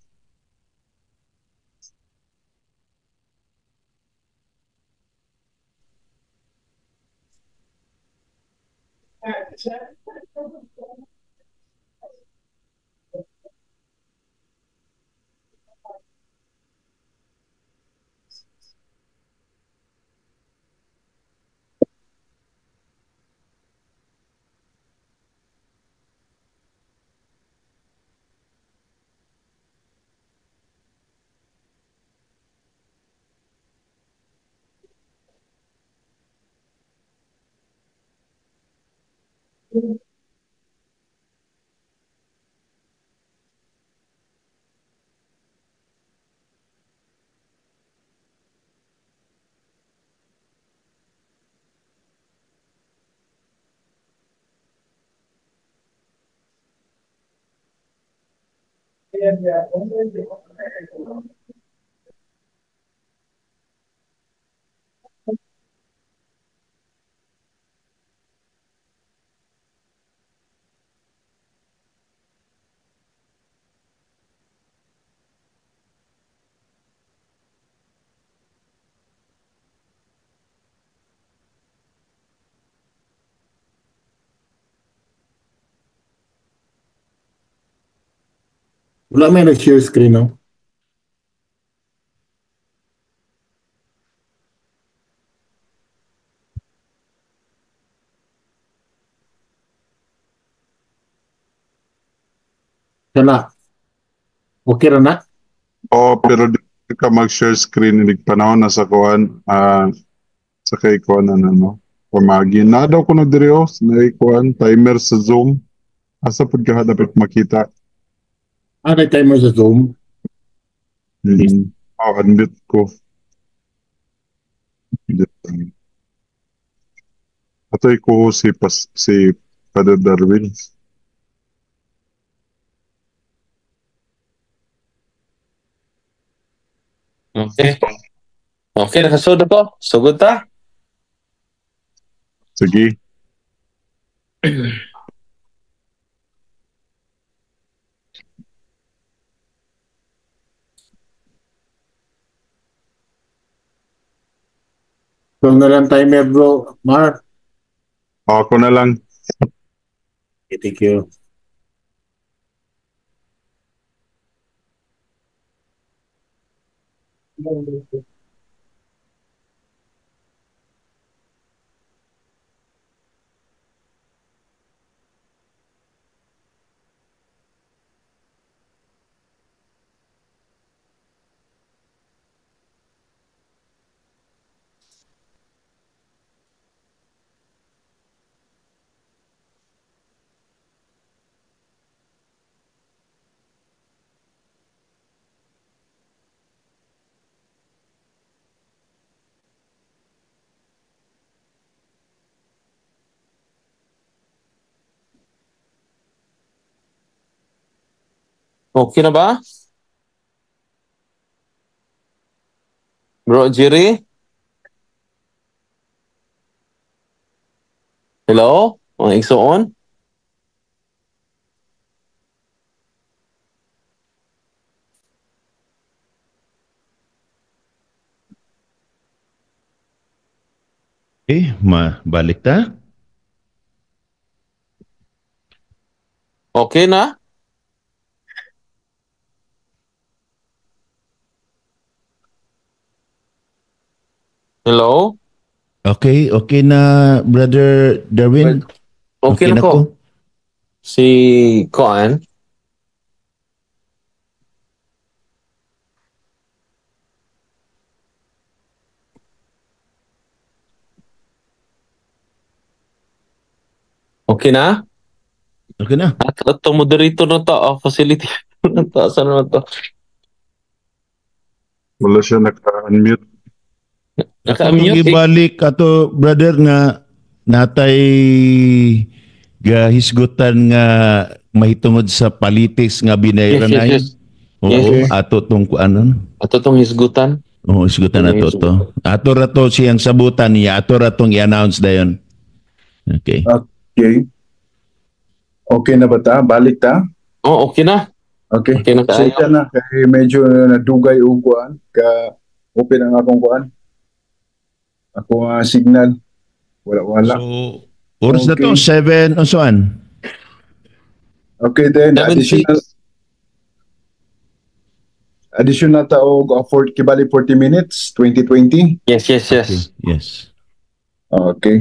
Wala may nag-share screen, no? Kana. Okay ra na? Oh, pero di ka mag-share screen inig panahon na sa kuan sa kay kuan na no. Pamagi. Na daw ko na diri oh, naikuan timer sa Zoom. Asa pud ka dapat makita. Ah, may timer sa Zoom. Oh, unmute ko. Atoy ko si si Father Darwin. Okay. Okay, nakasod ako. Sugod ta? Sige. Ikaw na lang timer, bro. Mark. Ako na lang. Okay, thank you. Okay na ba? Bro Jerry? Hello? Mga igsoon? Okay, mabalik ta. Okay na? Hello? Okay, okay na, Brother Darwin. Okay, na ko. Si Koan. Okay na? Okay na. At itong moderator na to, oh, facility na to. Saan na to? Wala siya naka-unmute. Naka-mute. Ibalik ato, brother, nga natay gahisgutan nga mahitungod sa politics nga binayran Yes, yes, na yes. Oo, Yes. ato tong kuanon. Ato tong hisgutan. Oo, hisgutan ato to. Ato ra to siyang sabutan niya, ato ra tong i-announce dayon. Okay. Okay. Okay na ba ta? Balik ta? Oh, okay na. Okay. Okay na So, kaayo. na kay medyo nadugay og kuan ka open ang akong kuan. Ako signal. Wala. So, oras na to, Okay. 7 o saan? Okay then, 7:06. additional ta og kibali 40 minutes, 2020. Yes, yes, yes. Okay. Yes. Okay.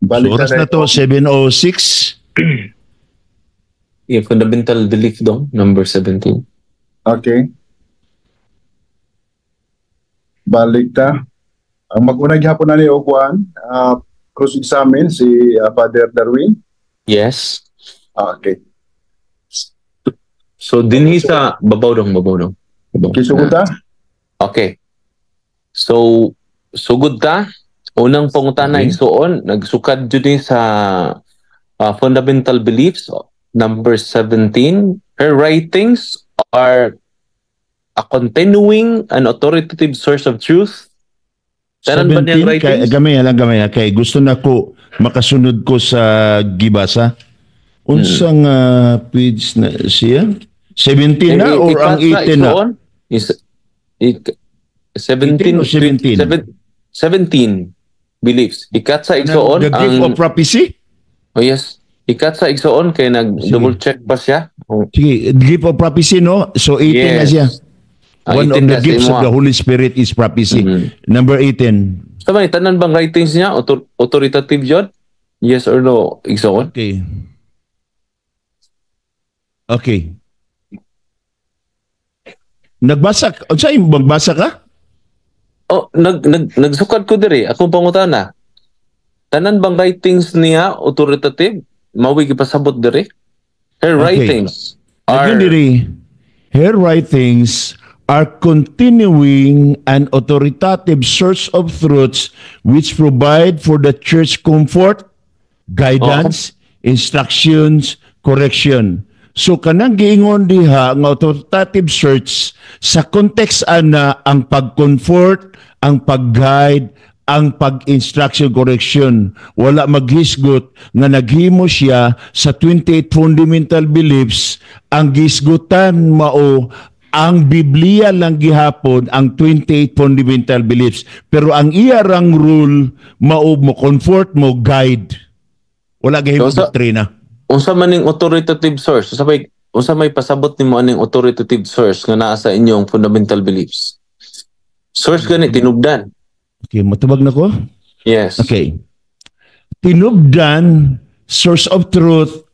Balik So, oras na to, 7:06. Yeah, fundamental belief dong, number 17. Okay. Balik ta. Ang mag-una gihapon na ni og kuan, cross-examine si Father Darwin. Yes. Okay. So dinhi sa babaw dong, babaw dong. Babaw. Okay, sugod ta? Okay. So sugod ta. Unang pangutana Okay. igsuon, nagsukad jud ni sa fundamental beliefs number 17. Her writings are a continuing and authoritative source of truth. Tanan ba niyang 17, kay, writings? gamay lang, gamay. Kay gusto na ko makasunod ko sa gibasa. Unsang page na siya? 17 na or ang 18 na? Is, 17 18 o 17? 17 beliefs. Ikat sa igsoon The gift ang of prophecy? Oh yes. Ikat sa igsoon kay nag double check pa siya. Sige, gift of prophecy, no? So 18 na Yes. siya. Ah, One 18 of the na sa gifts of imoha. the Holy Spirit is prophecy. Mhm. Number 18. Sa man, tanan bang writings niya authoritative yun? Yes or no, igsoon? Okay. Okay. Nagbasa, unsa imong magbasa ka? Oh, nagsukad ko diri. Akong pangutana. Tanan bang writings niya authoritative? Mao'y gipasabot diri? Her writings are Again, diri, her writings are continuing an authoritative source of truths which provide for the church comfort, guidance, instructions, correction. So kanang giingon diha nga authoritative source sa context ana ang pag-comfort, ang pag-guide, ang pag-instruction, correction. Wala maghisgot nga naghimo siya sa 28 fundamental beliefs. Ang gisgutan mao ang Biblia lang gihapon ang 28 fundamental beliefs. Pero ang iya rang rule mao mo comfort, mo guide. Wala gahimo So, doktrina. Unsa man ning authoritative source? Unsa may pasabot nimo aning authoritative source nga naa sa inyong fundamental beliefs? Source gani tinubdan. Okay, matubag na ko? Yes. Okay. Tinubdan, source of truth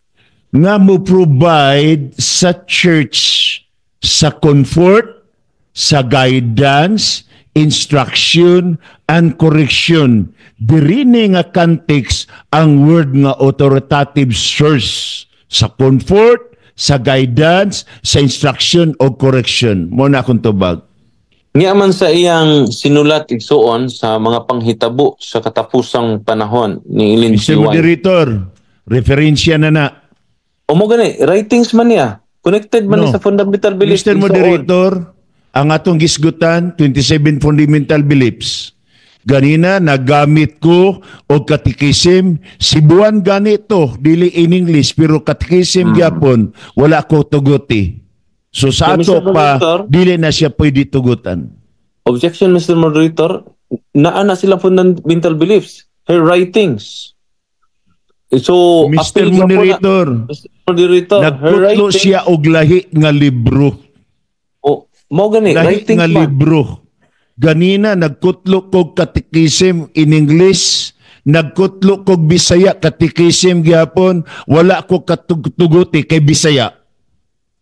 nga mo provide sa church sa comfort, sa guidance, instruction, and correction. Diri ni nga context ang word nga authoritative source sa comfort, sa guidance, sa instruction o correction. Mao na akong tubag. Nga man sa iyang sinulat, igsuon, sa mga panghitabo sa katapusang panahon ni Ellen G. Mr. White. Moderator, referensya na na. O mao gani, writings man niya. Connected man No. ni sa fundamental beliefs. Mr. Igsuon. Moderator, ang atong gisgutan, 27 fundamental beliefs. Ganina, nagamit ko og catechism. Cebuano ganito, dili in English, pero catechism gyapon, wala ko tuguti. So sa So, ato Mr. pa, Moderator? dili na siya pwede tugutan. Objection, Mr. Moderator. Naa na silang fundamental beliefs. Her writings. So, Mr. appeal ka po na- Moderator, Mr. Moderator, her nagkutlo writings. siya og lahi nga libro. Oh, mao gani, Lahi writings nga man. libro. Ganina nagkutlo kog catechism in English, nagkutlo kog Bisaya catechism gyapon, wala ko katuguti kay Bisaya.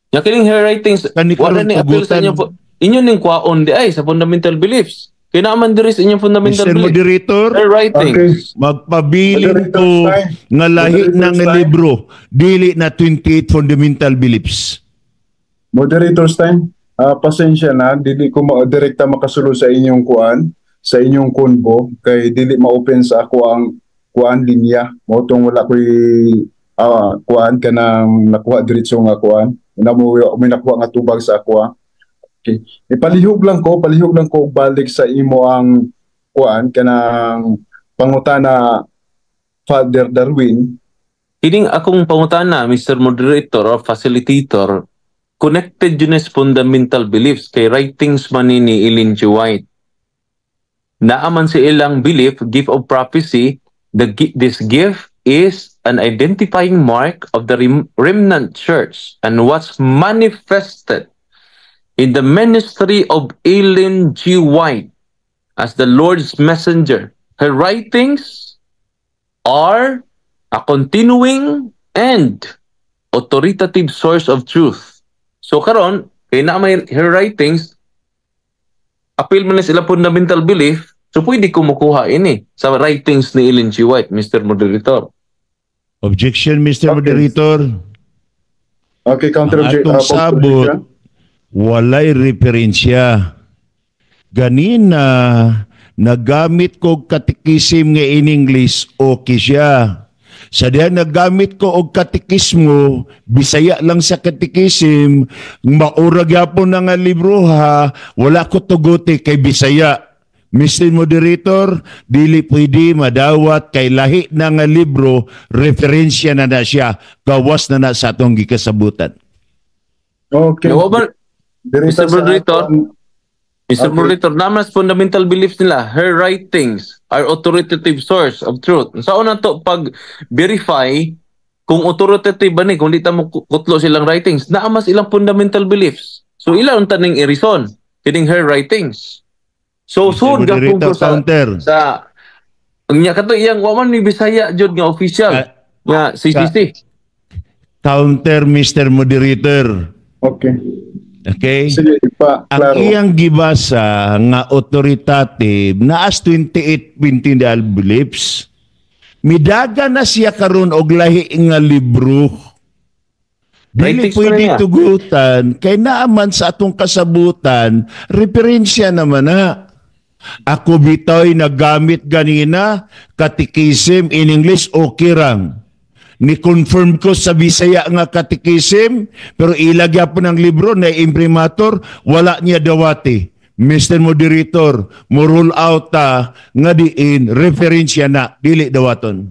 Nga kining her writings, Kani wala karon ni appeal sa tugutan. inyo. Inyo ning kwaon di ay sa fundamental beliefs. Kaya naman diri sa inyong fundamental Mr. beliefs. Moderator, Her writings. Magpabilin Moderator ko Stein. nga lahi Moderator ng Stein. libro, dili na 28 fundamental beliefs. Moderator Stein, pasensya na, dili ko direkta makasulod sa inyong kuan, sa inyong convo kay dili ma-open sa ako ang kuan linya. Mao tong wala ko'y kuan kanang nakuha diretso nga kuan. Una mo may nakuha nga tubag sa ako. Okay. Palihog lang ko balik sa imo ang kuan kanang pangutana, Father Darwin. Kining akong pangutana, Mr. Moderator or facilitator, connected yun is fundamental beliefs kay writings man ni Ellen G. White. Naaman sa ilang belief, gift of prophecy, this gift is an identifying mark of the remnant church and was manifested in the ministry of Ellen G. White as the Lord's messenger. Her writings are a continuing and authoritative source of truth. So karon, kay na may her writings, appeal man na sila fundamental belief, so pwede kumukuha ini sa writings ni Ellen G. White, Mr. Moderator. Objection, Mr. Okay. Moderator. Okay, counter Ang atong sabot, walay referensya. Ganina, nagamit ko catechism nga in English, okay siya. Sa diha nagamit ko og katekismo, Bisaya lang sa catechism, maura gyapon na nga libro ha, wala ko tuguti kay Bisaya. Mr. Moderator, dili pwede madawat kay lahi na nga libro, referensya na na siya, gawas na na sa atong gikasabutan. Okay. Wa ba- Direkta Mr. sa Moderator? Mr. Moderator, naman fundamental beliefs nila, her writings are authoritative source of truth. Sa una to, pag verify kung authoritative ba ni, kung di ta mo kutlo silang writings, naamas ilang fundamental beliefs. So ilang taning i-reason, kining her writings. So Mr. sud gapon Moderator, ko sa counter. sa nya kato iyang wa man ni Bisaya jud nga official nga CCC. Counter, Mr. Moderator. Okay. Okay? Sige, ipa, Ang klaro. iyang gibasa nga authoritative naas 28 fundamental beliefs. Midaga na siya karon og lahi nga libro. Dili Writings pa pwede niya. Tugutan kay naaman sa atong kasabutan, referensya naman na. Ako bitoy nagamit ganina catechism in English, okay rang. Ni-confirm ko sa Bisaya nga catechism, pero ilagya po ng libro na imprimatur, wala niya dawati. Mr. Moderator, mo rule out ta nga diin referensya na dili dawaton.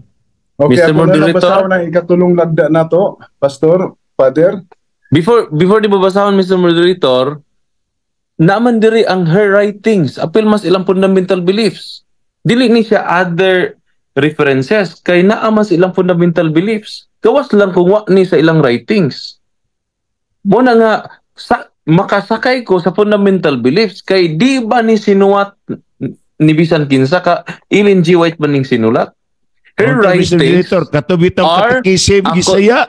Okay, Mr. ako na lang Moderator. basahon ang ikatulong lagda nato, Pastor, Father. Before di babasahon, Mr. Moderator, naman diri ang her writings, apil mas ilang fundamental beliefs. Dili ni siya other references kay naa mas ilang fundamental beliefs. Gawas lang kung wa ni sa ilang writings. Mo na nga sa makasakay ko sa fundamental beliefs kay di ba ni sinuwat ni bisan kinsa ka, Ellen G. White ba ning sinulat? Her Okay, Mr. writings Moderator, kato bitaw are catechism Bisaya,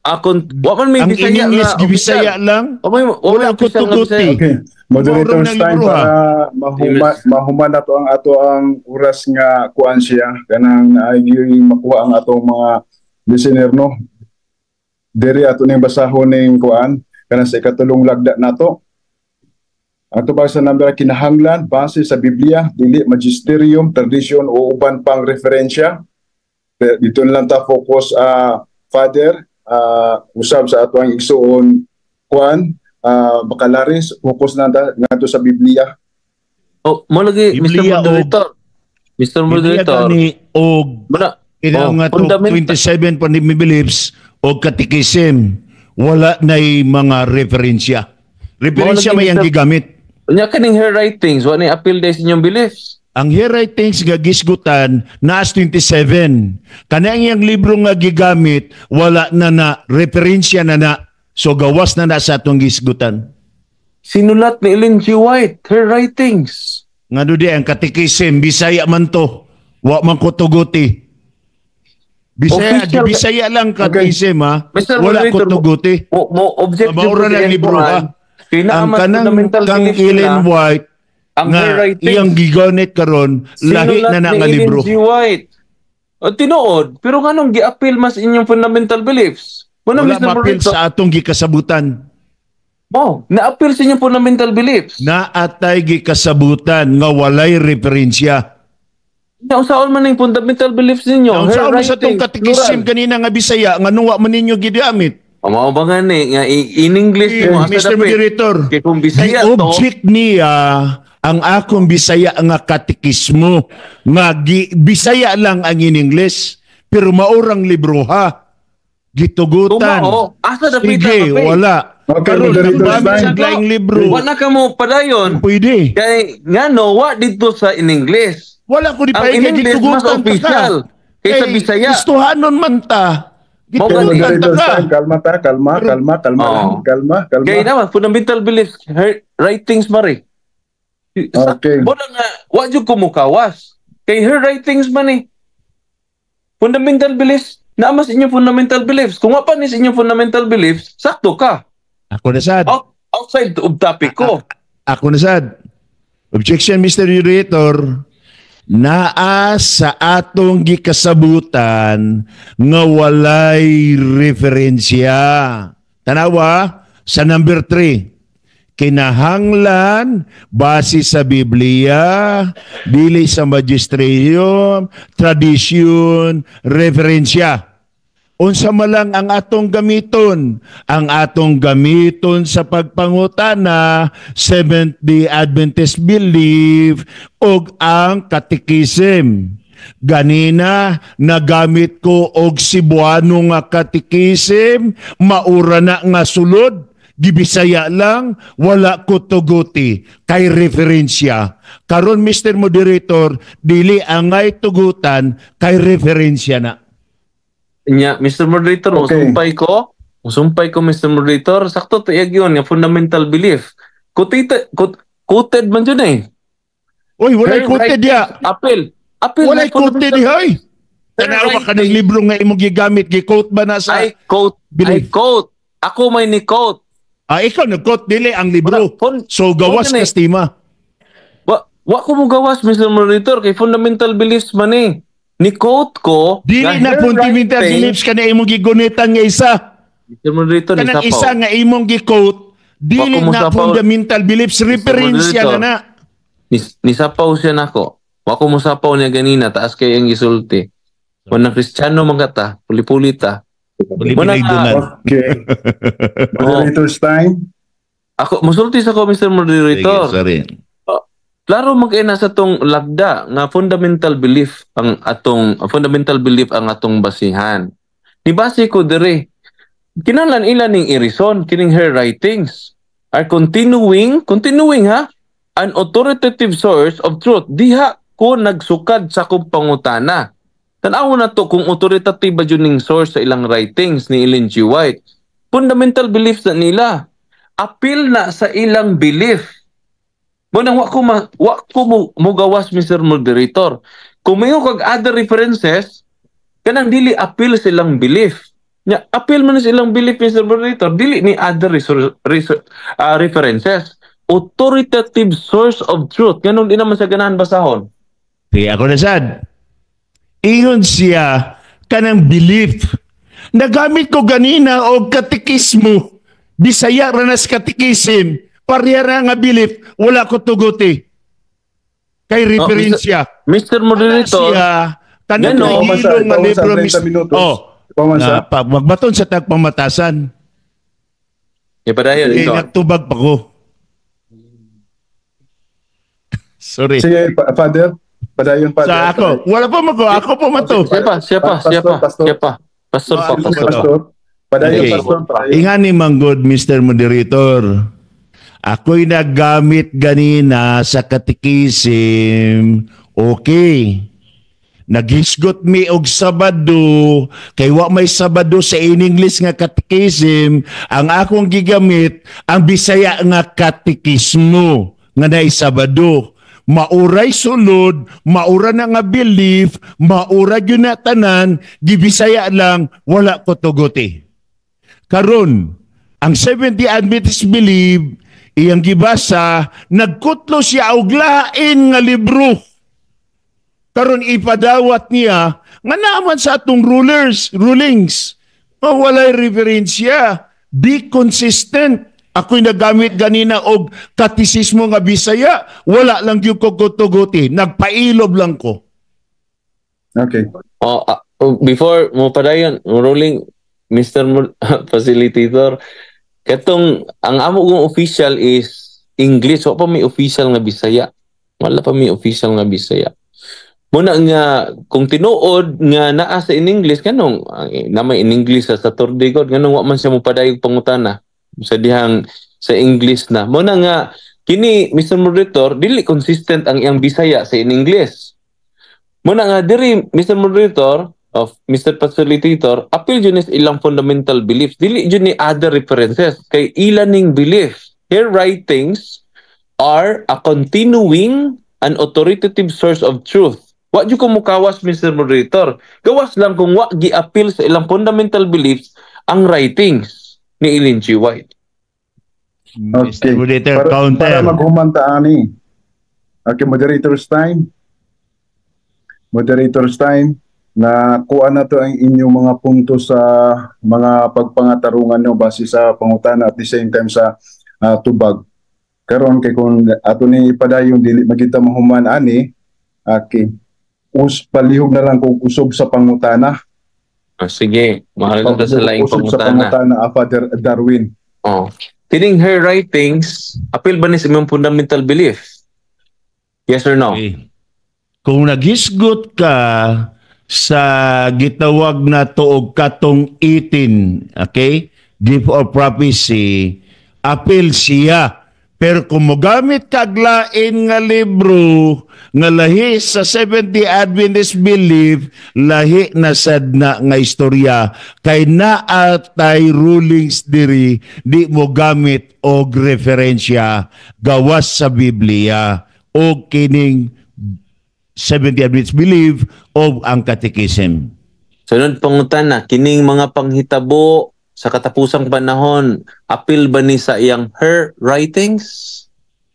akon wa man may ang Bisaya in English nga Bisaya official. lang. Wa may Wala ko official nga tuguti. Bisaya. Okay. Moderator Maurong ng Stein, libro, para mahuma na to ang ato ang oras nga kuan siya kanang naay makuha ang atong mga listener, no. Diri ato ning basahon ning kuan kanang sa ikatulong lagda nato. Ato pa sa number, kinahanglan base sa Biblia, dili magisterium, tradition o uban pang referensya. Dito na lang ta focus, Father, usab sa ato ang igsuon kuan Bacalaris, focus na ta ngadto sa Biblia. Oh, mo lagi, Mr. Biblia. Moderator. Mr. Biblia Moderator. gani og Muna, kina oh, nga to 27 pa ni beliefs o catechism, wala na'y mga referensya. Referensya Mao lagi, may ang Mr. gigamit. Unya kaning her writings, wa ni appeal day sa inyong beliefs. Ang her writings nga gisgutan naas 27. Kana ang iyang libro nga gigamit, wala na na referensya na na. So gawas na na sa atong gisgutan. Sinulat ni Ellen G. White, her writings. Ngano di ang catechism Bisaya man to. Wa man ko tuguti. Bisaya, Official di Bisaya lang catechism ha. Mr. Wala ko Moderator, tuguti. Mo objective Maura ko ng sa libro ha. Kay naa Ang mas kanang fundamental kang beliefs Ellen nila, White ang nga her writings, iyang gigamit karon, lahi sinulat na na ni nga Ellen libro. G. White. O, tinuod, pero nganong gi-appeal mas inyong fundamental beliefs? Muna, Wala Mr. mapil Moderator, sa atong gikasabutan. Oh, na-appeal sa inyong fundamental beliefs. Naatay gikasabutan nga walay referensya. Unsaon man ang fundamental beliefs ninyo? Her Unsa man sa atong writings, catechism plural. kanina nga Bisaya, nga wa man ninyo gigamit? O, mao ba nga ni nga in English Eh, mo asa Mr. dapit? Moderator, Kay kung Bisaya to, object niya ang akong Bisaya nga katekismo nga Bisaya lang ang in English pero maurang libro ha. Gitugutan. Tumao, asa dapit Sige, ang appeal? wala. Okay, Karon Moderator naggamit Stein. sa laing libro. Wa na ka mo padayon. Pwede. Kay ngano wa dito sa in English. Wala ko di Ang pa in English mas gitugutan pa ka. official kaysa Kay Bisaya. Gustuhanon man ta. Mao Okay, gani. Gitugutan ta Moderator ka. Stein, kalma ta, kalma, kalma, kalma, Oo. lang, kalma, kalma. Kay naman fundamental beliefs, her writings mare. Okay. Wala nga wa jud ko mukawas. Kay her writings man eh. Fundamental beliefs, naa mas inyong fundamental beliefs. Kung wa pa ni sa inyong fundamental beliefs, sakto ka. Ako na sad. Outside of topic ko. Ako na sad. Objection, Mr. Moderator. Naa sa atong gikasabutan nga walay referensya. Tanawa sa number 3. Kinahanglan base sa Biblia, dili sa magisterium, tradisyon, referensya. Unsa man lang ang atong gamiton? Ang atong gamiton sa pagpangutana, Seventh-day Adventist Belief ug ang Catechism. Ganina nagamit ko og Cebuano nga Catechism, maura na nga sulod, gibisaya lang, wala ko tuguti kay referensya. Karon, Mr. Moderator, dili angay tugutan kay referensya na. Nya, Mr. Moderator, musumpay ko. Musumpay ko, Mr. Moderator. Sakto tiyag yun, yung fundamental belief. Quoted, quoted man yun eh. Uy, walay Her quoted ya. Appeal. Appeal Walay na quoted fundamental hoy. Tanaw ka kaning libro nga imong gigamit, gi-quote ba na sa I quote. I belief? quote. Ako may ni quote. Ah, ikaw nag-quote, dili ang libro. Wala, So gawas yun eh. ka stima. Wa ko mo gawas, Mr. Moderator, kay fundamental beliefs man eh. Ni quote ko Dili nga na her fundamental writings- beliefs kana imong gigunitan nga isa. Mr. Moderator, ni Kanang sapaw. Isa nga imong gi-quote, dili Wa ko na mosapaw. Fundamental beliefs, reference Moderator. Na na. Ni sapaw siya nako. Wa ko mosapaw niya ganina, taas kay ang gisulti. Wanang Kristiyano man ka ta, puli-puli ta. Muna nga- Okay. Moderator's time. Ako musulti sa ko, Mr. Moderator. Sige, sorry. Klaro man kay na sa tong lagda nga fundamental belief ang atong basihan. Ni base ko dire. Kinahanglan ila ning i-reason kining her writings are continuing, continuing ha, an authoritative source of truth. Diha ko nagsukad sa akong pangutana. Tan-aw na to kung authoritative ba jud ning source sa ilang writings ni Ellen G. White. Fundamental beliefs na nila. Appeal na sa ilang belief. Mo nang wa ko mo gawas, Mr. Moderator. Kung may kag other references, kanang dili appeal silang belief. Nya appeal man silang belief, Mr. Moderator, dili ni other references. Authoritative source of truth. Ganun di naman sa ganahan basahon. Sige, ako na sad. Ingon siya kanang belief. Nagamit ko ganina og katekismo. Bisaya ra na sa katekisim. Pareha ra nga belief, wala ko tuguti. Kay referensya. Mr. Moderator, Siya kanang Gano? nahilong nga Pamansa, libro 30 minutos. Oh, Pamansa. na, pa, magbaton sa tagpamatasan. Ipadayon Eh, ito. nagtubag pa ko. Sorry. Sige, Father. Padayon, Father. Sa ako, wala pa mo ko, ako pa man to. Siya pa, siya pa, siya pa, Pastor, siya pa. Pastor pa, Ah, pastor. Pastor. Padayon, Okay. Pastor. Padayon. Ingani manggod, Mr. Moderator. Ako'y naggamit ganina sa katikisim. Okay. Naghisgot mi og Sabado kay wa may Sabado sa in English nga katekisim, ang akong gigamit ang Bisaya nga katekismo nga naay Sabado. Mauray sulod, maura na nga belief, maura gyud na tanan, gibisaya lang, wala ko tuguti. Karon, ang 70 Adventist Belief, iyang gibasa, nagkutlo siya og lain nga libro. Karon ipadawat niya nga naman sa atong rulers, rulings. Walay referensya. Be consistent. Ako'y nagamit ganina og katisismo nga Bisaya, wala lang gyud ko kutuguti. Nagpailob lang ko. Okay. Oh, before mo padayon, ruling, Mr. Facilitator, katong ang amo kong official is English, wa pa may official nga Bisaya. Wala pa may official nga Bisaya. Muna nga kung tinuod nga naa sa in English, kanong na may in English sa Saturday god, nganong wa man siya mo padayog pangutana sa dihang sa English na. Muna nga kini, Mr. Moderator, dili consistent ang iyang Bisaya sa in English. Muna nga diri, Mr. Moderator of Mr. Facilitator, appeal jud ni sa ilang fundamental beliefs, dili jud ni other references kay ilan ning belief. Her writings are a continuing and authoritative source of truth. Wa jud ko mukawas, Mr. Moderator. Gawas lang kung wa gi-appeal sa ilang fundamental beliefs ang writings ni Ellen G. White. Mr. Moderator, counter. Para maghumanta ani. Okay, moderator's time. Moderator's time. Na kuha na to ang inyong mga punto sa mga pagpangatarungan no base sa pangutana at the same time sa tubag. Karon kay kung ato ni padayon, dili magita mahuman ani. Okay. Us palihog na lang kung usob sa pangutana. Ah, sige, mahal na sa laing Usog sa pangutana. Pangutana, Father Darwin. Oh. Kining her writings, appeal ba ni sa imong fundamental belief? Yes or no? Okay. Kung naghisgot ka sa gitawag na tuog katong 18, okay? Gift of Prophecy, appeal siya. Pero kung mogamit kag lain nga libro nga lahi sa 70 Adventist Belief, lahi na sad na nga istorya kay naa tay rulings diri, di mo gamit og referensya gawas sa Biblia o kining 70 Adventist Belief o ang Catechism. Sunod pangutana, kining mga panghitabo sa katapusang panahon, appeal ba ni sa iyang her writings?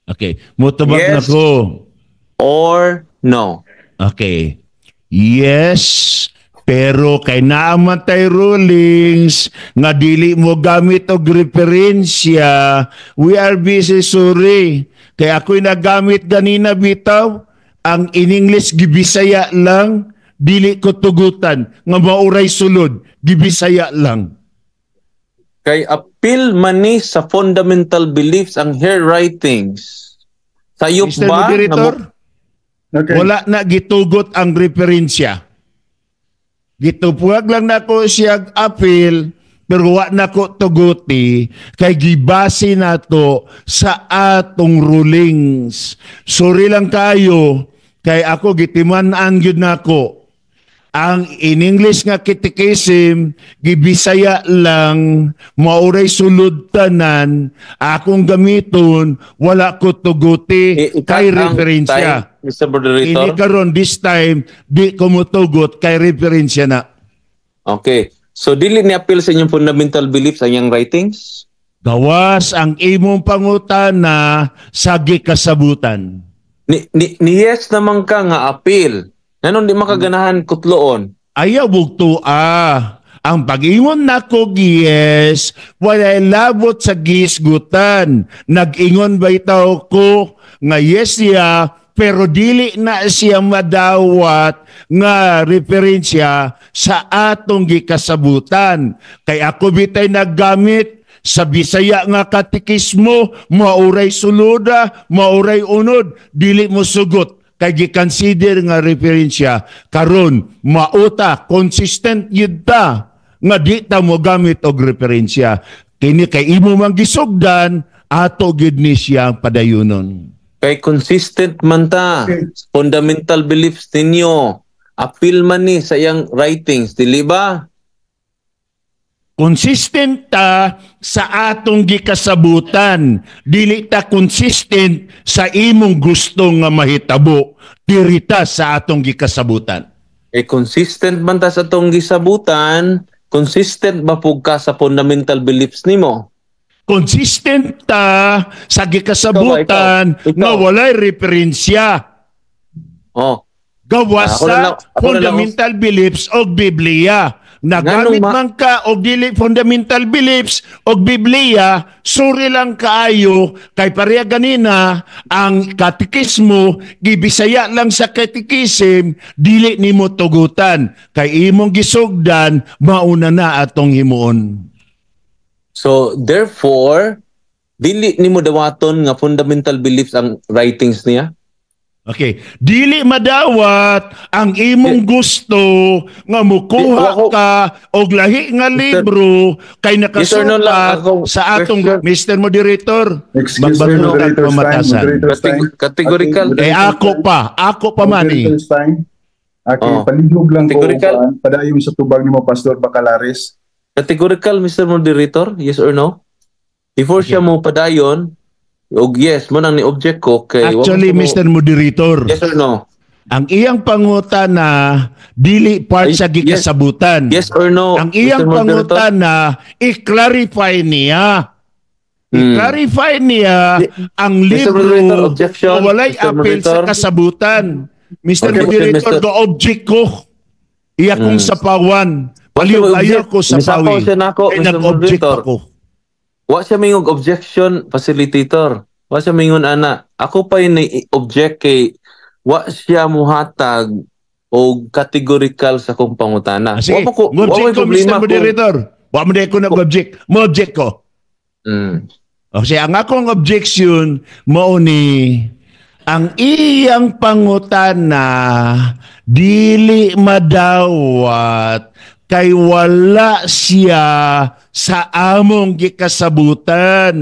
Okay, mutubag na Yes. ko. Or no? Okay. Yes, pero kay naa man tay rulings nga dili mo gamit og referensya, we are busy, sorry. Kay ako'y nagamit ganina bitaw, ang in English gibisaya lang, dili ko tugutan nga mauray sulod, gibisaya lang. Kay appeal man ni sa fundamental beliefs ang her writings. Sayop Mr. ba? Nga Moderator, Okay. wala na gitugot ang referensya. Gitupuag lang nako siya appeal, pero wa na ko tuguti kay gibase nato sa atong rulings. Sorry lang kayo kay ako gitiman-an gyud nako. Ang in English nga catechism, gibisaya lang, mauray sulod tanan, akong gamiton, wala ko tuguti I-cut kay ang referensya. time, Mr. Moderator. Ini karon this time di ko motugot kay referensya na. Okay. So dili ni appeal sa inyong fundamental beliefs ang iyang writings? Gawas ang imong pangutana sa gikasabutan. Ni yes naman ka nga appeal. Nganong di makaganahan kutloon? Ayaw bugto ah. Ang pag-ingon nako yes, walay labot sa gisgutan. Nag-ingon ba itaw ko nga yes siya, pero dili na siya madawat nga referensya sa atong gikasabutan. Kay ako bitay naggamit sa Bisaya nga katekismo, mauray suluda, mauray unod, dili mo sugot kay gi-consider nga referensya. Karon mauta consistent yun ta nga di ta mo gamit og referensya. Kini kay imo man gisugdan, ato gid ni siya padayunon. Kay consistent man ta. Fundamental beliefs ninyo. Appeal man ni sa iyang writings, dili ba? Consistent ta sa atong gikasabutan, dili ta consistent sa imong gusto nga mahitabo. Diri ta sa atong gikasabutan. Eh consistent man ta sa atong gisabutan, consistent ba pug ka sa fundamental beliefs nimo? Consistent ta sa gikasabutan Ikaw ba, ikaw? Ikaw. nga walay referensya Oh, gawas Ako na sa ako na lang- fundamental beliefs og Biblia. Nagamit Nganong man ka og dili fundamental beliefs og Biblia, sorry lang kaayo kay pareha ganina ang katekismo gibisaya lang sa catechism, dili nimo tugutan kay imong gisugdan, mauna na atong himuon. So therefore, dili nimo dawaton nga fundamental beliefs ang writings niya? Okay, dili madawat ang imong gusto nga mukuha ka og lahi nga libro kay Yes or no lang nakasulat ako, sa atong question. Mr. Moderator. Excuse me, Magbato kag moderator's time. pamatasan. Moderator's time. Categorical. Okay, Eh ako pa man eh. Moderator's time. Okay, Oh. palihog lang ko Categorical. kuan, padayon sa tubag nimo, Pastor Bacalares. Categorical, Mr. Moderator, yes or no? Before siya mo padayon, og yes mo nang ni-object ko kay wa Actually, mo- Mr. Moderator, Yes or no? ang iyang pangutana dili part Ay, sa gikasabutan. Yes or no? Ang iyang Mr. Moderator? pangutana, i-clarify niya. I-clarify niya ang Mr. libro Moderator, objection. na walay Mr. appeal sa Moderator. kasabutan. Mr. Okay, Moderator, Mr. go object ko. Iya kong sapawan. Paliw Wa siya ayaw ko sa Misapaw pawi. siya nako, Kay Mr. nag-object Moderator. ako. Wa siya mingog objection, facilitator. Wa siya mingon ana. Ako pa yung object kay wa siya muhatag og categorical sa kong pangutana. Ah, sige, Wa mo ko wa mo-object mo'y ko, Mr. problema kung Moderator. Wa mo ko nag-object. Mo-object ko. O siya, ang akong objection mao ni ang iyang pangutana dili madawat kay wala siya sa among gikasabutan.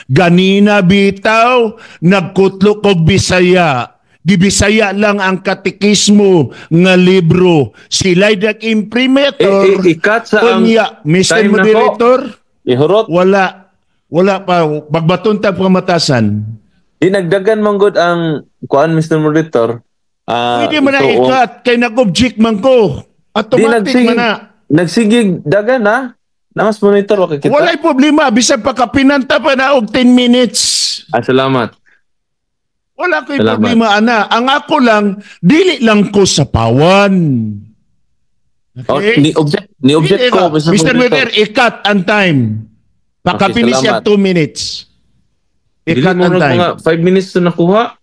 Ganina bitaw, nagkutlo kog Bisaya. Gibisaya lang ang katekismo nga libro. Sila'y nag-imprimator. I-cut sa ang Unya, Mr. time na ko. Moderator, Ihurot. wala. Wala pa. Pagbaton ta pamatasan. Di nagdagan man gud ang kuan, Mr. Moderator. Pwede mo na so, i-cut kay nag-object man ko. Automatic Di man na. Nagsigig dagan ha. Namas monitor wa kita. Walay problema. Bisan pa kapinanta pa na og 10 minutes. Ah, salamat. Wala ko'y Salamat. Problema ana. Ang ako lang, dili lang ko sapawan. Oh, Okay? ni object Dili ko, ka. Mr. Mr. Moderator. Weber, i-cut ang time. Pakapini Okay, siya salamat. 2 minutes. Dili I-cut mo ang nag time. mga 5 minutes to nakuha.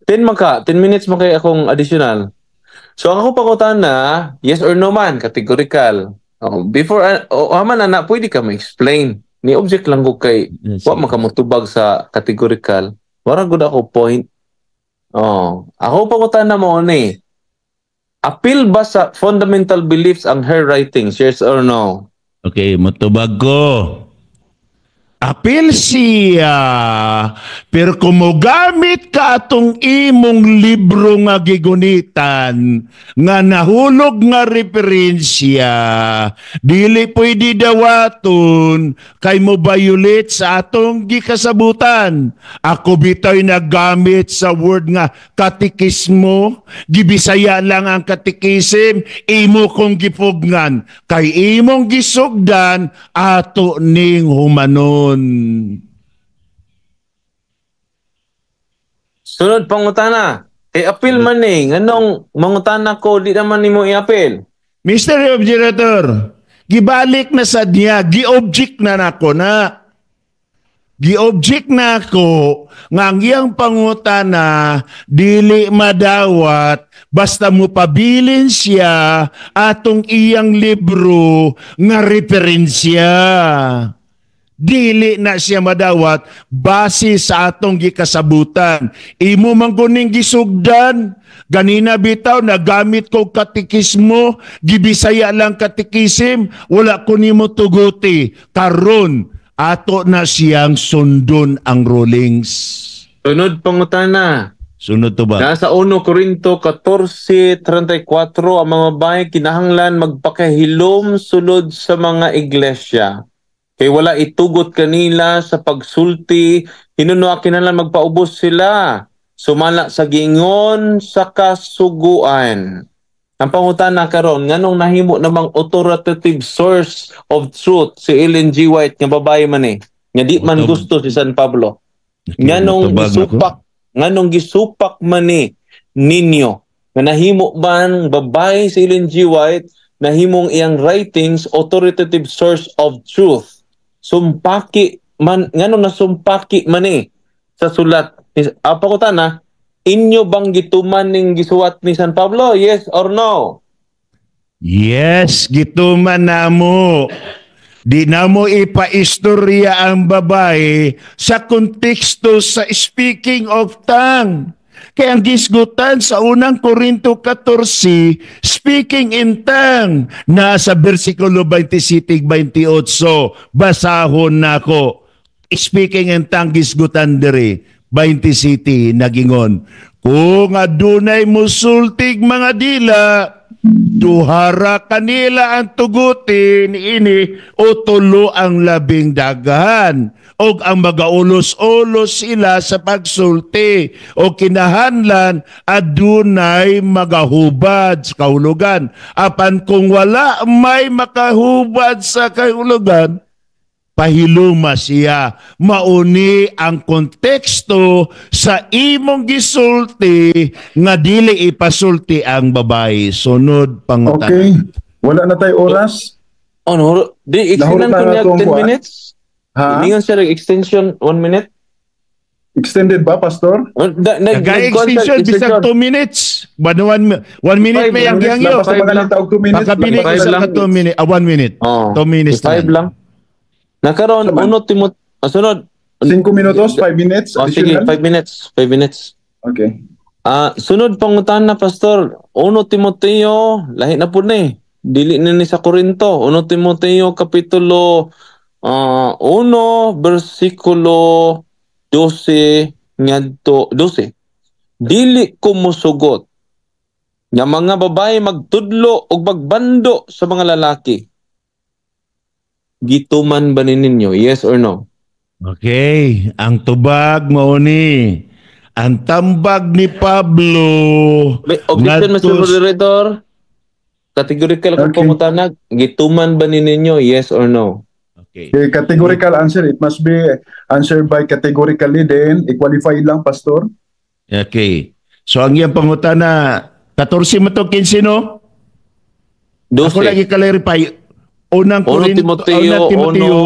10 man ka, 10 minutes man kay akong additional. So ang ako pangutana, yes or no man, categorical. Oh, before oh, haman ana, pwede ka ma-explain. Ni object lang ko kay wa man ka motubag sa categorical. Wala gud ako point. Oh, ako pangutana mo ni. Apil ba sa fundamental beliefs ang her writings, yes or no? Okay, motubag ko. Apil siya, pero kung mogamit ka atong imong libro nga gigunitan, nga nahulog nga referensya, dili pwede dawaton kay mo violate sa atong gikasabutan. Ako bitoy nagamit sa word nga katikismo, gibisaya lang ang katekisim, imo kong gipugngan, kay imong gisugdan, ato ning humanon. Sunod pangutana. Kay apil man eh. Nganong mangutana ko, di naman nimo i-apil? Mr. Objector, gibalik na sad niya, gi-object na nako na. Gi-object na ako nga ang iyang pangutana dili madawat basta mo pabilin siya atong iyang libro nga referensya. Dili na siya madawat base sa atong gikasabutan. Imo man kuning gisugdan, ganina bitaw nagamit ko katikismo, gibisaya lang katikisim, wala ko nimo tuguti. Karon ato na siyang sundon ang rulings. Sunod pangutana. Sunod to ba? Nasa 1 Corinto 14:34, ang mga babae kinahanglan magpakahilom sulod sa mga iglesia. Kay wala itugot kanila sa pagsulti, hinuno kinahanglan magpaubos sila sumala sa giingon sa kasuguan. Ang pangutana karon, nganong nahimo namang authoritative source of truth si Ellen G. White nga babae man eh, nga di man gusto si San Pablo? Nganong Tubag na ko. Nganong gisupak man ni ninyo nga nahimo man babae si Ellen G. White, nahimong iyang writings authoritative source of truth? Sumpaki man, nganong nasumpaki man eh sa sulat ni pangutana, inyo bang gituman ning gisuwat ni San Pablo, yes or no? Yes, gituman namo. Di namo ipaistorya ang babae sa konteksto sa speaking of tongue. Kaya ang gisgutan sa Unang Korinto 14, speaking in tongue, nasa versikulo 27, 28, basahon nako. Speaking in tongue gisgutan diri, 27 nagingon, "Kung adunay musultig mga dila, duhara kanila ang tugutin ini o tulo ang labing daghan. Og ang magaulos-ulos sila sa pagsulti o kinahanglan adunay magahubad sa kahulugan. Apan kung wala may makahubad sa kahulugan, pahiluma siya." Mauni ang konteksto sa imong gisulti nga dili ipasulti ang babae. Sunod pangutana. Okay. Wala na tayo oras. Oh no, di extendan Nahurot ko na niya atong 10 kuwan. minutes. Ha? Ningon siya extension 1 minute. Extended ba, Pastor? Oh, Nag-extension bisag 2 minutes. 1 minute Five may ang Minutes lang. gihangyo. Basta Five magaling tawag 2 minutes. Pakapili Five ka sa lang. 2 minutes, 1 minute. Oh. 2 minutes 5 lang. Nakaroon Saman. uno Timot sunod. 5 minutos, 5 minutes. Oh, sige, Additional? 5 minutes, 5 minutes. Okay. Ah, sunod pangutana, Pastor. 1 Timoteo, lahi na pud ni. Dili na ni sa Korinto. 1 Timoteo kapitulo 1 bersikulo 12 ngadto 12. Dili ko musugot nga mga babae magtudlo og magbando sa mga lalaki. Gituman ba ni ninyo? Yes or no? Okay, ang tubag mao ni ang tambag ni Pablo May objection, Mr. Moderator. Categorical kung pangutana, gituman ba ni ninyo? Yes or no? Okay. Okay, categorical answer. It must be answered by categorically, then i-qualify lang, Pastor. Okay. So ang iyang pangutana, 14 mo to, 15, no? Ako 12. Lang i-clarify. Unang 1 Corinto, Timoteo, unang Timoteo,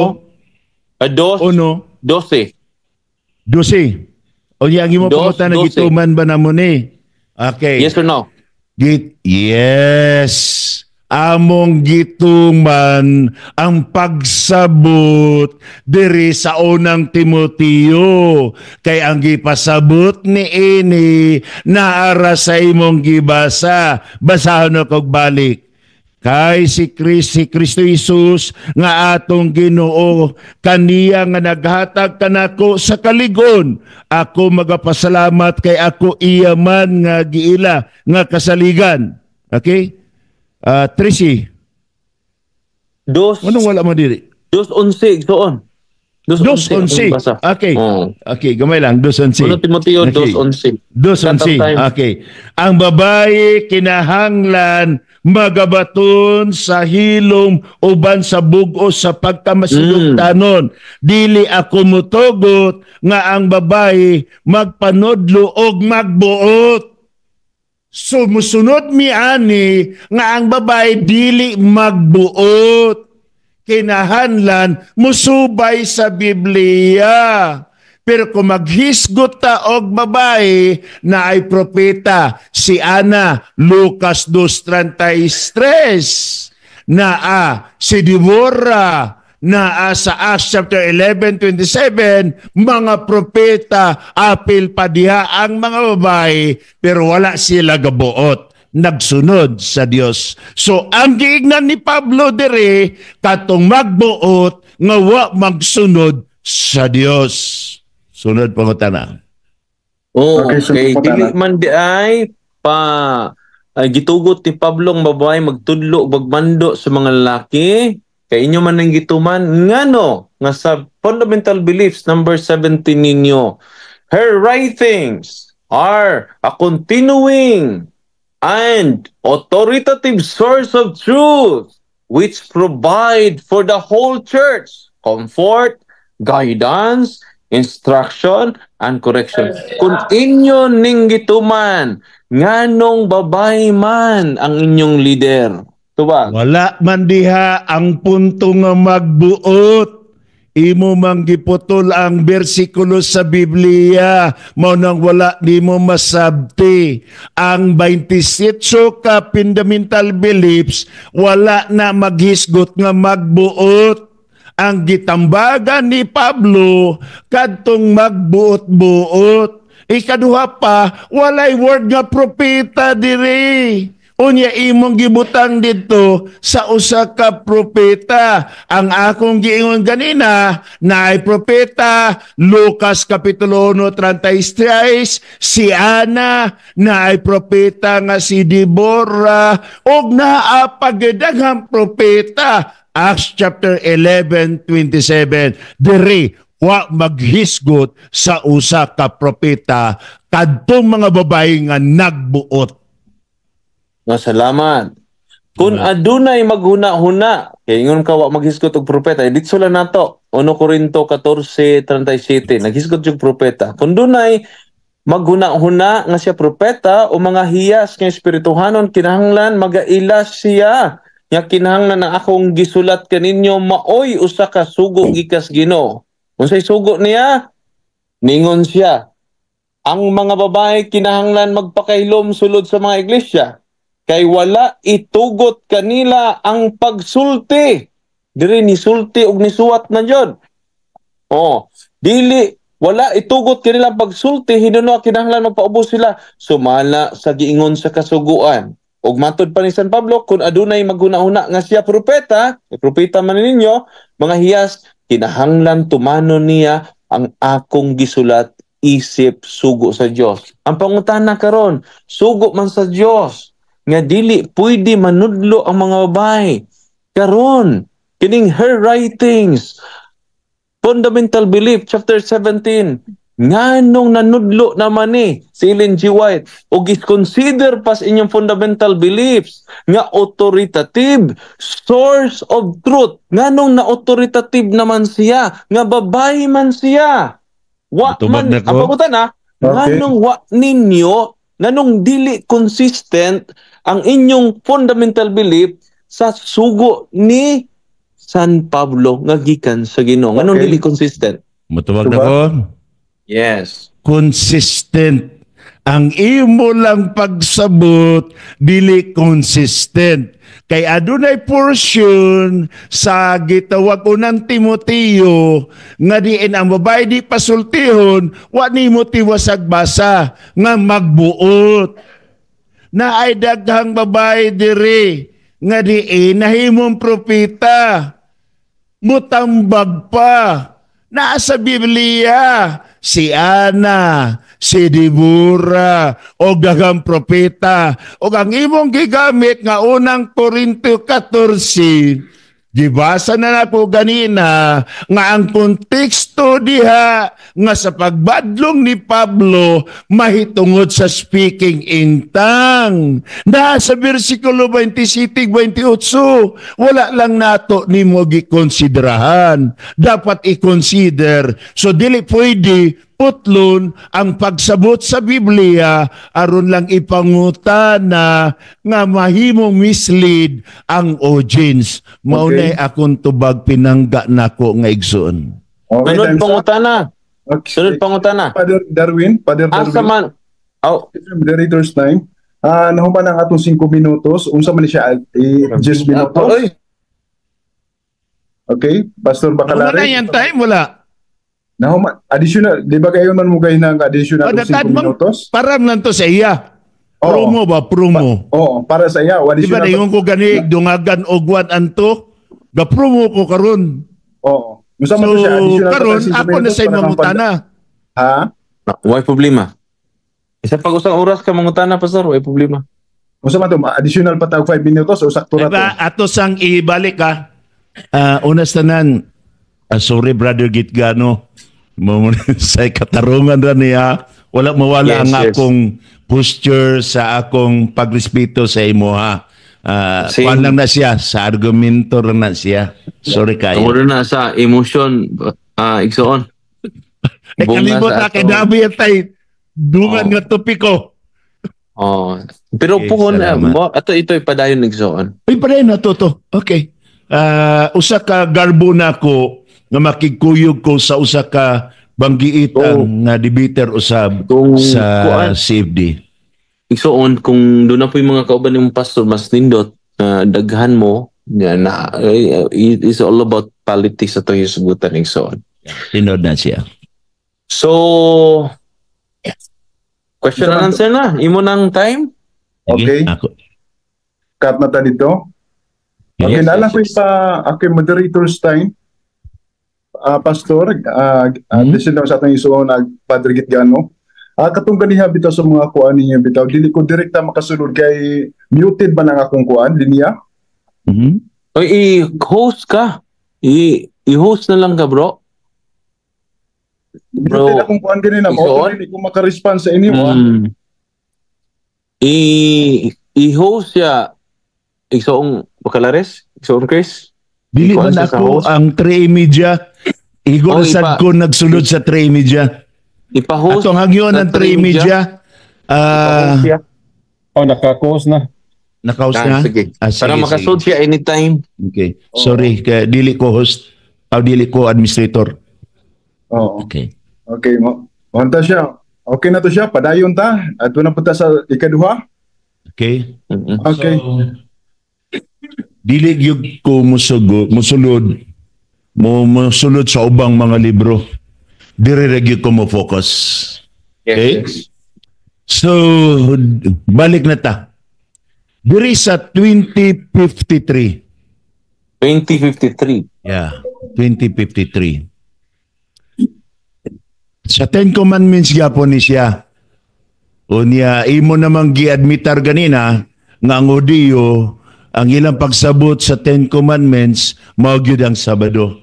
1, dos, 1, 12. 12. O yang imo Dos, pangutana, 12. gituman ba namo ni? Okay. Yes or no? Yes. Among gituman ang pagsabot diri sa Unang Timoteo, kay ang gipasabot ni ini naara sa imong gibasa. Basahon ako og balik. Kay si Kristo Jesus nga atong Ginoo, kaniya nga naghatag kanako sa kaligon, ako magapasalamat kay ako iya man nga giila nga kasaligan. Okay? Tracy, Dos, anong wala mo diri? 2:11, igsoon. 2:11. 2:11. Basa. Okay. Oh. Okay, gamay lang, 2:11. 1 Timoteo 2:11. 2:11. Cut off time. Okay. Ang babae kinahanglan magabaton sa hilom uban sa bug-os sa pagkamasinugtanon. Dili ako mutugot nga ang babae magpanudlo og magbuot. Sumusunod mi ani nga ang babae dili magbuot. Kinahanglan musubay sa Biblia. Pero kung maghisgot ta og babae na ay propeta, si Ana, Lucas 2:33. Naa si Deborah, naa sa Acts chapter 11:27, mga propeta, apil pa diha ang mga babae, pero wala sila gabuot, nagsunod sa Dios. So ang giingnan ni Pablo dire, katong magbuot nga wa magsunod sa Dios. Sunod pangutana. Oh, Okay, okay. sunod pangutana. Dili man di ay pa ay gitugot ni Pablo ang babae magtudlo ug magmando sa mga lalaki, kay inyo man ang gituman, ngano nga sa fundamental beliefs number 17 ninyo, her writings are a continuing and authoritative source of truth which provide for the whole church comfort, guidance, instruction, and correction. Kung inyo ning gituman, nganong babae man ang inyong leader? Tubag. Wala man diha ang punto nga magbuot. Imo mang giputol ang bersikulo sa Biblia, mao nang wala nimo masabti. Ang 27 ka fundamental beliefs, wala na maghisgot nga magbuot. Ang gitambagan ni Pablo kadtong magbuot-buot. Ikaduha pa, walay word nga propeta diri. Unya imong gibutang dito sa usa ka propeta. Ang akong giingon ganina na ay propeta, Lucas Kapitulo 1:36, si Ana, na ay propeta nga si Deborah, ug naa pa daghang propeta, Acts chapter 11:27. Diri wa maghisgot sa usa ka propeta kadtong mga babae nga nagbuot. Nga salamat. Kung adunay maghuna-huna, kay ingon ka wa maghisgot og propeta, eh, ditso lang nato. 1 Corinto 14:37, naghisgot yung propeta. Kung dunay maghuna-huna nga siya propeta o mga hiyas nga espirituhanon, kinahanglan magaila siya nga kinahanglan ang akong gisulat kaninyo maoy usa ka sugo gikas Ginoo. Unsay sugo niya? Ningon siya, ang mga babae kinahanglan magpakahilom sulod sa mga iglesia kay wala itugot kanila ang pagsulti. Diri nisulti og nisuwat na jud. Oh, dili wala itugot kanila ang pagsulti, hinuno kinahanglan magpaubos sila sumala sa giingon sa kasuguan. Ug matod pa ni San Pablo, kung adunay maghuna-huna nga siya propeta, eh, propeta man ninyo, mga hiyas, kinahanglan tumanon niya ang akong gisulat isip sugo sa Dios. Ang pangutana karon, sugo man sa Dios nga dili pwede manudlo ang mga babae. Karon, kining her writings, fundamental belief chapter 17, Nganong nanudlo naman ni si Ellen G. White og is-consider pas inyong fundamental beliefs nga authoritative source of truth? Nganong na authoritative naman siya nga babae man siya? Wa Matubag man na ko. ang pangutana, nganong wa ninyo, nganong dili consistent ang inyong fundamental belief sa sugo ni San Pablo nga gikan sa Ginoo? Nganong dili consistent? Mutubag na Tubag. ko. Yes. Consistent. Ang imo lang pagsabot dili consistent. Kay adunay portion sa gitawag Unang Timoteo nga diin ang babae di pasultihon, wa nimo tiwasag basa nga magbuot. Na ay daghang babae diri nga diin nahimong propeta. Mutambag pa. Naa sa Biblia si Ana, si Debora, o daghang propeta. O ang imong gigamit nga Unang Korinto 14, gibasa na nako ganina nga ang konteksto diha nga sa pagbadlong ni Pablo mahitungod sa speaking in tongue. Na sa versikulo 27, 28, wala lang nato nimo gikonsiderahan. Dapat i-consider. So dili pwede putlon ang pagsabot sa Biblia aron lang ipangutana nga mahimong mislead ang audience. Mao nay akong tubag, pinangga nako nga igsoon. Okay, Sunod time's up. pangutana. Okay. Sunod pangutana. Father Darwin, Father Asa Darwin, man. Oh, moderator's time. Nahuman ang atong 5 minutos. Unsa man ni siya? 10 minutos. Oy, Okay, Pastor Wala Bacalares. na yan time, wala. Nahuman, additional, di ba kayo man mo kayo ng additional Oh, 5 datad mo- minutos? Param lang to sa iya. Oo. Promo ba? Promo. Oo, para sa iya. O Di ba additional. naingon ko gani, dungagan og anto? Ga-promo ko karon. Oo. Unsa man So, to siya, additional pa karon tag 5 ako na minutos sa para kang mangutana. Ha? Way problema. Isa pag usang oras ka mangutana, Pastor, way problema. Unsa man to, additional pa tag 5 minutos o sakto ra to? Diba, ato sang ibalik ka. Unas tanan, sorry, Brother Gitgano. Mo sa katarungan ra niya. Wala mawala ang akong posture sa akong pagrespeto sa imo ha. Same. Kuan lang na siya, sa argumento lang na siya. Sorry kayo. Tungod na sa emotion, igsoon. Eh, Bunga kalimot sa na kay ato. dami tay dungan nga topiko. Oh. Pero Okay, puhon salamat. mo ato ito'y padayon, igsoon. Uy, pare na to to. Okay. Usa ka garbo na ko nga makigkuyog ko sa usa ka banggiitan nga debater usab Kung sa kuan, CFD. Igsoon, kung doon na po yung mga kauban ng pastor, mas nindot daghan mo ya, na it is all about politics ato hisgutan, igsoon. Tinod na siya. So question and answer na. Imo nang time? Sige, Okay. ako. Cut na ta dito. Okay, Yes, nalang yes, ko pa ako yung moderator's time. Pastor, listen lang sa atong isuon nag Padre Gitgano. Katong ganiha bitaw sa mga kuan ninyo bitaw, dili ko direkta makasulod kay muted ba nang akong kuan linya? Mhm. Oy, i-host ka. I-host na lang ka, bro. Bro, Muted akong kuan ganina mo, isuon? dili ko maka-respond sa inyo. I-host siya. Igsoong Bacalares? Igsoong Chris? Dili Ikuan man siya sa ako host. ang 3 Media. Igor Oh, sad ko nagsulod sa 3 Media. Ipa-host. Atong hangyon sa ang 3 Media. Ipa-host siya. Oh, naka-host na. Nakaus Ah, na? sige. Ah, sige, Para makasud sige. siya anytime. Okay. Sorry, kaya dili ko host. Dili ko administrator. Oo. Okay. Okay, mo. Monta siya. Okay na to siya, padayon ta. Adto na punta sa ikaduha. Okay. Okay. So, dili gyud ko musugo, musulod mo musulod sa ubang mga libro. Diri ra gyud ko mo focus. Yes, Okay. yes. So, balik na ta. Diri sa 2053. 2053. Yeah, 2053. Sa Ten Commandments gyapon ni siya. Unya, imo namang giadmitar ganina nga ang Hudiyo, ang ilang pagsabot sa Ten Commandments, mao gyud ang Sabado.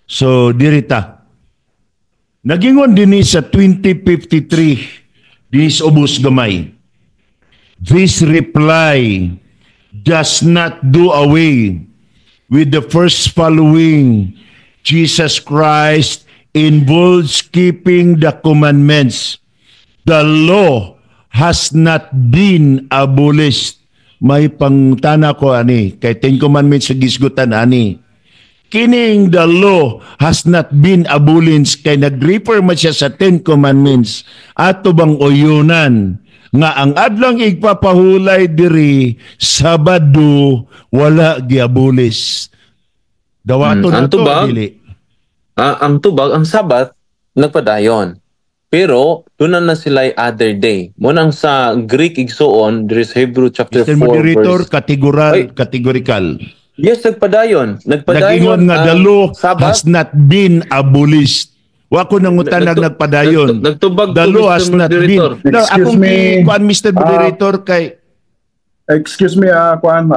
So, diri ta. Nagingon dinhi sa 2053 dinhi sa ubos gamay. "This reply does not do away with the first following. Jesus Christ involves keeping the commandments. The law has not been abolished." May pangutana ko ani, kay Ten Commandments sa gisgutan ani. Kining "the law has not been abolished" kay nag-refer man siya sa Ten Commandments. Ato bang uyunan nga ang Adlong Igpapahulay diri, Sabado, wala gi-abolish? Dawato na Ang to, tubag, dili? Ah, ang tubag, ang Sabat, nagpadayon. Pero, doon na sila other day. Munang sa Greek, igsuon, there is Hebrew chapter Mr. 4 Moderator, verse categorical, Ay. Categorical. Yes, nagpadayon. Nagpadayon Nagingon nga the ang law Sabat. Has not been abolished. Wa ko nangutanag nagpadayon. Nagtubag The ko, law Mr. has not been. Moderator. No, Excuse akong me. Kuan, Mr. Moderator, kay Excuse me, kuan,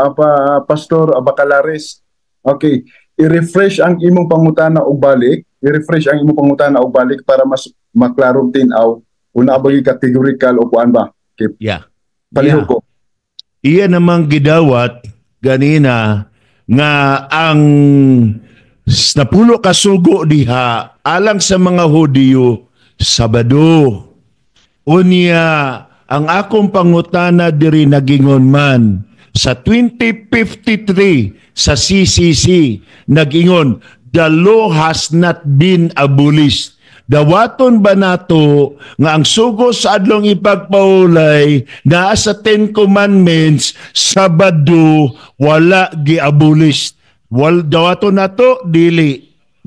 Pastor Bacalares. Okay, i-refresh ang imong pangutana og balik. I-refresh ang imong pangutana og balik para mas maklarong tin-aw. Una ba categorical o kuan ba? Okay, palihog ko. Iya namang gidawat ganina nga ang napulo ka sugo diha alang sa mga Hudiyo, Sabado. Unya ang akong pangutana diri, nagingon man sa 2053 sa CCC, nagingon, "The law has not been abolished." Dawaton ba nato nga ang sugo sa Adlong Ipagpahulay naa sa Ten Commandments, Sabado, wala gi-abolish? Dawaton nato dili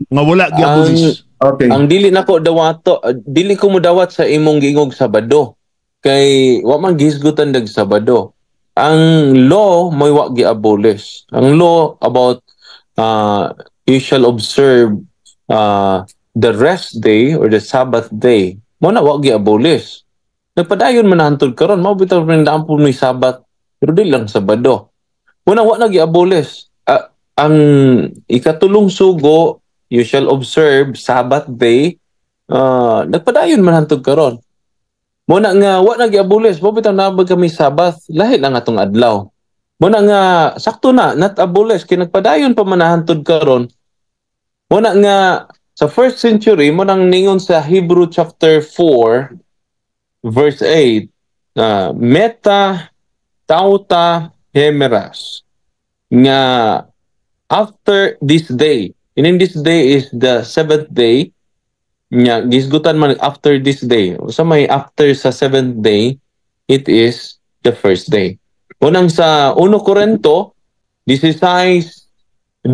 nga wala gi-abolish? Okay. Ang dili nako dawato, dili ko modawat sa imong giingog Sabado. Kay wa man gihisgutan dag Sabado. Ang law mo'y wa gi-abolish. Ang law about you shall observe the rest day or the Sabbath day. Mo na wa gi-abolish. Nagpadayon man na hantod karon, mao bitaw rin po may Sabat pero di lang Sabado. Mo na wa na gi-abolish. Ang ikatulong sugo, you shall observe Sabbath day, nagpadayon man hantod karon. Mo na nga wa na gi-abolish, mo bitaw naa kami Sabbath, lahi lang atong adlaw. Mo na nga sakto na not abolish kay nagpadayon pa man na hantod karon. Mo na nga sa first century mo nang ningon sa Hebrew chapter 4 verse 8, meta tauta hemeras, nga after this day, and in this day is the seventh day nya gisgutan man after this day. Sa may after sa seventh day, it is the first day. Unang sa 1 Corinto 16:2,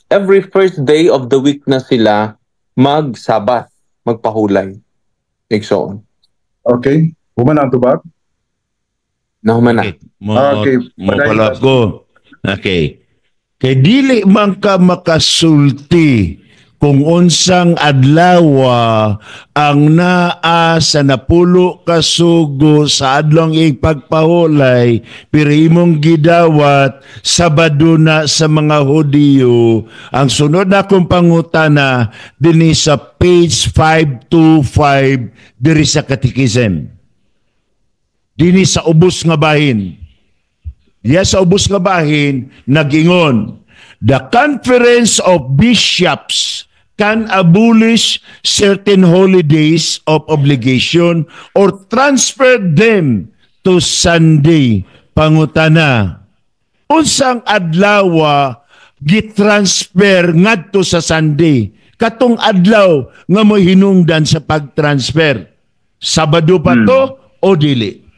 every first day of the week na sila mag-Sabbath, magpahulay, igsoon. Okay. Human ang tubag? Nahuman na. Okay. Mo, Okay, mo padayon, pala Pastor. ko. Okay. Kay dili man ka makasulti kung unsang adlawa ang naa sa napulo ka sugo sa Adlong Igpagpahulay, pero imong gidawat Sabado na sa mga Hudiyo. Ang sunod na akong pangutana dinhi sa page 525 diri sa Catechism. Dinhi sa ubos nga bahin. Diya sa ubos nga bahin, nagingon, "The Conference of Bishops can abolish certain holidays of obligation or transfer them to Sunday." Pangutana, unsang adlaw gitransfer ngadto sa Sunday? Katong adlaw nga mo hinungdan sa pag-transfer. Sabado pa to o dili?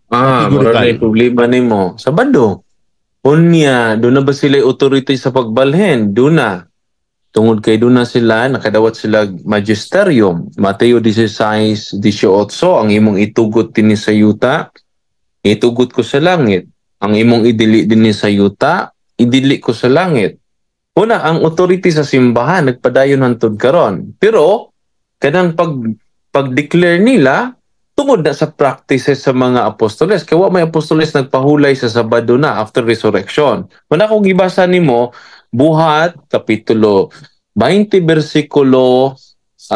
Ah, mura Categorical. na yung problema nimo. Sabado. Unya, doon na ba sila authority sa pagbalhin? Doon na. Tungod kay doon na sila, nakadawat sila magisterium. Mateo 16:18, ang imong itugot dinhi sa yuta, itugot ko sa langit. Ang imong idili dinhi sa yuta, idili ko sa langit. Una, ang authority sa simbahan nagpadayon hantod karon. Pero kanang pag-declare nila tungod na sa practices sa mga apostoles. Kaya wa may apostoles nagpahulay sa Sabado na after resurrection. Muna kung gibasa nimo Buhat kapitulo 20 bersikulo 4.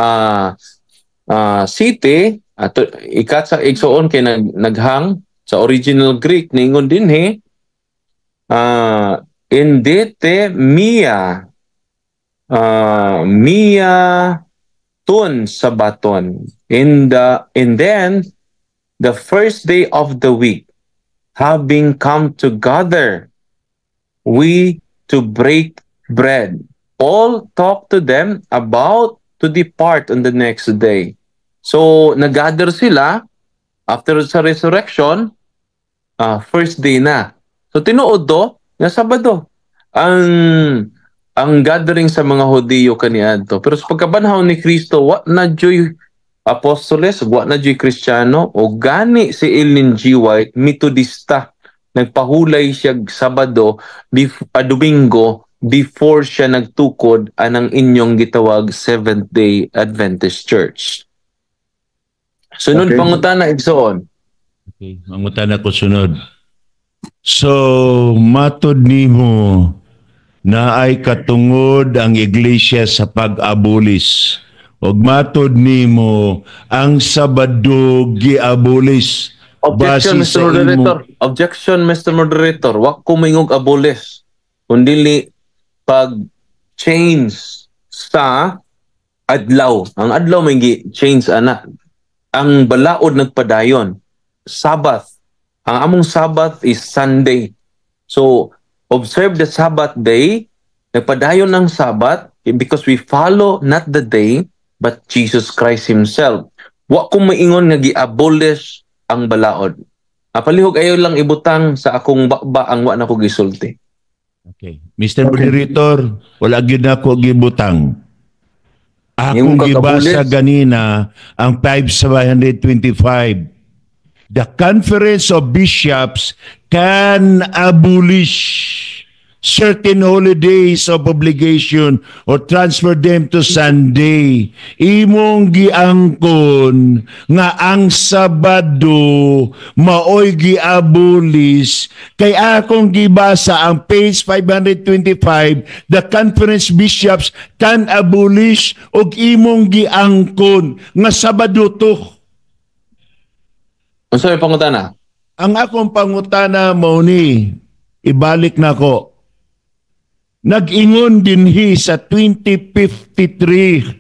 city ato ikat sa igsoon kay naghang sa original Greek, ningon dinhi endete mia mia ton sabaton in the and then the first day of the week, having come together we to break bread, Paul talked to them about to depart on the next day. So nag-gather sila after sa resurrection, first day na. So tinuod do nga Sabado ang gathering sa mga Hudiyo kaniadto. Pero sa pagkabanhaw ni Kristo, wa na juy apostoles, wa na juy Kristiyano, o gani si Ellen G. White, Metodista, nagpahulay siya Sabado, Domingo, before siya nagtukod anang inyong gitawag Seventh Day Adventist Church. Sunod pangutana, igsoon. Okay, mangutana ko sunod. So, matod nimo na ay katungod ang iglesia sa pag-abolis. Og matod nimo ang Sabado gi-abolis. Objection, Base Mr. sa Moderator. Objection, Mr. Moderator. Wa ko moingog abolis. Kundili pag change sa adlaw. Ang adlaw may gi-change ana. Ang balaod nagpadayon. Sabbath. Ang among Sabbath is Sunday. So, observe the Sabbath day. Nagpadayon ang Sabbath because we follow not the day but Jesus Christ Himself. Wa ko maingon nga gi-abolish ang balaod. Palihog ayo lang ibutang sa akong bakba ang wa na ko gisulti. Okay. Mr. Moderator, wala gyud ako gibutang. Akong Yung gibasa kagabulis. Ganina ang 5725. The Conference of Bishops can abolish certain holidays of obligation or transfer them to Sunday. Imong giangkon nga ang Sabado maoy giabolis kay akong gibasa ang page 525, the conference bishops can abolish, og imong giangkon nga Sabado to. Unsa may pangutana? Ang akong pangutana mao ni, ibalik na ko. Nag-ingon dinhi sa 2053,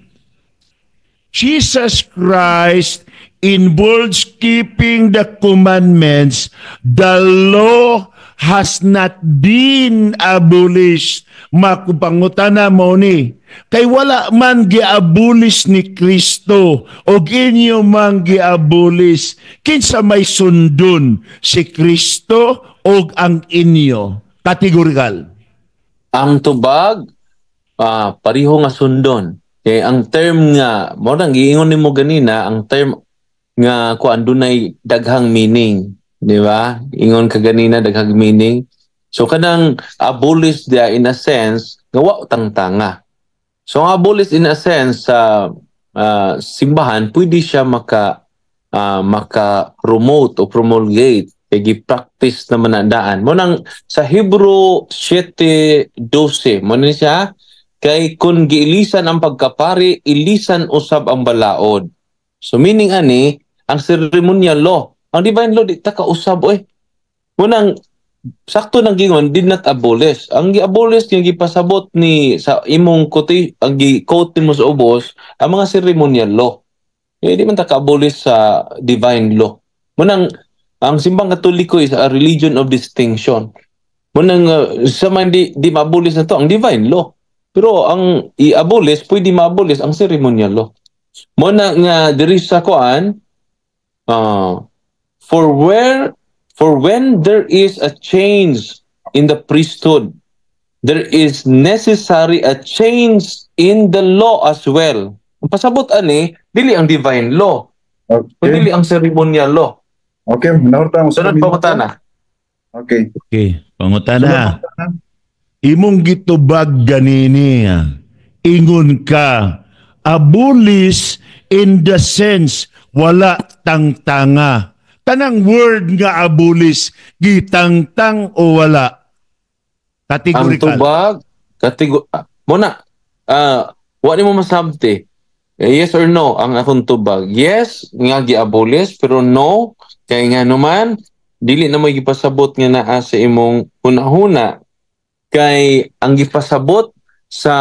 Jesus Christ involves keeping the commandments. The law has not been abolished. Makupangutana mao ni, kay wala man giabolish ni Kristo og inyo man giabolish, kinsa may sundon, si Kristo og ang inyo? Categorical. Ang tubag pareho nga sundon. Kay ang term nga mao nang giingon nimo ganina, ang term nga kuan dunay daghang meaning, di ba? Ingon ka ganina, daghang meaning. So kanang abolish dia in a sense nga wa tangtanga. So ang abolish in a sense sa simbahan, pwede siya maka promote o promulgate kay gi-practice naman na daan. Mao nang sa Hebrew 7:12 mo ni siya, kay kung giilisan ang pagkapari, ilisan usab ang balaod. So meaning ani ang ceremonial law, ang divine law di ta kausab oy. Mao nang sakto nang gingon did not abolish. Ang gi-abolish nga gipasabot ni sa imong quote, ang gi-quote nimo sa ubos, ang mga ceremonial law. Eh, di man ta ka-abolish sa divine law. Mao nang ang Simbang Katoliko is a religion of distinction. Mao nang sa man di ma-abolish na to ang divine law. Pero ang i-abolish, pwede ma-abolish ang ceremonial law. Mao na nga diri sa kuan, for when there is a change in the priesthood, there is necessary a change in the law as well. Ang pasabot ani, dili ang divine law, dili ang ceremonial law. Okay, naurta mo. Sunod pangutana. Okay. Okay, pangutana. Imong gitubag ganini, ingon ka, abolish in the sense wala tangtanga. Tanang word nga abolish, gitangtang o wala? Ang Categorical. tubag, muna, wa nimo masabti. Yes or no ang akong tubag. Yes, nga gi-abolish, pero no kay nga naman dili na mo gipasabot nga naa sa imong hunahuna, kay ang gipasabot sa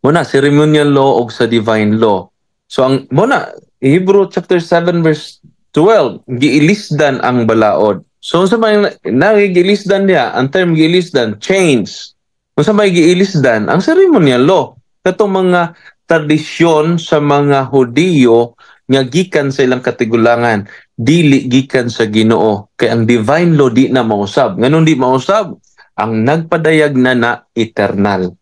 muna ceremonial law og sa divine law. So ang muna Hebrew chapter 7 verse 12, giilisdan ang balaod. So sa may nagigilisdan niya, ang term giilisdan, change. Kung sa may giilisdan ang ceremonial law, katong mga tradisyon sa mga Hudiyo nga gikan sa ilang katigulangan, dili gikan sa Ginoo, kay ang divine law di na mausab. Nganong di mausab? Ang nagpadayag na na eternal.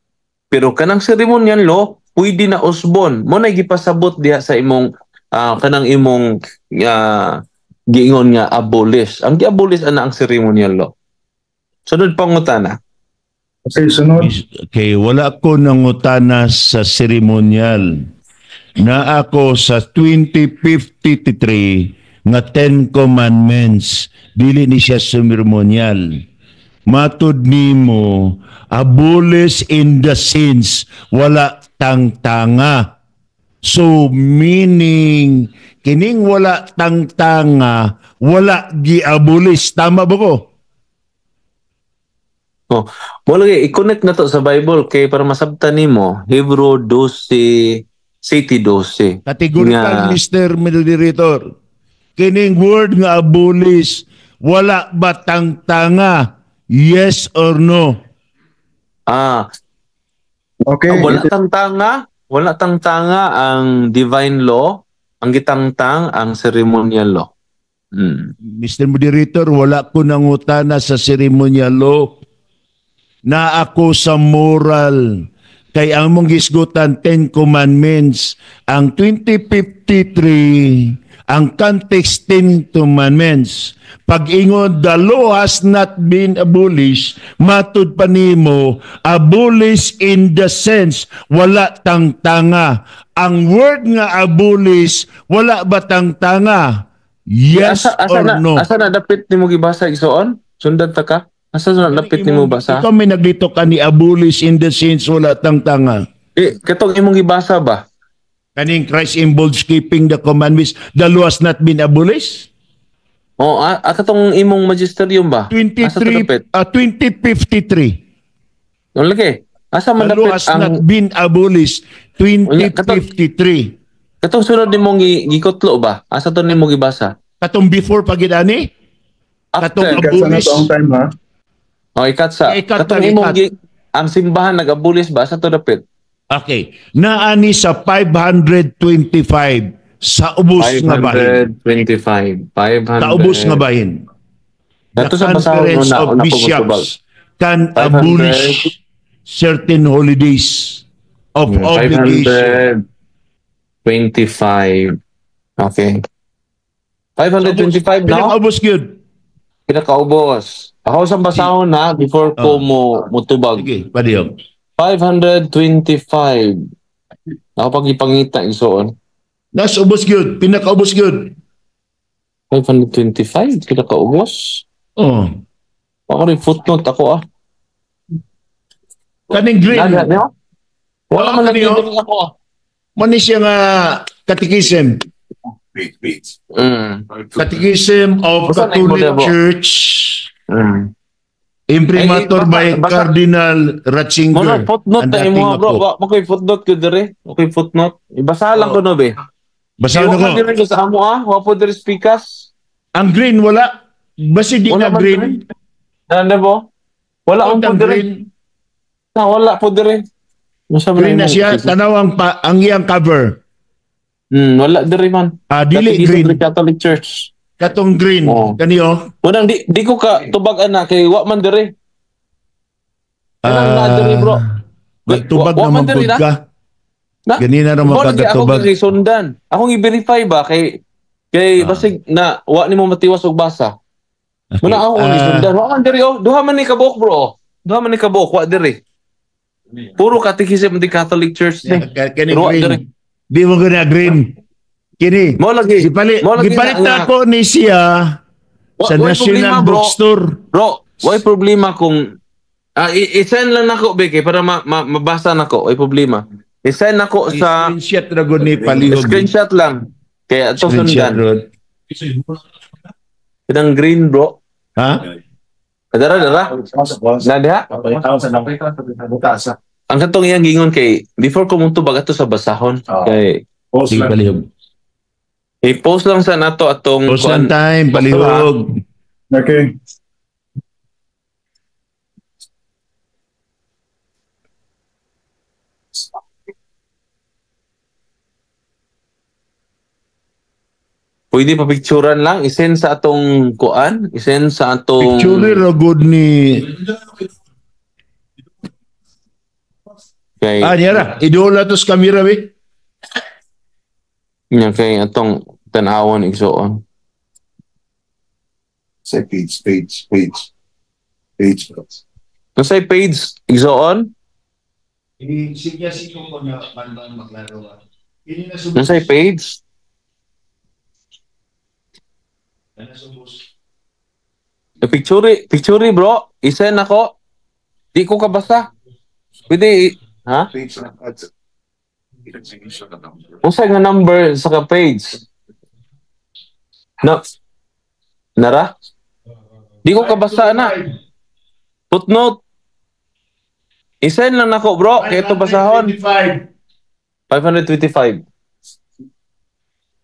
Pero kanang ceremonial law pwede na usbon. Mo na gipasabot diha sa imong kanang imong giingon nga abolish. Ang gi-abolish ana ang ceremonial law. Sunod pangutana. Okay, sunod. Okay, wala ko nangutana sa ceremonial. Na ako sa 2053 nga Ten Commandments, dili ni siya ceremonial. Matud nimo, abolish in the sense wala tangtanga. So meaning kining wala tangtanga, wala gi-abolish, tama ba ko? Oh, mo lagi i-connect na to sa Bible kay para masabtan nimo Hebrew 12 7 12. Categorical, Mr. Moderator. Kining word nga abolish, wala ba tangtanga? Yes or no? Okay. Ah, wala tangtanga ang divine law, ang gitangtang ang ceremonial law. Mr. Moderator, wala ko nangutana sa ceremonial law. Na ako sa moral. Kay ang mong gisgutan, Ten Commandments. Ang 2053, ang context, Ten Commandments. Pag-ingon, the law has not been abolished, matud pa nimo, abolish in the sense, wala tangtanga. Ang word nga abolish, wala ba tangtanga? Yes Asa or na, no? Asa na dapit nimo gibasa, igsoon? Sundan ta ka? Asa na dapit nimo basa? Ikaw may naglito ka ni abolish in the sense wala tangtanga. Eh, katong imong gibasa ba? Kaning Christ involves keeping the commandments, the law has not been abolished? Oh, katong imong magisterium ba? Asa to 23, dapit? 2053. Oh, lagi. Asa man The law dapit has ang not been abolished Unya, 2053. Katong sunod nimong gikutlo ba? Asa to nimo gibasa? Katong before pagidani? After. Katong Ikat sa na to ang time ha. Oh, ikat sa. Ikat Katong na, imong ikat. Ang simbahan nag-abolish ba? Asa to dapit? Okay. Naani sa 525 sa ubos nga bahin. 525. 500. Sa ubos nga bahin. The Dato sa basahon Conference una, of una ko Bishops motubag. can 500. abolish certain holidays of obligation. 525. Okay. 525 now? Pinakaubos gyud. Pinakaubos. Ako sa basahon na before ko mo mutubag. Sige, padiyog. 525. Ako pag ipangita igsoon. Nas ubos gyud, pinakaubos gyud. 525 pinakaubos. Oh. Ako rin footnote ako ah. Kaning green. Naga niyo? Wala Oo, man lagi kaniyo. diri ako ah. Mani siya nga catechism. Catechism of Basta na imo Catholic bro. Church. Imprimatur Ay, by Cardinal Ratzinger. Muna footnote ang na imo dating bro. apo. Wa makoy footnote ko diri. Okay, footnote. Ibasa lang ko no be. Basahan Wa ko. man diri ko sa amo ah. Wa po diri speakers. Ang green wala. Basi di Wala na man green. diri. Nanda bo? Wala Ang akong po diri. green. Na wala po diri. Unsa man Green na imong- siya. Tanaw ang, pa, ang iyang cover. Wala diri man. Ah, dili Catechism green. of the Catholic Church. Katong green. Oo. Kaniyo. Unang di ko ka tubag ana kay wa man diri. Kanang naa diri bro. Nagtubag Wa naman man diri pud na. ka. Na? Ganina naman Mo lagi ako kagatubag. kay sundan. Akong i-verify ba kay kay basig na wa nimo matiwas og basa. Muna ako ni sundan. Wa man diri oh. Duha man ni kabuok bro. Oh. Duha man ni kabuok wa diri. Puro Catechism of the Catholic Church ni. Kani Pero wa green. diri. Di mo gana green. Kini. Mo lagi. Gipalit, Mo lagi gipalit na na ako ni siya sa Wa National problema, bro. Bookstore. Bro, way problema kung i-send lang nako be kay para mabasa nako, way problema. I-send ako sa Screenshot ra gud ni palihog. Screenshot lang. Kaya ito Screenshot sundan. rod. Kanang green, bro. Ha? Dara, dara. Na diha? Ang katong iyang gingon kay before ko mong tubag ato sa basahon kay Sige, palihog. I-post lang sa nato atong Post lang time, palihog. Okay. Pwede pa picturean lang, i-send sa atong kuan, i-send sa atong Picture ra gud ni kay Ah, niya ra. Idola to sa camera be. Nya kay atong tan-awon igsoon. Say page, page, page. Page. Unsay page igsoon? Sige, sige ko na man maklaro ba. Ini na Unsay page? Picture, picture bro, i-send ako. Di ko kabasa. Pwede ha? Page lang. Unsay nga number sa ka page? Na Nara? Di ko kabasa na. Footnote. I-send lang nako bro, kay ito basahon. 525.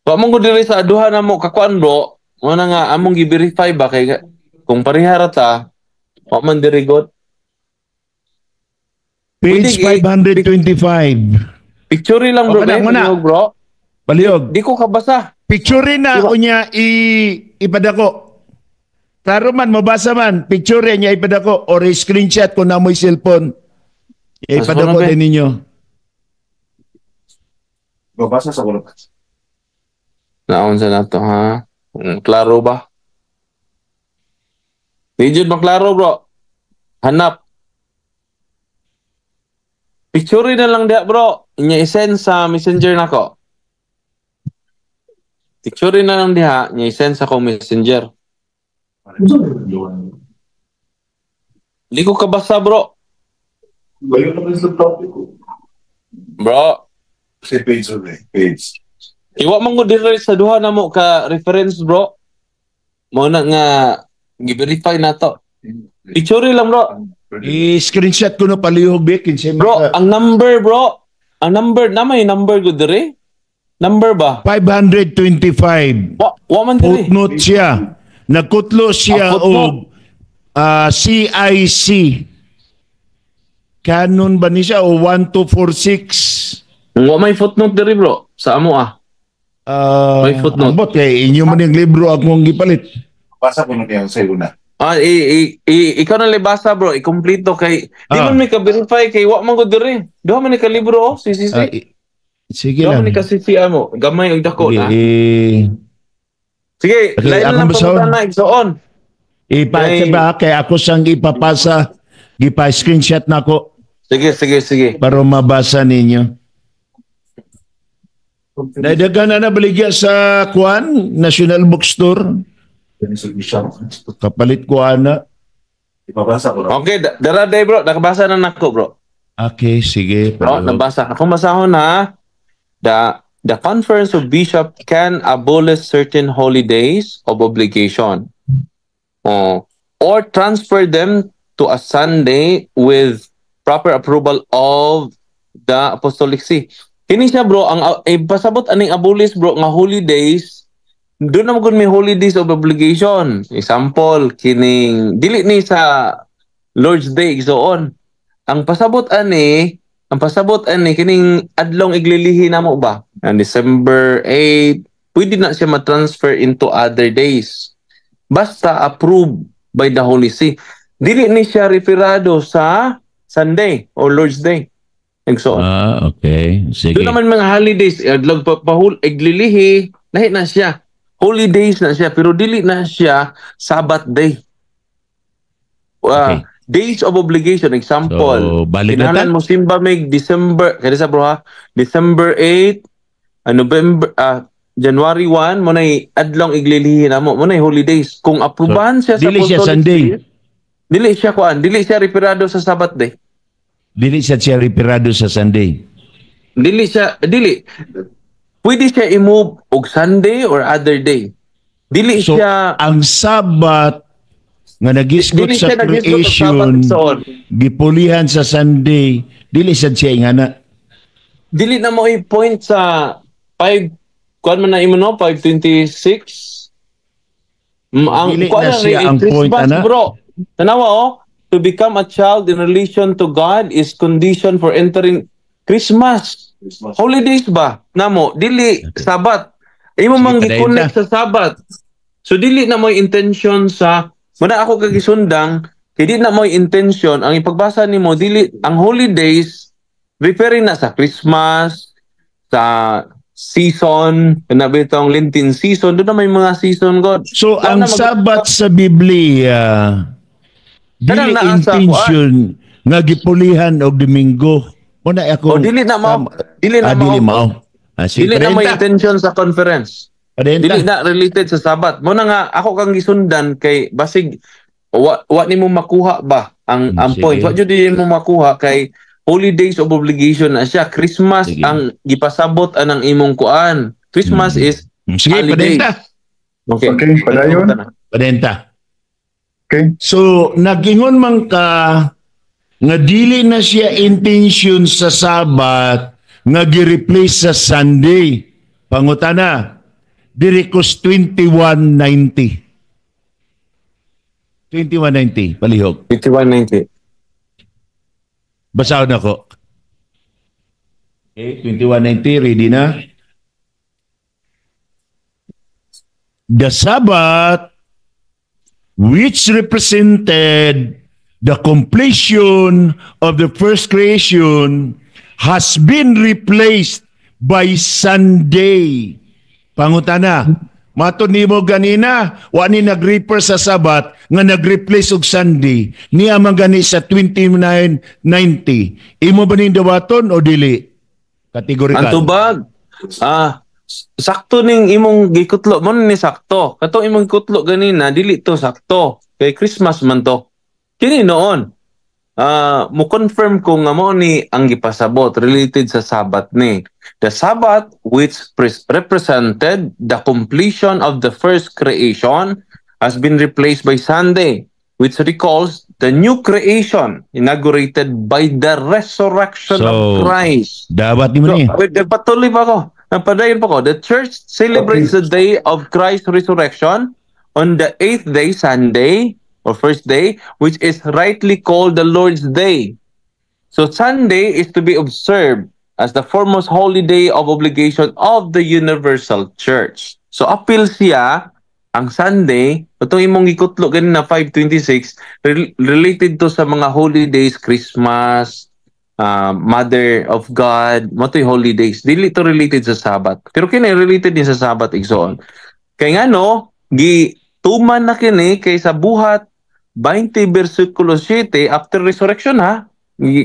Wa man gud diri sa duha na mo kakuan bro. Mo na nga among gi-verify ba kay kung parehara ta, wa man diri god. Page 525. Picture lang bro, O, kana, be, muna. palihog, bro. Palihog. Di ko kabasa. Picture na Diba? unya ipadako. Klaro man, mabasa man, picture niya ipadako or screenshot kung na mo'y cellphone. Ipadako Mas din ninyo. Babasa sa ulo. Naon sa nato ha? Klaro ba? Di jud maklaro bro. Hanap. Picture na lang diha bro. Inya i-send sa messenger nako. Picture na lang diha, inya i-send sa akong messenger. Di ko kabasa bro. Bro, Say page ulit. Page. iwa man ko diri sa duha na mo ka reference bro. Mo na nga gi-verify na to. Picture lang bro. I-screenshot ko na palihog be kinsa Bro, ang number bro. Ang number na may number gud diri. Number ba? 525. Wa man diri. Footnote siya. Nagkutlo siya Ah, footnote. og CIC. Canon ba ni siya o 1246? Wa may footnote diri bro. Sa amo ah. May footnote. Ambot kay inyo man yung libro akong gipalit. Basa ko na kaya sa una. Ah, ikaw na libasa bro, i-complete kay di man may ka-verify kay wa man gud diri. Duha man ni ka libro oh, CCC. Sige Duha lang. man ni ka CC amo. Gamay og dako Sige, na. Sige, Okay, lain na akong lang basahon. pangutan na igsoon. Ipasa ba kay ako sang ipapasa, gipa-screenshot na ako Sige. para mabasa ninyo. Dagdagan na nabaligya sa Kwan, National Bookstore. Kapalit ko ana. Ipabasa ko na. Okay, dara day bro, nakabasa na nako bro. Okay, sige. Bro, nabasa. Akong basahon ha. The Conference of Bishop can abolish certain holidays of obligation. Oh, or transfer them to a Sunday with proper approval of the Apostolic See. Kini siya bro, ang pasabot aning abolish bro nga holidays, doon naman kun may holidays of obligation. Example, kining dili ni sa Lord's Day igsoon. Ang pasabot ani kining adlong iglilihi namo ba? Ang December 8, pwede na siya ma-transfer into other days. Basta approved by the Holy See. Dili ni siya referado sa Sunday or Lord's Day. Igsoon. Ah, okay. Sige. Doon naman mga holidays, adlong pahul iglilihi, lahi na siya. Holy days na siya, pero dili na siya Sabbath day. Okay. Days of obligation, example. So, balik na Kinahanglan ta. mo simba mig December, kaya sa bro ha, December 8, November, January 1, mo na'y adlong iglilihi na mo, mo na'y holidays. Kung aprubahan siya sa dili siya Apostolic Sunday. See, dili siya kuan, dili siya referado sa Sabbath day. Dili siya referado sa Sunday. Dili siya, dili. Pwede siya i-move og Sunday or other day. Dili So, siya ang Sabat nga nagisgot dili sa siya nagisgot og creation, Sabat, igsoon. Gipulihan sa Sunday, dili sad siya ingana. Dili na mo i-point sa 5 kuan man na imo, no, 526. Ang Dili kuan na na siya ang point, Christmas, ana. Bro. Tanawa oh, to become a child in relation to God is condition for entering Christmas. Holidays ba? Namo, dili Sabat. Imo Sige, mang padayon gi-connect sa Sabat. So dili na mo intention sa muna ako kagisundang kay di na mo intention ang ipagbasa nimo. Dili ang holidays referring na sa Christmas, sa season na bitong Lenten season, doon na may mga season god. So Wala ang na Sabat sa Biblia dili Kanang naa sa intention nga gipulihan og Domingo. Muna ako. O dili na mao, dili na Ah, dili mao. mao. Ah, sige, Dili na mo padenta. intention sa conference. Padenta. Dili na related sa Sabat. Mo na nga ako kang gisundan kay basig wa nimo makuha ba ang Sige. point. Wa jud mo makuha kay holidays of obligation na siya. Christmas Sige. ang gipasabot anang imong kuan. Christmas is Sige, holiday. padenta. Okay. Okay, padayon. Padenta. Okay. So, nagingon man ka nga dili na siya intention sa Sabat nga gi-replace sa Sunday. Pangutana, diri kos 2190. 2190, palihog. 5190. Basahon ako. Okay, 2190, ready na? The Sabbath, which represented the completion of the first creation, has been replaced by Sunday. Pangutana, mato nimo ganina, wa ni nag-refer sa Sabat nga nag-replace og Sunday. Niya man gani sa 2990. Imo ba ning dawaton o dili? Kategorikal. Ang tubag. Ah, sakto ning imong gikutlo mo ni sakto. Katong imong gikutlo ganina dili to sakto. Kay Christmas man to. Kini noon. Ah, mo confirm ko nga mo ni ang gipasabot related sa Sabat ni. The Sabbath, which represented the completion of the first creation, has been replaced by Sunday, which recalls the new creation inaugurated by the resurrection of So, Christ. Dapat ni mo So, ni. Wait, patuloy pa ako. Napadayon pa ko. The church celebrates the day of Christ's resurrection on the eighth day, Sunday, or first day, which is rightly called the Lord's Day. So Sunday is to be observed as the foremost holiday of obligation of the universal church. So appeal siya ang Sunday, itong imong gikutlo ganina 526, related to sa mga holidays, Christmas, Mother of God, mo to'y holidays. Dili to related sa Sabat. Pero kini related din sa Sabat, igsoon. Kay nga no, gi tuman na kini kay sa Buhat 20 versikulo 7 after resurrection ha.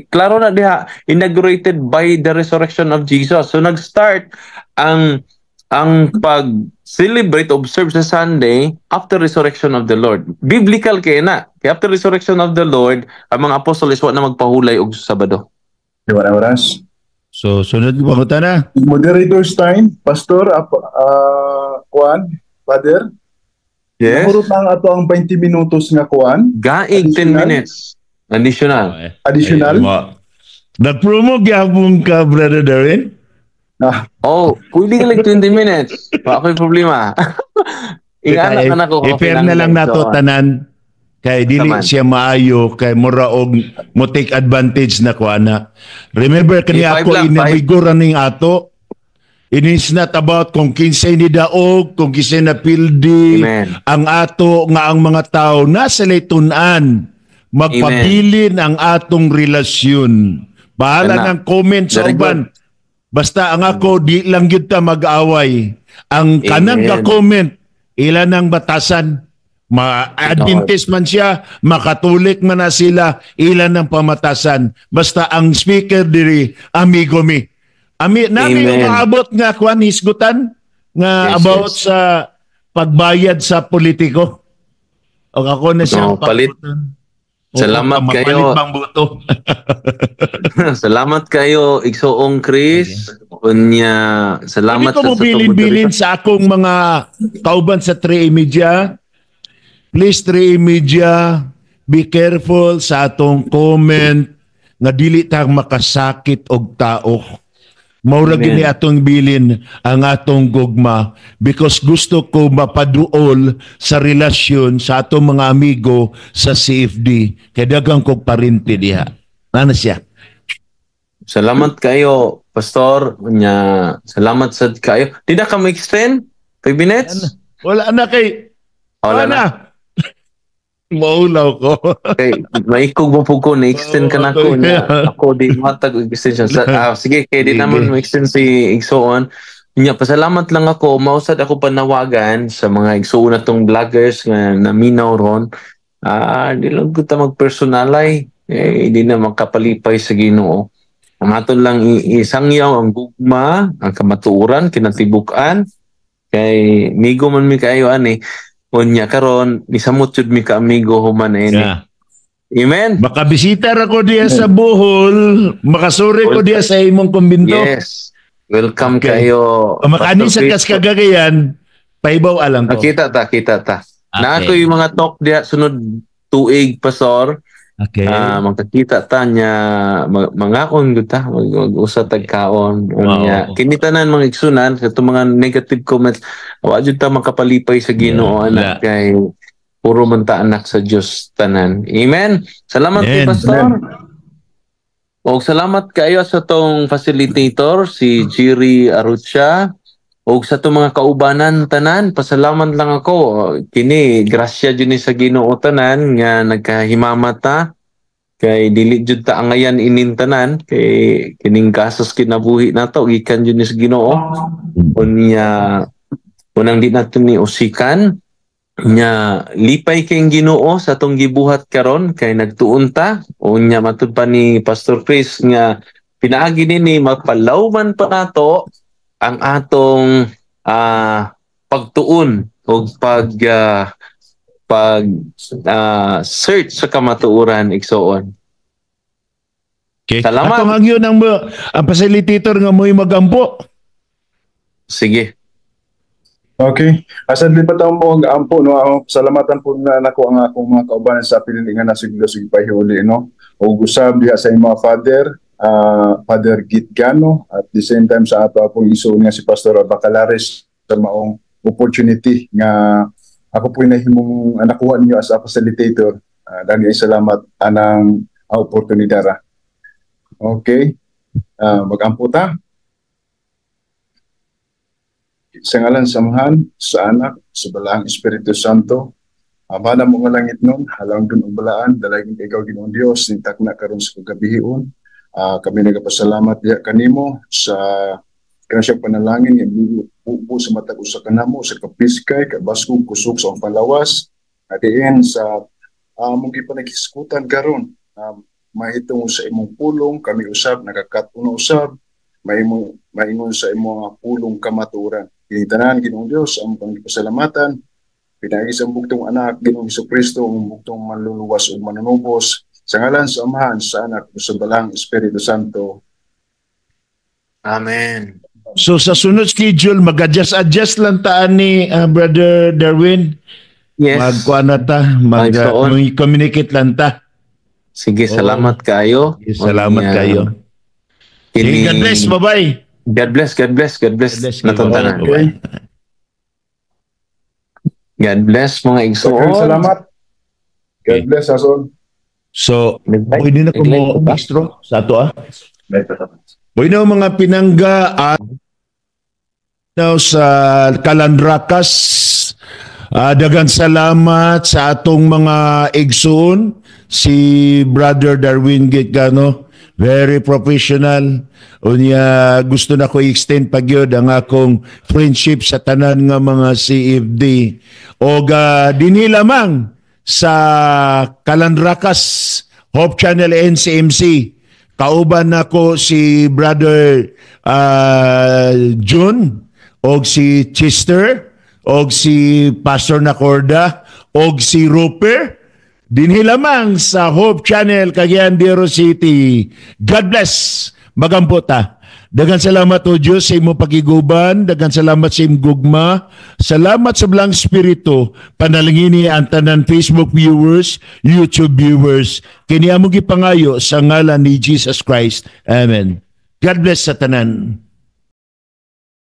Klaro na diha, inaugurated by the resurrection of Jesus. So nag-start ang pag-celebrate, observe sa Sunday after resurrection of the Lord. Biblical kay na. Kaya after resurrection of the Lord, ang mga apostles wa na magpahulay og Sabado. Di ba na oras? So, sunod pangutana. Moderator's time, Pastor, Kuan, Father. Yes. Nahurot na ang ato ang 20 minutos nga kuan. Gaig 10 Additional? minutes. Additional. Additional. Ay, nag-promo gyapon ka, Brother Darwin? Ah, Oh, pwede ka like 20 minutes. Wa ako'y problema. Ingana ka na ko. I-fair na lang nato tanan kay dili Taman. siya maayo kay mura og mo take advantage na ko ana. Remember kani Eh, five ako lang, five. inabigor ning ato. It is not about kung kinsay ni daog, kung kinsay na pildi, Amen. ang ato nga ang mga tao nasa laytun-an magpabilin ang atong relasyon. Bahala Kana. ng comment sa Very uban. Basta ang ako di lang gyud ta mag-away. Ang kanang Amen. ka-comment ilan ang batasan. Ma-Adventist man siya, makatulik man na sila, ilan ang pamatasan. Basta ang speaker diri amigo mi. Ami nami Amen. umaabot nga kwan hisgutan nga about sa pagbayad sa politiko. O ako na siya No, palit. pagbutan. Salamat Oo, kayo. Mapalit bang buto? Salamat kayo, Igsoong Chris. Unya, salamat Pwede ko mo bilin-bilin sa akong mga kauban sa 3 Media. Please, 3 Media, be careful sa atong comment nga dili ta makasakit og tao. Mao ra Amen. Gini atong bilin ang atong gugma because gusto ko mapaduol sa relasyon sa atong mga amigo sa CFD. Kay daghang kog parinti diha. Ano siya? Salamat kayo, Pastor. Unya, salamat sad kayo. Di na ka mo-extend? 5 minutes? Wala na kay Wala na. Maulaw ko. Kay maikog mo po ko na-extend ka na ko na ako di matag og extension. Sa, sige, kay di Sige. naman mo-extend si Igsoon. Nya, pasalamat lang ako, mausad ako panawagan sa mga igsoon na tong vloggers nga naminaw ron. Di lang ko ta magpersonalay. Eh, di na makapalipay sa Ginoo. Ang aton lang isangyaw ang gugma, ang kamatuoran, kinatibuk-an. Kay migo man mi kaayo ani. Unya karon nisamot jud mi ka amigo human ini. Amen. Makabisita ra ko diya sa Bohol, makasuri ko diya sa imong kumbinto. Yes. Welcome kayo. O makanin Pastor sa Chris. kas Cagayan, paibaw alang Ah, ko. kita ta, kita ta. Na ako yung mga talk diya sunod tuig, Pastor. Ah, magkakita ta niya mangaon gud ta, mag-usa tag kaon. Unya kini tanan mga igsunan sa mga negative comments, wa jud ta makapalipay sa Ginoo anak kay puro man ta anak sa Dios tanan. Amen. Salamat kay Amen. Pastor. Og salamat kayo sa tong facilitator si Jiri Arucha. Og sa tong mga kaubanan tanan, pasalamat lang ako. Kini grasya jud ni sa Ginoo tanan nga nagkahimamat ta kay dili jud ta angayan inin tanan kay kining gastos kinabuhi nato gikan jud ni sa Ginoo. Unya unang di nato ni usikan nya lipay kay Ginoo sa atong gibuhat karon kay nagtuon ta. Unya matud pa ni Pastor Chris nga pinaagi nini mapalawman pa nato ang atong pagtuon o pag search sa kamatuoran, igsoon. Okay. Salamat. Atong ang yun ang facilitator nga mo'y magampo. Sige. Okay. Asan di pa tayo mo ang ampo, no? Ako, salamatan po na nako ang akong mga kaubanan sa pinilingan na siguro sige pahuli, no? O usab diha sa imong father, Father Gitgano, at the same time sa ato apong isuon nga si Pastor Bacalares sa maong opportunity nga ako po nahimong nakuha ninyo as a facilitator. Dahil ay salamat anang oportunidad ra. Okay. Mag-ampo ta. Sa ngalan sa Amahan, sa Anak, sa Balaang Espiritu Santo. Ama na mo nga langit nun, halangdon og balaan, dalaygon kay ikaw Ginoong Dios, nitakna karon sa kagabihion. Kami nagapasalamat diha kanimo sa kanang siyang panalangin nga bubo sa matag usa kanamo sa kapiskay, kabaskog, kusog sa among panglawas. Adiin sa among gipanaghisgutan karon, mahitungod sa imong pulong kami usab nakakat-on usab mahimo maingon sa imong mga pulong kamatuoran. Kini tanan, Ginoong Dios, among kang gipasalamatan pinaagi sa bugtong anak Ginoong Kristo, ang bugtong manluluwas ug manunubos, sa ngalan sa Amahan, sa Anak ug sa Balaang Espiritu Santo. Amen. So sa sunod schedule, mag-adjust-adjust lang taan ni Brother Darwin. Yes. Magkuan na ta, mag Magsuon. Communicate lang ta. Sige, salamat kayo. Sige, salamat Unya, kayo. Sige, God bless, bye-bye. God bless, God bless, God bless. God bless. Natong tanan. Bye-bye. God bless mga igsoon. Daghang salamat. God bless us all. So, Nag-like- pwede na ko nag-like mo ko ba? bistro sa ato ah. Bueno, mga pinangga now sa Kalandrakas, daghang salamat sa atong mga igsoon, si Brother Darwin Gitgano, very professional. Unya gusto na ko i-extend pa gyud ang akong friendship sa tanan nga mga CFD. Og dinhi lamang sa Kalandrakas Hope Channel NCMC. Kauban nako si Brother June og si Chester og si Pastor Nacorda og si Ruper. Dinhi lamang sa Hope Channel, Cagayan de Oro City. God bless. Magampo ta. Daghang salamat, O Diyos, sa imong pakiguban, daghang salamat sa imong gugma, salamat sa Balaang Espiritu. Panalangini ang tanan Facebook viewers, YouTube viewers. Kini among gipangayo sa ngalan ni Jesus Christ. Amen. God bless sa tanan.